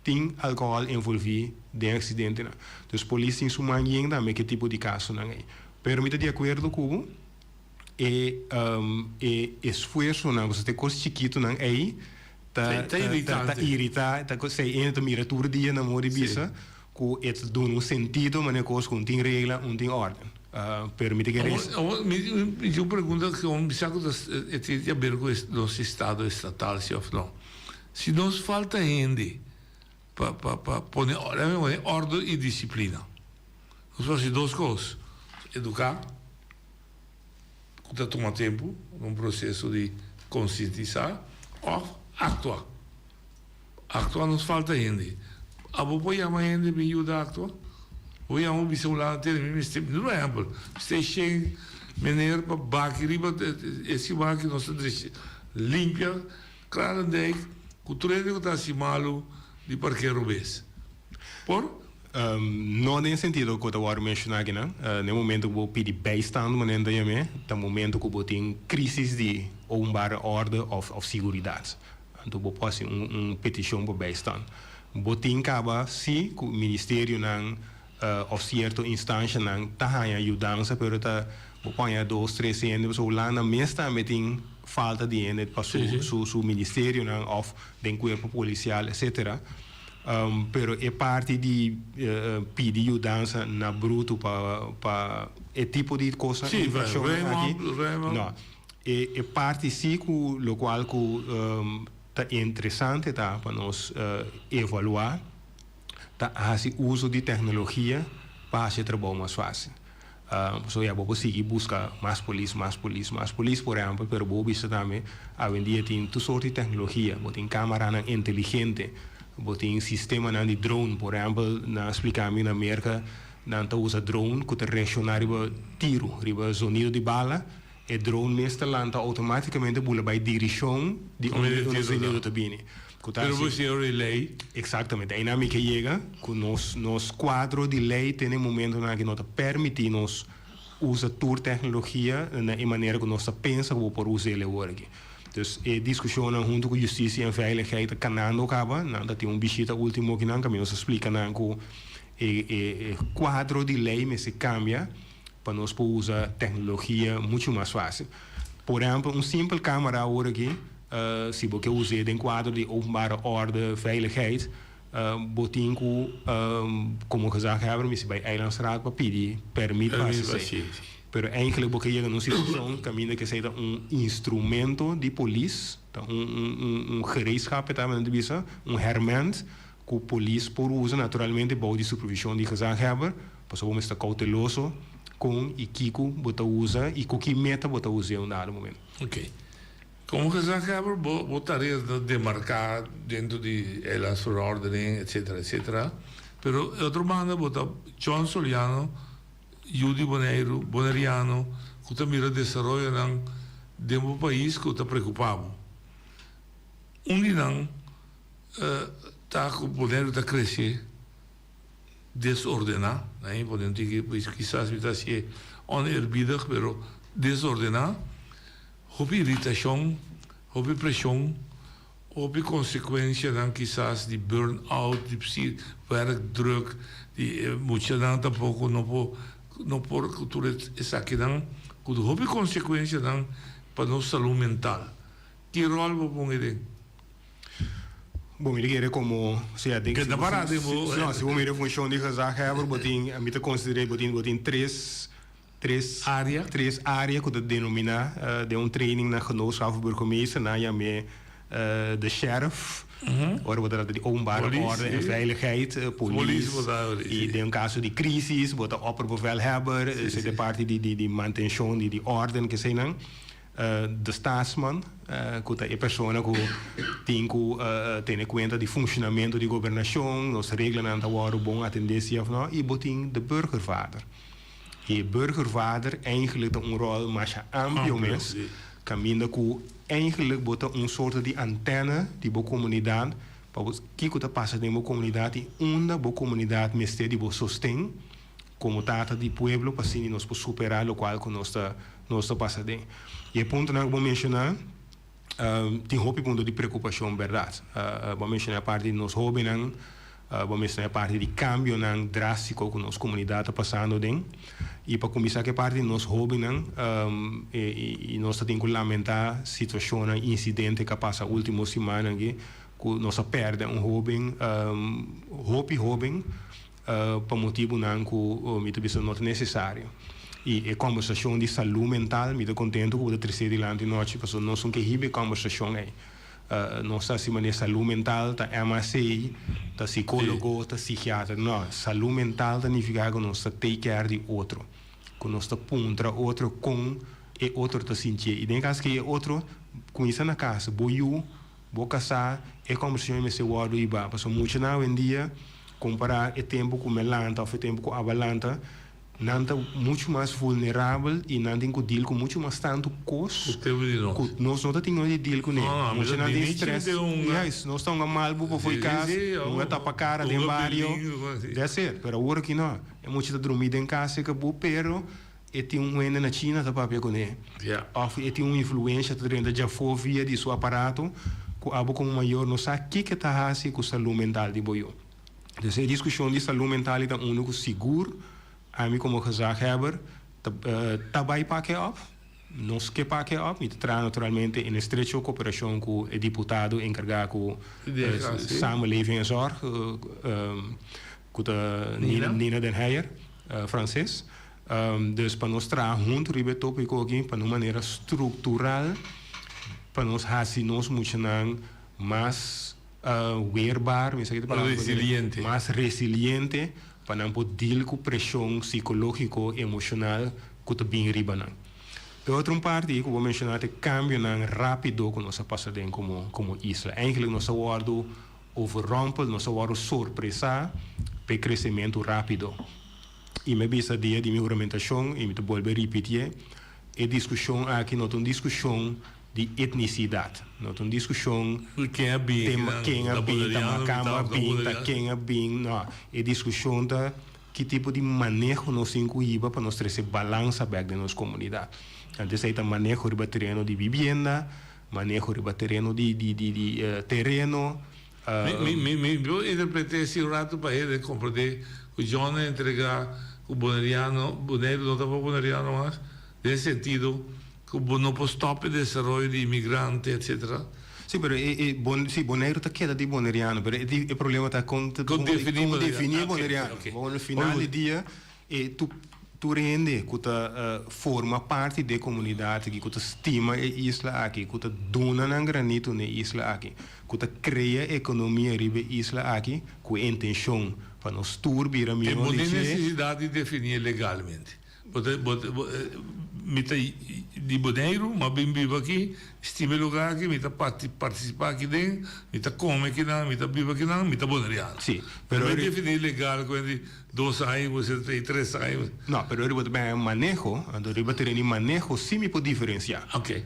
tin alkohòl envolví den aksidentenan. Dus polis tin su man yen tambe ku e tipo di kasonan ei. Pero mi ta di akuerdo ku bo e e esfuersonan, pasobra e kos chikitunan ei ta ta iritá ta kos ei ta mira tur dia na moda di bisa. Ku e ta duna un sentido manera kos ku un tin regla, un tin órden. Pero mi ta kere. Awor, mi tin un pregunta ku mi sa ku ta e tin di aber ku nos estado estatal si òf no. Si nos falta hende pa pa pa pone laat mi pone òrdu i disiplina. Nos por hasi dos kos, eduká, ku ta tuma tempu, un proseso di konsientisá, òf aktua. Actua nos falta hende. Abo por yama hende bin yuda actua? Bo yama bisa un lado tene mi mester, por ehempel, mester shen meneer pa baki riba e siman aki nos ta drecha limpia Kralendijk ku tur hende ku ta hasi malu di parker robes. Por? No den e sentido ku ta wòrdu menshoná akinan. Na e momento ku bo pidi bijstand, manera nan ta yam'é, ta momento ku bo tin krisis di openbare orde òf siguridat. Anto bo por hasi un petishon pa bijstand. Bo tin kaba si ku ministerionan òf sierto instanshanan ta haña yudansa pero ta bo por haña dos tres hende pasobra Hulanda mes tambe tin falta di hende pa su su ministerionan òf den kuerpo polisial etcetera. Pero e parti di pidi yudansa na bruto pa pa e tipo di kosnan infrakshonnan aki no. E parti si ku lokual ku ta interesante ta pa nos evaluá ta hasi uso di teknologia pa hasi e trabou mas fásil. Pasobra ya bo por sigui buska mas polis, mas polis, mas polis por ehèmpel, pero bo bisa tambe awendia tin tur sort di teknologia, bo tin kamaranan inteligente, bo tin sistemanan di drone, por ehèmpel nan a splika mi na Merka nan ta usa drone ku ta reakshoná riba tiru, riba zonido di bala. E drone mes ta lanta automaticamente bula bay diricion di unda e zonido ta bini. Cu ta Pero bo si ora di ley. Exactamente. Eynan mi ke yega cu nos nos cuadro di ley te na e momentonan aki no ta permiti nos usa tur tecnologia na e manera cu nos ta pensa cu bo por usa el awor aki. Dus e discusionnan hunto cu Justitie en Veiligheid ta canando caba. Nan ta tin un bishita ultimo akinan caminda nos a splica nan cu e e cuadro di ley mester cambia. Pa nos por usa tecnologia mucho mas facil. Por ehempel, un simpel camera awor aki, si bo ke us'é den cuadro di openbare orde, veiligheid, bo tin cu, como gezaghebber, mester bay Eilandsraad pa pidi permit pa haci esey. Pero eigenlijk bo ke yega na un situacion caminda cu esey ta un instrumento di polis, ta un gereedschap, e ta men ta bisa, un herment cu polis por usa naturalmente bou di supervision di gezaghebber, pasobra bo mester ta cauteloso. Kon i kiko bo ta usa i ku ki meta bo ta us'é un dado momento. Ok. Komo gezaghebber bo bo tarea ta demarká dentro di eilandsverordening etcetera etcetera, pero e otro banda bo ta John Soliano yu di Boneiru, boneriano ku ta mira desaroyonan den bo pais ku ta preokupá bo. Un di nan ta ku Boneiru ta krese desordená, nan e pone un tiki, kisas mi ta hasié oneerbiedig, pero desordená, hopi iritashon, hopi preshon, hopi konsekuensianan kisas di burn out, di psi werkdruk, di e muchanan tampoko no por no por ku tur esakinan, ku hopi konsekuensianan pa nos salú mental. Ki ròl bo pon eden? Bo mira kere komo, sea den, Keda pará den bo. No, si bo mira e funshon di gezaghebber bo tin, mi ta konsider'é bo tin bo tin tres, tres. Área. Tres área ku ta denominá den un training na Genootschap Burgemeester, nan a yam'é de sheriff, ora bo ta trata di openbare orde en veiligheid, polis, i den un kaso di krisis bo ta opperbevelhebber, esei ta e parti di di mantenshon di órden, keseinan. De staatsman, ku ta e persona ku tin ku tene kuenta di funshonamentu di gobernashon, nos reglanan ta wòrdu bon atendé si òf nò, i bo tin de burgervader. I e burgervader eigentlik ta un ròl masha amplio mes, kaminda ku eigentlik bo ta un sorto di antèna di bo komunidat pa bo kiko ta pasa den bo komunidat i unda bo komunidat mester di bo sosten. Komo tata di pueblo pa asina nos por superá lokual ku nos ta nos ta pasa den. I e puntonan ku bo menshoná tin hopi punto di preokupashon bèrdat. Bo a menshoná e parti di nos hóbennan, bo a menshoná e parti di kambionan drástiko ku nos komunidat ta pasando den. I pa kuminsá ku e parti di nos hóbennan i nos ta tin ku lamentá situashonnan, insidente ku a pasa último simannan aki ku nos a pèrdè un hóben, hopi hóben. pa motibunan ku mi ta bisa no ta nesesario. I e kòmbersashon di salú mental mi ta kontentu ku bo ta tresé dilanti nochi pasobra nos no ke hiba e kòmbersashon ei. Nos ta hasi manera salú mental ta MAC, ta sikólogo, ta sikiatra. No, salú mental ta nifiká ku nos ta take care di otro, ku nos ta puntra otro kon e otro ta sintié. I den e kas ku e otro kuminsá na kas, bo yu, Bo kasá, e kòmbersashon ei mester wòrdu hibá, pasobra muchanan awendia, kompará e tempu ku mi a lanta òf e tempu ku abo a lanta, nan ta muchu mas vulnerabel i nan tin ku deal ku muchu mas tantu kos ku nos no ta tin nodi di deal kuné. Muchanan tin strès, juist, nos ta hunga malbu pafó di kas, hunga tapa kara den bario, that's it. Pero awor aki no, e mucha ta drumí den kas e kabu, pero E tin un hende na China ta papia kuné. Òf e tin un influensha ta drenta djafó via di su aparato ku abo komo mayor no sa kiko e ta hasi ku salú mental di bo yu. Entonces e diskushon di salú mental ei ta unu ku sigur ami komo gezaghebber ta ta bai pake òp. Nos ke pake òp. Mi ta traha naturalmente en estrecho koperashon ku e diputado enkargá ku samenleving en zorg ku ta Nina den Heyer, Franses. Dus pa nos traha huntu riba e tópiko aki pa na un manera struktural pa nos hasi nos muchanan mas weerbaar, mi sa ki ta palabra Resiliente. Mas resiliente pa nan por deal ku preshon sikológiko, emoshonal ku ta bin riba nan. E otro un parti ku bo menshoná ta e kambionan rápido ku nos a pasa den komo komo isla. Eigenlijk nos a wòrdu overrompel, nos a wòrdu sorpresá pa e kresementu rápido. I mi a bisa dia di mi huramentashon i mi ta bolbe ripitié, e diskushon aki no ta un diskushon di etnisidat, no ta un diskushon Ken a bin, tema ken a bin, ta makamba a bin, ta ken a bin, no. E diskushon ta ki tipo di maneho nos tin ku hiba pa nos trese balansa bèk den nos komunidat. Anto esei ta maneho riba tereno di bibienda, maneho riba tereno di di di tereno. Mi mi mi por interpreté esi un ratu pa hende komprendé ku John a entregá ku Boneriano, Boneiru no ta pa Boneriano mas, den sentido ku bo no por stòp e desaroyo di imigrante etcetera. Sí, pero e e bon sí Boneiru ta keda di Boneriano, pero e di e problema ta kon ta Kon definí kon definí Boneriano. Bo na final di dia E tur hende ku ta forma parti di e komunidat aki, ku ta stima e isla aki, ku ta duna nan granito na e isla aki, ku ta krea ekonomia riba e isla aki ku e intenshon pa nos tur bira E mihó bo di tin dje. nesesidat di definié legalmente. Bo ta, bo ta, mi ta di Boneiru, m'a bin biba aki, stima e lugar aki, mi ta parti, partisipá aki den, mi ta kome akinan, mi ta biba akinan, mi ta boneriano. Sí, pero. No definí legal ku di dos aña bo ta i tres aña. No, pero riba ta bin maneho, anto riba tereno di maneho sí mi por diferensiá. Oké.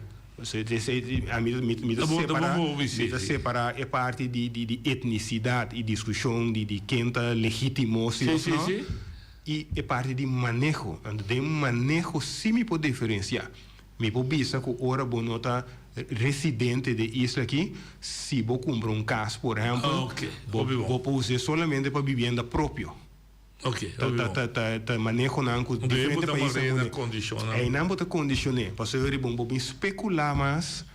Ami mi ta separá, mi ta separá e parti di di etnisidat i diskushon di di ken ta legítimo sí òf no. I e parti di maneho. Anto den maneho sí mi por diferensiá. Mi por bisa ku ora bo no ta residente di e isla aki, si bo kumpra un kas por ehèmpel, bo bo por us'é solamente pa bibienda propio. Ta ta ta manehonan ku diferente paisnan pone. Einan bo ta kondishoné. Pasobra riba un bo bin spekulá mas,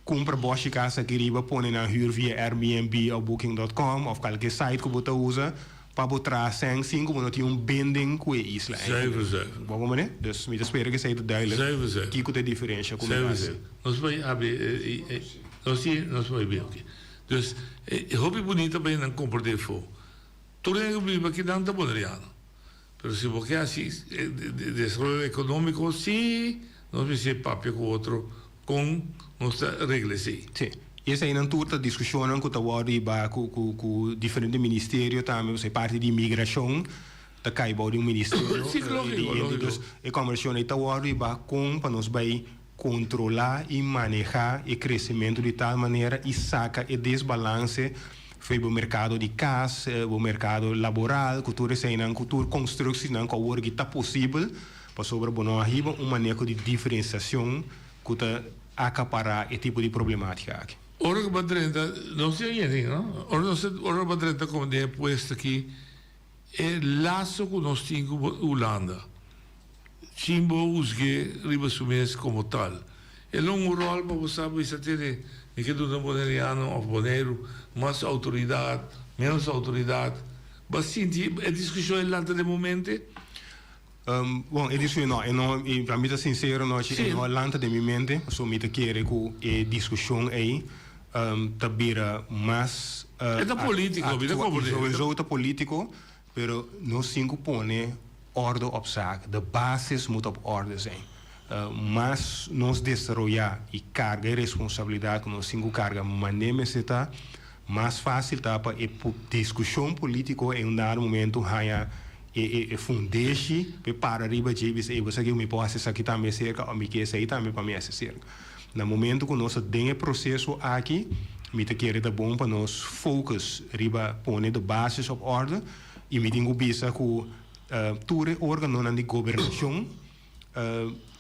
kumpra bòshi kas aki riba, pone nan hür via Airbnb òf Booking dòt kòm òf kalke site ku bo ta usa pa bo traha sèn sin ku bo no tin un binding ku e isla Zuiver, zuiver. Bo komprendé? Dus mi ta spera ku esei ta duidelijk Zuiver, zuiver. kiko ta e diferensha ku mi Zuiver, hasi. zuiver. Nos bai habri e e nos tin nos bai bin oke. Dus e hopi bunita pa nan komprendé afó. Tur hende ku biba aki nan ta boneriano. Pero si bo ke hasi desaroyo ekonómiko sí nos mester papia ku otro kon nos ta regla esei. Sí. I eseinan tur ta diskushonnan ku ta wòrdu hibá ku ku ku diferente ministerio tambe, pasobra e parti di imigrashon ta kai bou di un ministerio. Sí, lógiko, lógiko. Dus e kòmbersashon ei ta wòrdu hibá kon pa nos bai Kontrolá i manehá e kresementu di tal manera i saka e desbalanse fo'i bo merkado di kas, bo merkado laboral, ku tur eseinan, ku tur konstruksinan ku awor aki ta posibel, pasobra bo no a hiba un maneho di diferensiashon ku ta akapará e tipo di problematika aki. Ora ku bo a drenta, nos tin oye no? Ora nos ora bo a drenta komo den e puesto aki, e laso ku nos tin ku Hulanda, Sin bo husg'é riba su mes komo tal. E lo un ròl pa bo sa bisa tene, mi ke duna boneriano òf Boneiru mas outoridat, ménos outoridat. Bo a sinti e diskushon e lanta den bo mente? Bon, e diskushon no, e no, pa mi ta sinsero nochi, e no a lanta den mi mente, pasobra mi ta kere ku e diskushon ei ta bira mas E ta polítiko, mi ta komprendé. Sowieso ta polítiko, Pero nos tin cu pone orde op zaak. De basis moet op orde zijn. Mas nos desaroya y carga e responsabilidad cu nos tin cu carga mane mester ta, mas facil ta pa e discusion politico en un dado momento haya e fundeshi pa e para riba dje y bisa, ey bo sa kico mi por haci esaki tambe cerca of mi ke esey tambe pa mi haci cerca. Na momento cu nos ta den e proceso aki, mi ta kere ta bon pa nos focus riba pone de basis op orde y mi tin cu bisa cu tur e organonan di gobernacion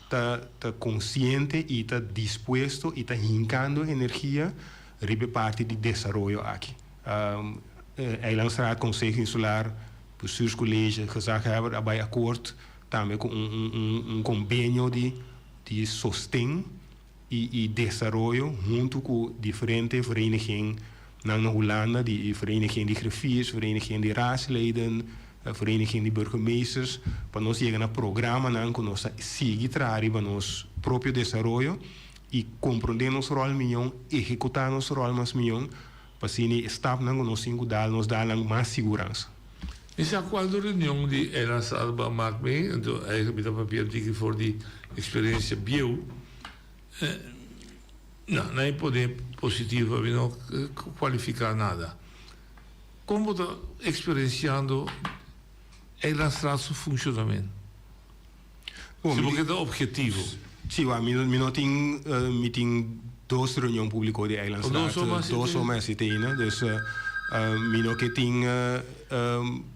ta ta consciente y ta dispuesto y ta hincando energia riba e parti di desaroyo aki. Eilandsraad, Consejo Insular, Bestuurscollege, Gezaghebber a bay akkoord tambe cu un un convenio di di sosten i i desaroyo huntu ku diferente verenigingnan na Hulanda, di vereniging di griffiers, vereniging di raadsleden, vereniging di burgemeesters, pa nos yega na programanan ku nos ta sigui traha riba nos propio desaroyo i komprondé nos ròl mion, ehekutá nos ròl mas mion, Pa asina e stapnan ku nos tin ku dal, nos dal nan mas siguransa. Mi sa kualdo reunion di Eilands Alba a mak mi, anto eigenlijk mi ta papia un tiki for di eksperensia bieu. No, nan e pone positivo, mi no kualifiká nada. Kon bo ta eksperensiando Eilandsraad su funshonamentu? Si bo keda objetivo. Si, wak, mi mi no tin, mi tin dos reunion publico di Eilandsraad, dos so mas así ainda, dus mi no ke tin,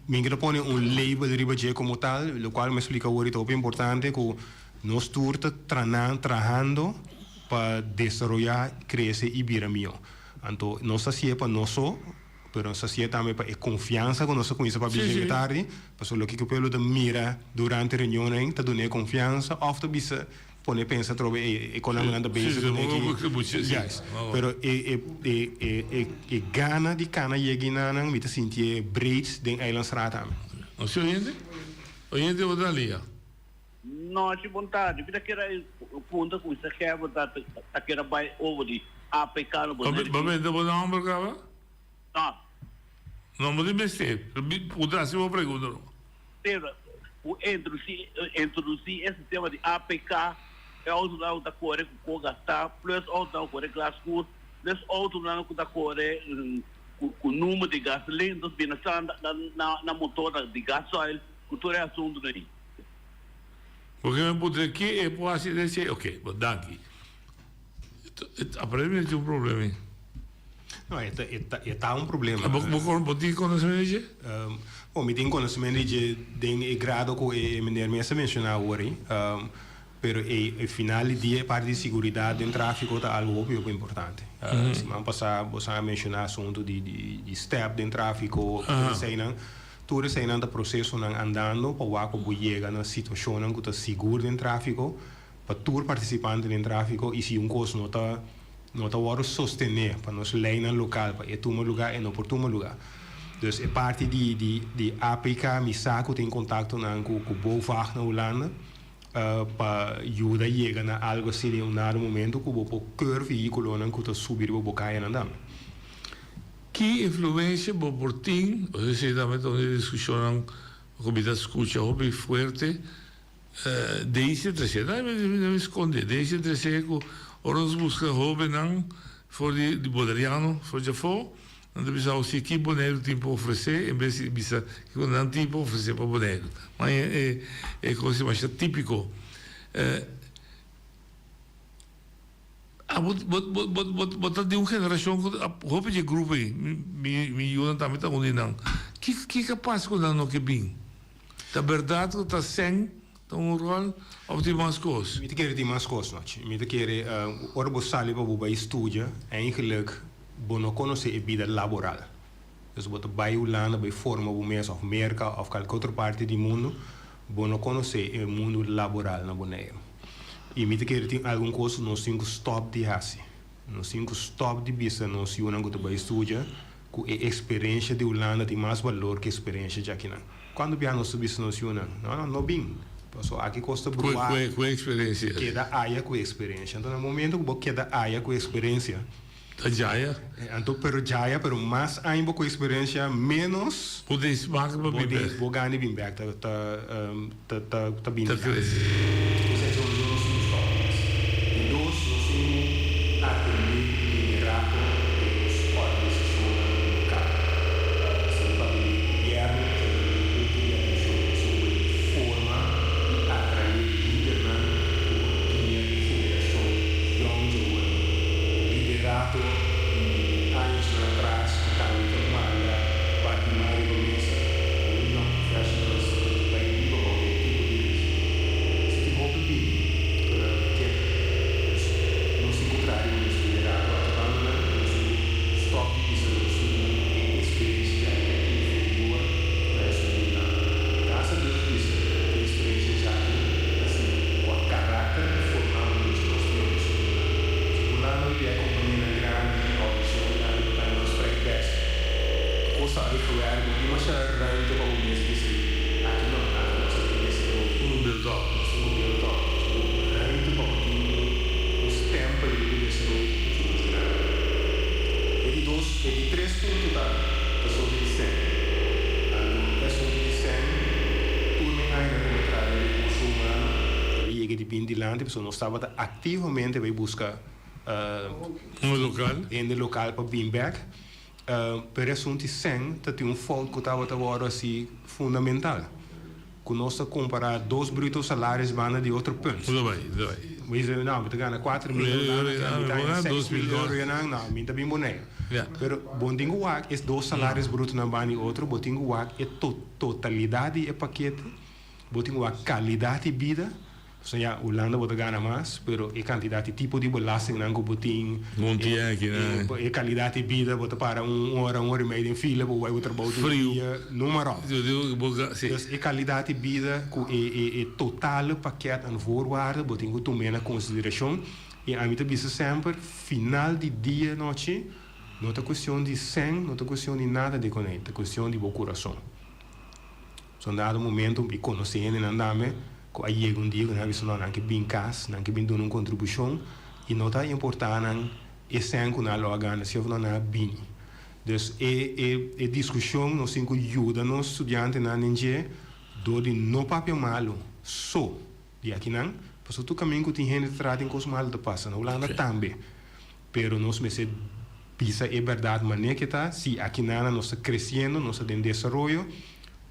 mi no ke ta pone un label riba dje como tal, locual mi a splica awor y ta hopi importante cu nos tur ta tranan, trahando pa desaroya, crece y bira miho. Anto nos ta hacié pa nos so. Pero nos hasié tambe pa e konfiansa ku nos a kuminsá papia dje tardi, pasobra loke ku pueblo ta mira durante reunionnan ta dun'é konfiansa òf ta bisa pone pensa atrobe e kon nan ta bezig kuné aki. Juist. Pero e e e gana di kana yega enanan mi ta sintié breed den Eilandsraad tambe. Nos tin oyente? Oyente bo ta lia? Nochi bon tardi. Mi ta kere punta ku Mister Herbert ta ta kere bai over di APK na Bonaire. Bo benta bo nomber kaba? No. No bo tin mester. Puntra si bo pregunta no. Pero. Ku introdusí introdusí e sistema di APK, e outonan ku ta kore ku ko gastá, plus outonan ku kore glas skur, plus outonan ku ta kore ku ku number di gasolin, entos bini sa na na na motor ta di gasoil ku tur e asuntunan ei. Porque mi puntra ke e por hasi den esei? Oke, bon danki. Aparentemente tin un problema ei. No, e ta, e ta, e ta un problema. Bo, bo, bo, bo tin konosementu di dje? Bon, mi tin konosementu di dje den e grado ku e meneer mes a menshoná awor ei. Pero e, e final di dia e parti di siguridat den tráfiko ta algu hopi hopi importante. Siman pasá bo sa a menshoná asuntu di, di, di stèp den tráfiko, tur eseinan. Tur eseinan ta prosesonan andando pa wak ku bo yega na situashonnan ku ta sigur den tráfiko. pa tur partisipante den tráfiko i si un kos no ta no ta wòrdu sostené pa nos leinan lokal pa e tuma lugá e no por tuma lugá. Dus e parti di di di APK mi sa ku tin kontaktonan ku ku BOVAG na Hulanda pa yuda yega na algu asina den un dado momento ku bo por keur vehíkulonan ku ta subi riba bo kayanan tambe. Ki influensia bo por tin? Esei tambe ta un di e diskushonnan ku mi ta skucha hopi fuerte. Daisy a trece, no mi sconde, Daisy a trece cu ora nos busca hobennan for di di Boneriano, for djafó, nan ta bisa si ki Boneiru tin pa ofrece en bes di bisa kico nan tin pa ofrece pa Boneiru. Ma e e cos ei masha tipico. Abo bo bo bo bo bo ta di un generacion cu hopi dje grupo ei, mi mi yunan tambe ta un di nan. Ki ki a pasa cu nan no ke bin? Ta berdad cu ta sèn ta un rol of tin mas cos? Mi ta kere tin mas cos nochi. Mi ta kere ora bo sali pa bo bai studia eigenlijk bo no conoce e bida laboral. Dus bo ta bai Hulanda bai forma bo mes of Merca of kalke otro parti di mundo bo no conoce e mundo laboral na Boneiru. Y mi ta kere tin algun cos cu nos tin cu stop di haci. Nos tin cu stop di bisa nos yunan cu ta bai studia Ku e eksperensha di Hulanda tin mas balor ku eksperensha djakinan. Kuantu biaha nos ta bisa nos yunan, No, no, no bin, paso aki kos ta bruá. Ku e eksperensia. Keda aya ku e eksperensia. Anto na momento ku bo keda aya ku e eksperensia. Ta djaya. Anto pero djaya, pero mas aña bo ku eksperensia, ménos. Bo den smak pa bin bèk. Bo gana di bin bèk ta ta ta ta ta bin. Ta krese. Esei ta un nos tin stop mes. Di dos, nos tin ku atendé liderato den nos organisashonnan lokal. Si mi papia di gobièrnu, ta duna un punto di atenshon sobre forma di atraé lidernan ku por guia e generashon yòn djawoe. Liderato di añosnan atras ku tambe ta manda bati man riba mesa ku un young professionals ku ta bai biba bou den tipo di regime. Si tin hopi bini, pero nan no keda. Dus, nos tin ku traha riba nos liderato aki bandonan i nos tin ku stòp di bisa nos yunan e eksperensia djaki ta inferior na esun di Hulanda. Gracias a Dios bisa ku e eksperensia djaki ta siña kua karakter i forma muchu mas mihó ku esun di Hulanda. Si Hulanda hopi bia kompanianan grandi, organisashonnan grandi bo ta haña un gesprek bèst. Kos ta uitgewerkt, bo tin masha ruimte pa bo mes bisa aki no, aki nos ta tin desaroyo. Un build up. Nos tin ku build up. Nos bo ruimte pa bo tin un stempel riba bo desaroyo ta muchu mas grandi. E di dos, e di tres punto ta asuntu di sèn. Anto e asuntu di sèn tur mi añanan ku mi a traha den rekurso humano, el a yega di bin dilanti pasobra nos tabata aktivamente bai buska Hende lokal. Hende lokal pa bin bèk. Pero e asuntu di sèn ta tin un fout ku tabata wòrdu hasi fundamental. Ku nos ta kompará dos bruto salaris banda di otro punt. Lo bai, lo bai. Mi dice, no, mi ta gana 4.000 euro, mi ta gana 6.000 euro, yanan, no, mi ta bin Boneiru. Pero bo tin ku wak es dos salaris brutonan banda di otro, bo tin ku wak e totalidat di e pakete, bo tin ku wak kalidat di bida. Pasobra ya Hulanda bo ta gana mas, pero e kantidat di tipo di belastingnan ku bo tin, e kalidat di bida, bo ta para un ora, un ora i mei den fila pa bo bai bo trabou tur dia, noem maar op. Dus e kalidat di bida ku e e totale pakket aan voorwaarden bo tin ku tum'é na konsiderashon. I ami ta bisa semper, final di dia nochi no ta kuestion di sèn, no ta kuestion di nada di konei, ta kuestion di bo kurason. So un dado momento mi conoce hendenan tambe cu a yega un dia cu nan a bisa no nan ke bin cas, nan ke bin duna un contribucion y no ta importa nan e cen cu nan lo a gana si of no nan a bini. Dus e e e discusion nos tin cu yuda nos studiantenan den dje. Dor di no papia malu so di akinan, pasobra tur kamin ku tin hende ta traha tin kos malu ta pasa. Na Hulanda tambe. Pero nos mester bisa e bèrdat manera ke ta, si akinana nos ta kresiendo, nos ta den desaroyo,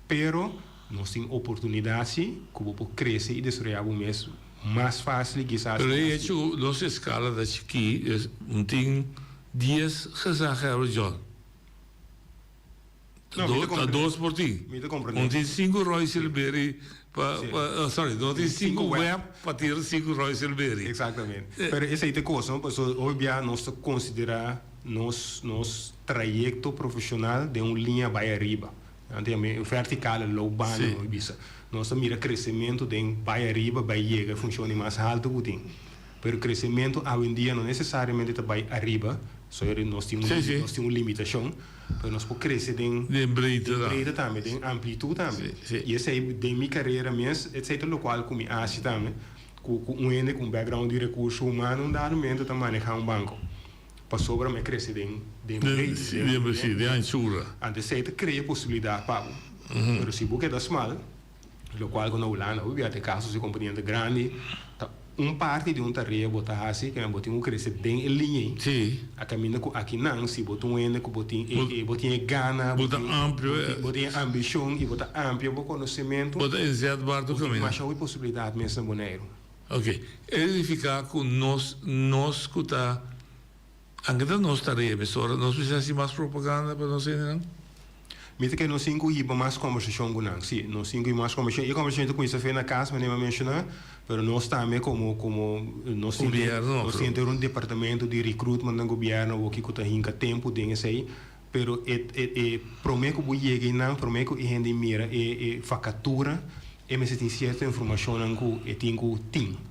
pero nos tin oportunidat si ku bo por krese i desaroyá bo mes mas fásil i kisas Pero e hecho ku nos eskala ta chikí, un tin dies gezaghebber John. No, mi ta Ta comprende. dos por tin. Mi ta comprende. Un tin sinku Roy Silveri pa, pa, oh, sorry, no tin sinku web pa tira sinku Roy Silveri. Exactamente. Pero esei ta e cos, no? Pasobra hopi bia nos ta considera nos, nos trayecto profesional den un liña bai ariba. Nan ta yama e verticale loopbaan, Sí. nos bisa. Nos ta mira crecemento den bai ariba, bai yega e funcion di mas halto cu tin. Pero crecemento awendia no necesariamente ta bai ariba, soy nos tin un, Sí, sí. nos tin un limitacion. Pero nos por crece den Den breedte den tambe. breedte tambe, den amplitud tambe. Sí, sí. Y esey den mi carera mes, esey ta locual cu mi haci tambe, cu cu un hende cu un background di recurso humano un dado momento ta maneha un banco. Pasobra mi a crece den den Den breedte, sí, den sí, den anchura. Anto esey ta crea posibilidad pa bo. Pero si bo keda smal. Lokual ku na Hulanda hopi bia ta e kaso si kompanianan ta grandi ta un parti di un tarea bo ta hasi ke bo tin ku krese den e liña ei. Sí. A kaminda ku akinan si bo ta un hende ku bo tin e e bo tin e gana Bo ta amplio bo tin bo tin e ambishon i bo ta amplia bo konosementu Bo ta inzetbaar tur bo tin kaminda. masha hopi posibilidat mes na Boneiru. Oke. E signifiká ku nos nos ku ta Anke ta nos tarea mesora, nos mester hasi mas propaganda pa nos hendenan? Mi ta kere nos tin ku hiba mas kombersashon ku nan. Sí, nos tin ku hiba mas kombersashon. E kombersashon ta kuminsá fe na kas, manera mi a menshoná, pero nos tambe komo komo nos tin Gobierno, nos tin un departamento di recruitment na gobierno awor ku ta hinka tempu den esei, pero e e e promé ku bo yega einan, promé ku e hende mira e e vakatura, e mester tin sierto informashonnan ku e tin ku tin.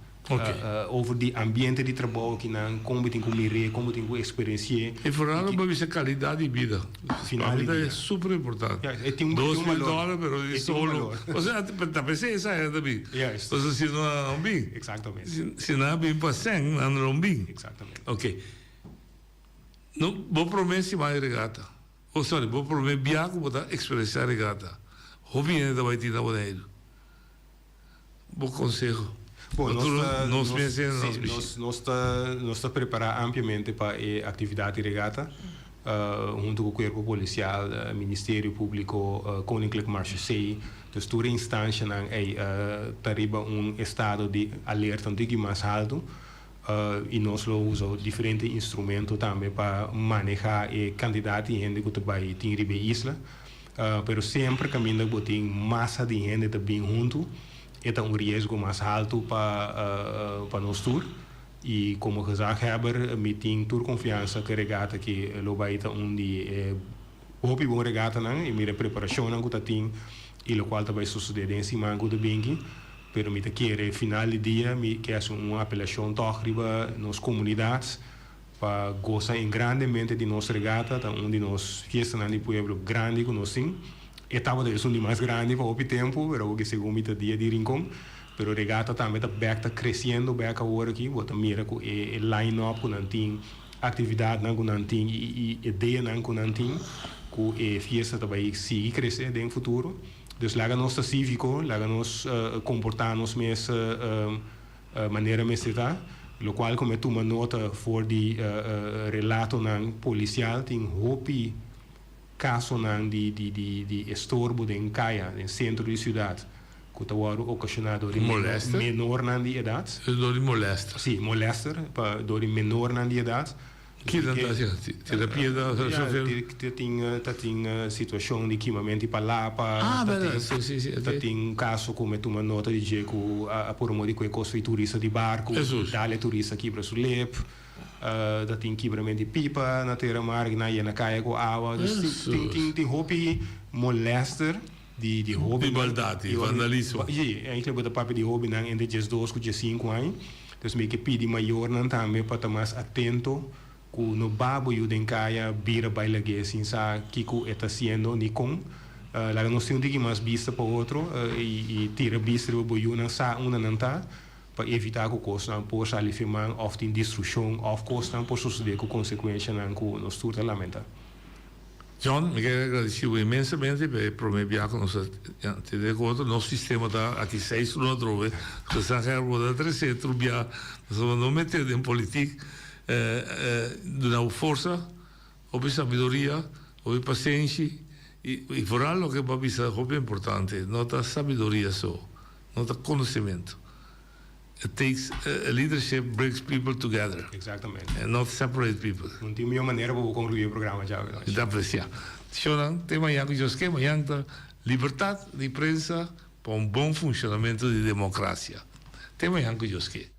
Over di ambiente di trabou akinan, kon bo tin ku mir'é, kon bo tin ku eksperensi'é. E vooral bo bisa kalidat di bida. Final di Pa mi dia. ta super importante. Ja, e tin un Dos mil balor. dòler pero E e tin un solo. balor. Osea ta p'esei esaki ta bin. Juist. Pasobra si no nan no bin. Exactamente. Si si nan a bin pa sèn nan no bin. Exactamente. Ok. No bo promé siman di regata. Oh sorry bo promé bia ku bo ta eksperensiá regata. Hopi hende ta bai tin na Boneiru. Bo conseho. Bon, nos ta, nos mes en nos sí, bishita. nos, nos ta, nos ta prepará ampliamente pa e aktividat di regata, huntu ku Kuerpo Polisial, Ministerio Públiko, Koninklijk Marechaussee. Dus tur e instanshanan ei ta riba un estado di alerta un tiki mas haltu i nos lo usa diferente instrumento tambe pa manehá e kantidat di hende ku ta bai tin riba e isla. Pero semper kaminda ku bo tin masa di hende ta bin huntu, e ta un riesgo mas haltu pa pa nos tur. I komo gezaghebber mi tin tur konfiansa ku e regata aki lo bai ta un di e hopi bon regatanan i mira e preparashonnan ku ta tin i lokual ta bai sosodé den e siman ku ta binki. Pero mi ta kere final di dia mi ke hasi un apelashon tòg riba nos komunidat. Pa gosa engrandemente di nos regata ta un di nos fiestanan di pueblo grandi ku nos tin. E tabata esun di mas grandi pa hopi tempu, pero awor ki segun mi ta dia di Rincon. Pero regata tambe ta bek ta kresiendo bek awor aki. Bo ta mira ku e line up ku nan tin, aktividatnan ku nan tin i ideanan ku nan tin ku e fiesta ta bai sigui krese den futuro. Dus laga nos ta síviko, laga nos komportá nos mes. Manera mester ta, locual cu mi a tuma nota for di relatonan policial tin hopi casonan di di estorbo den caya, den centro di ciudad, cu ta wordo ocasiona door di menornan di edad. Door di molester. Si, molester pa door di menornan di edad. Ki nan ta haci? Tira piedra na chofer? Ta tin ta tin situacion di kimamento di palapa. Ah, berdad. Si, si, si. Ta tin un caso cu mi tuma nota di dje cu a por modo di cu e cos di turista di barco. Jesus. Dale turista kibra su lip. Ta tin kibramento di pipa na tera mar, nan yena caya cu awa. Jesus. Tin tin tin hopi molester di di hobennan. Di maldad, di vandalismo. Si, eigenlijk bo ta papia di hobennan entre diesdos cu diescinco aña. Dus mi ke pidi mayornan tambe pa ta mas atento ku no babo yu den kaya bira bai lag'é sin sa kiko e ta hasiendo ni kon. Laga nos tin un tiki mas bista pa otro i tira bista riba bo yunan sa unda nan ta pa evitá ku kosnan por sali firman òf tin destrukshon òf kosnan por sosodé ku konsekuenshanan ku nos tur ta lamentá. John, mi ke agradeci bo inmensamente pa e prome biaha ku nos a tene ku otro. Nos sistema ta aki seis luna atrobe. Gezaghebber bo ta trese tur biaha. Pasobra no mete den politik. Duna bo forsa, hopi sabiduria, hopi pasenshi i vooral loke bo a bisa hopi importante, no ta sabiduria so, no ta konosementu. It takes leadership brings people together. Exactamente. And not separate people. Un tin mihó manera pa bo concluí e programa djawe nochi. Mi ta aprecia. Shownan, te mañan cu Dios ke. Mañan ta Libertad di prensa pa un bon funcionamento di democracia. Te mañan cu Dios ke.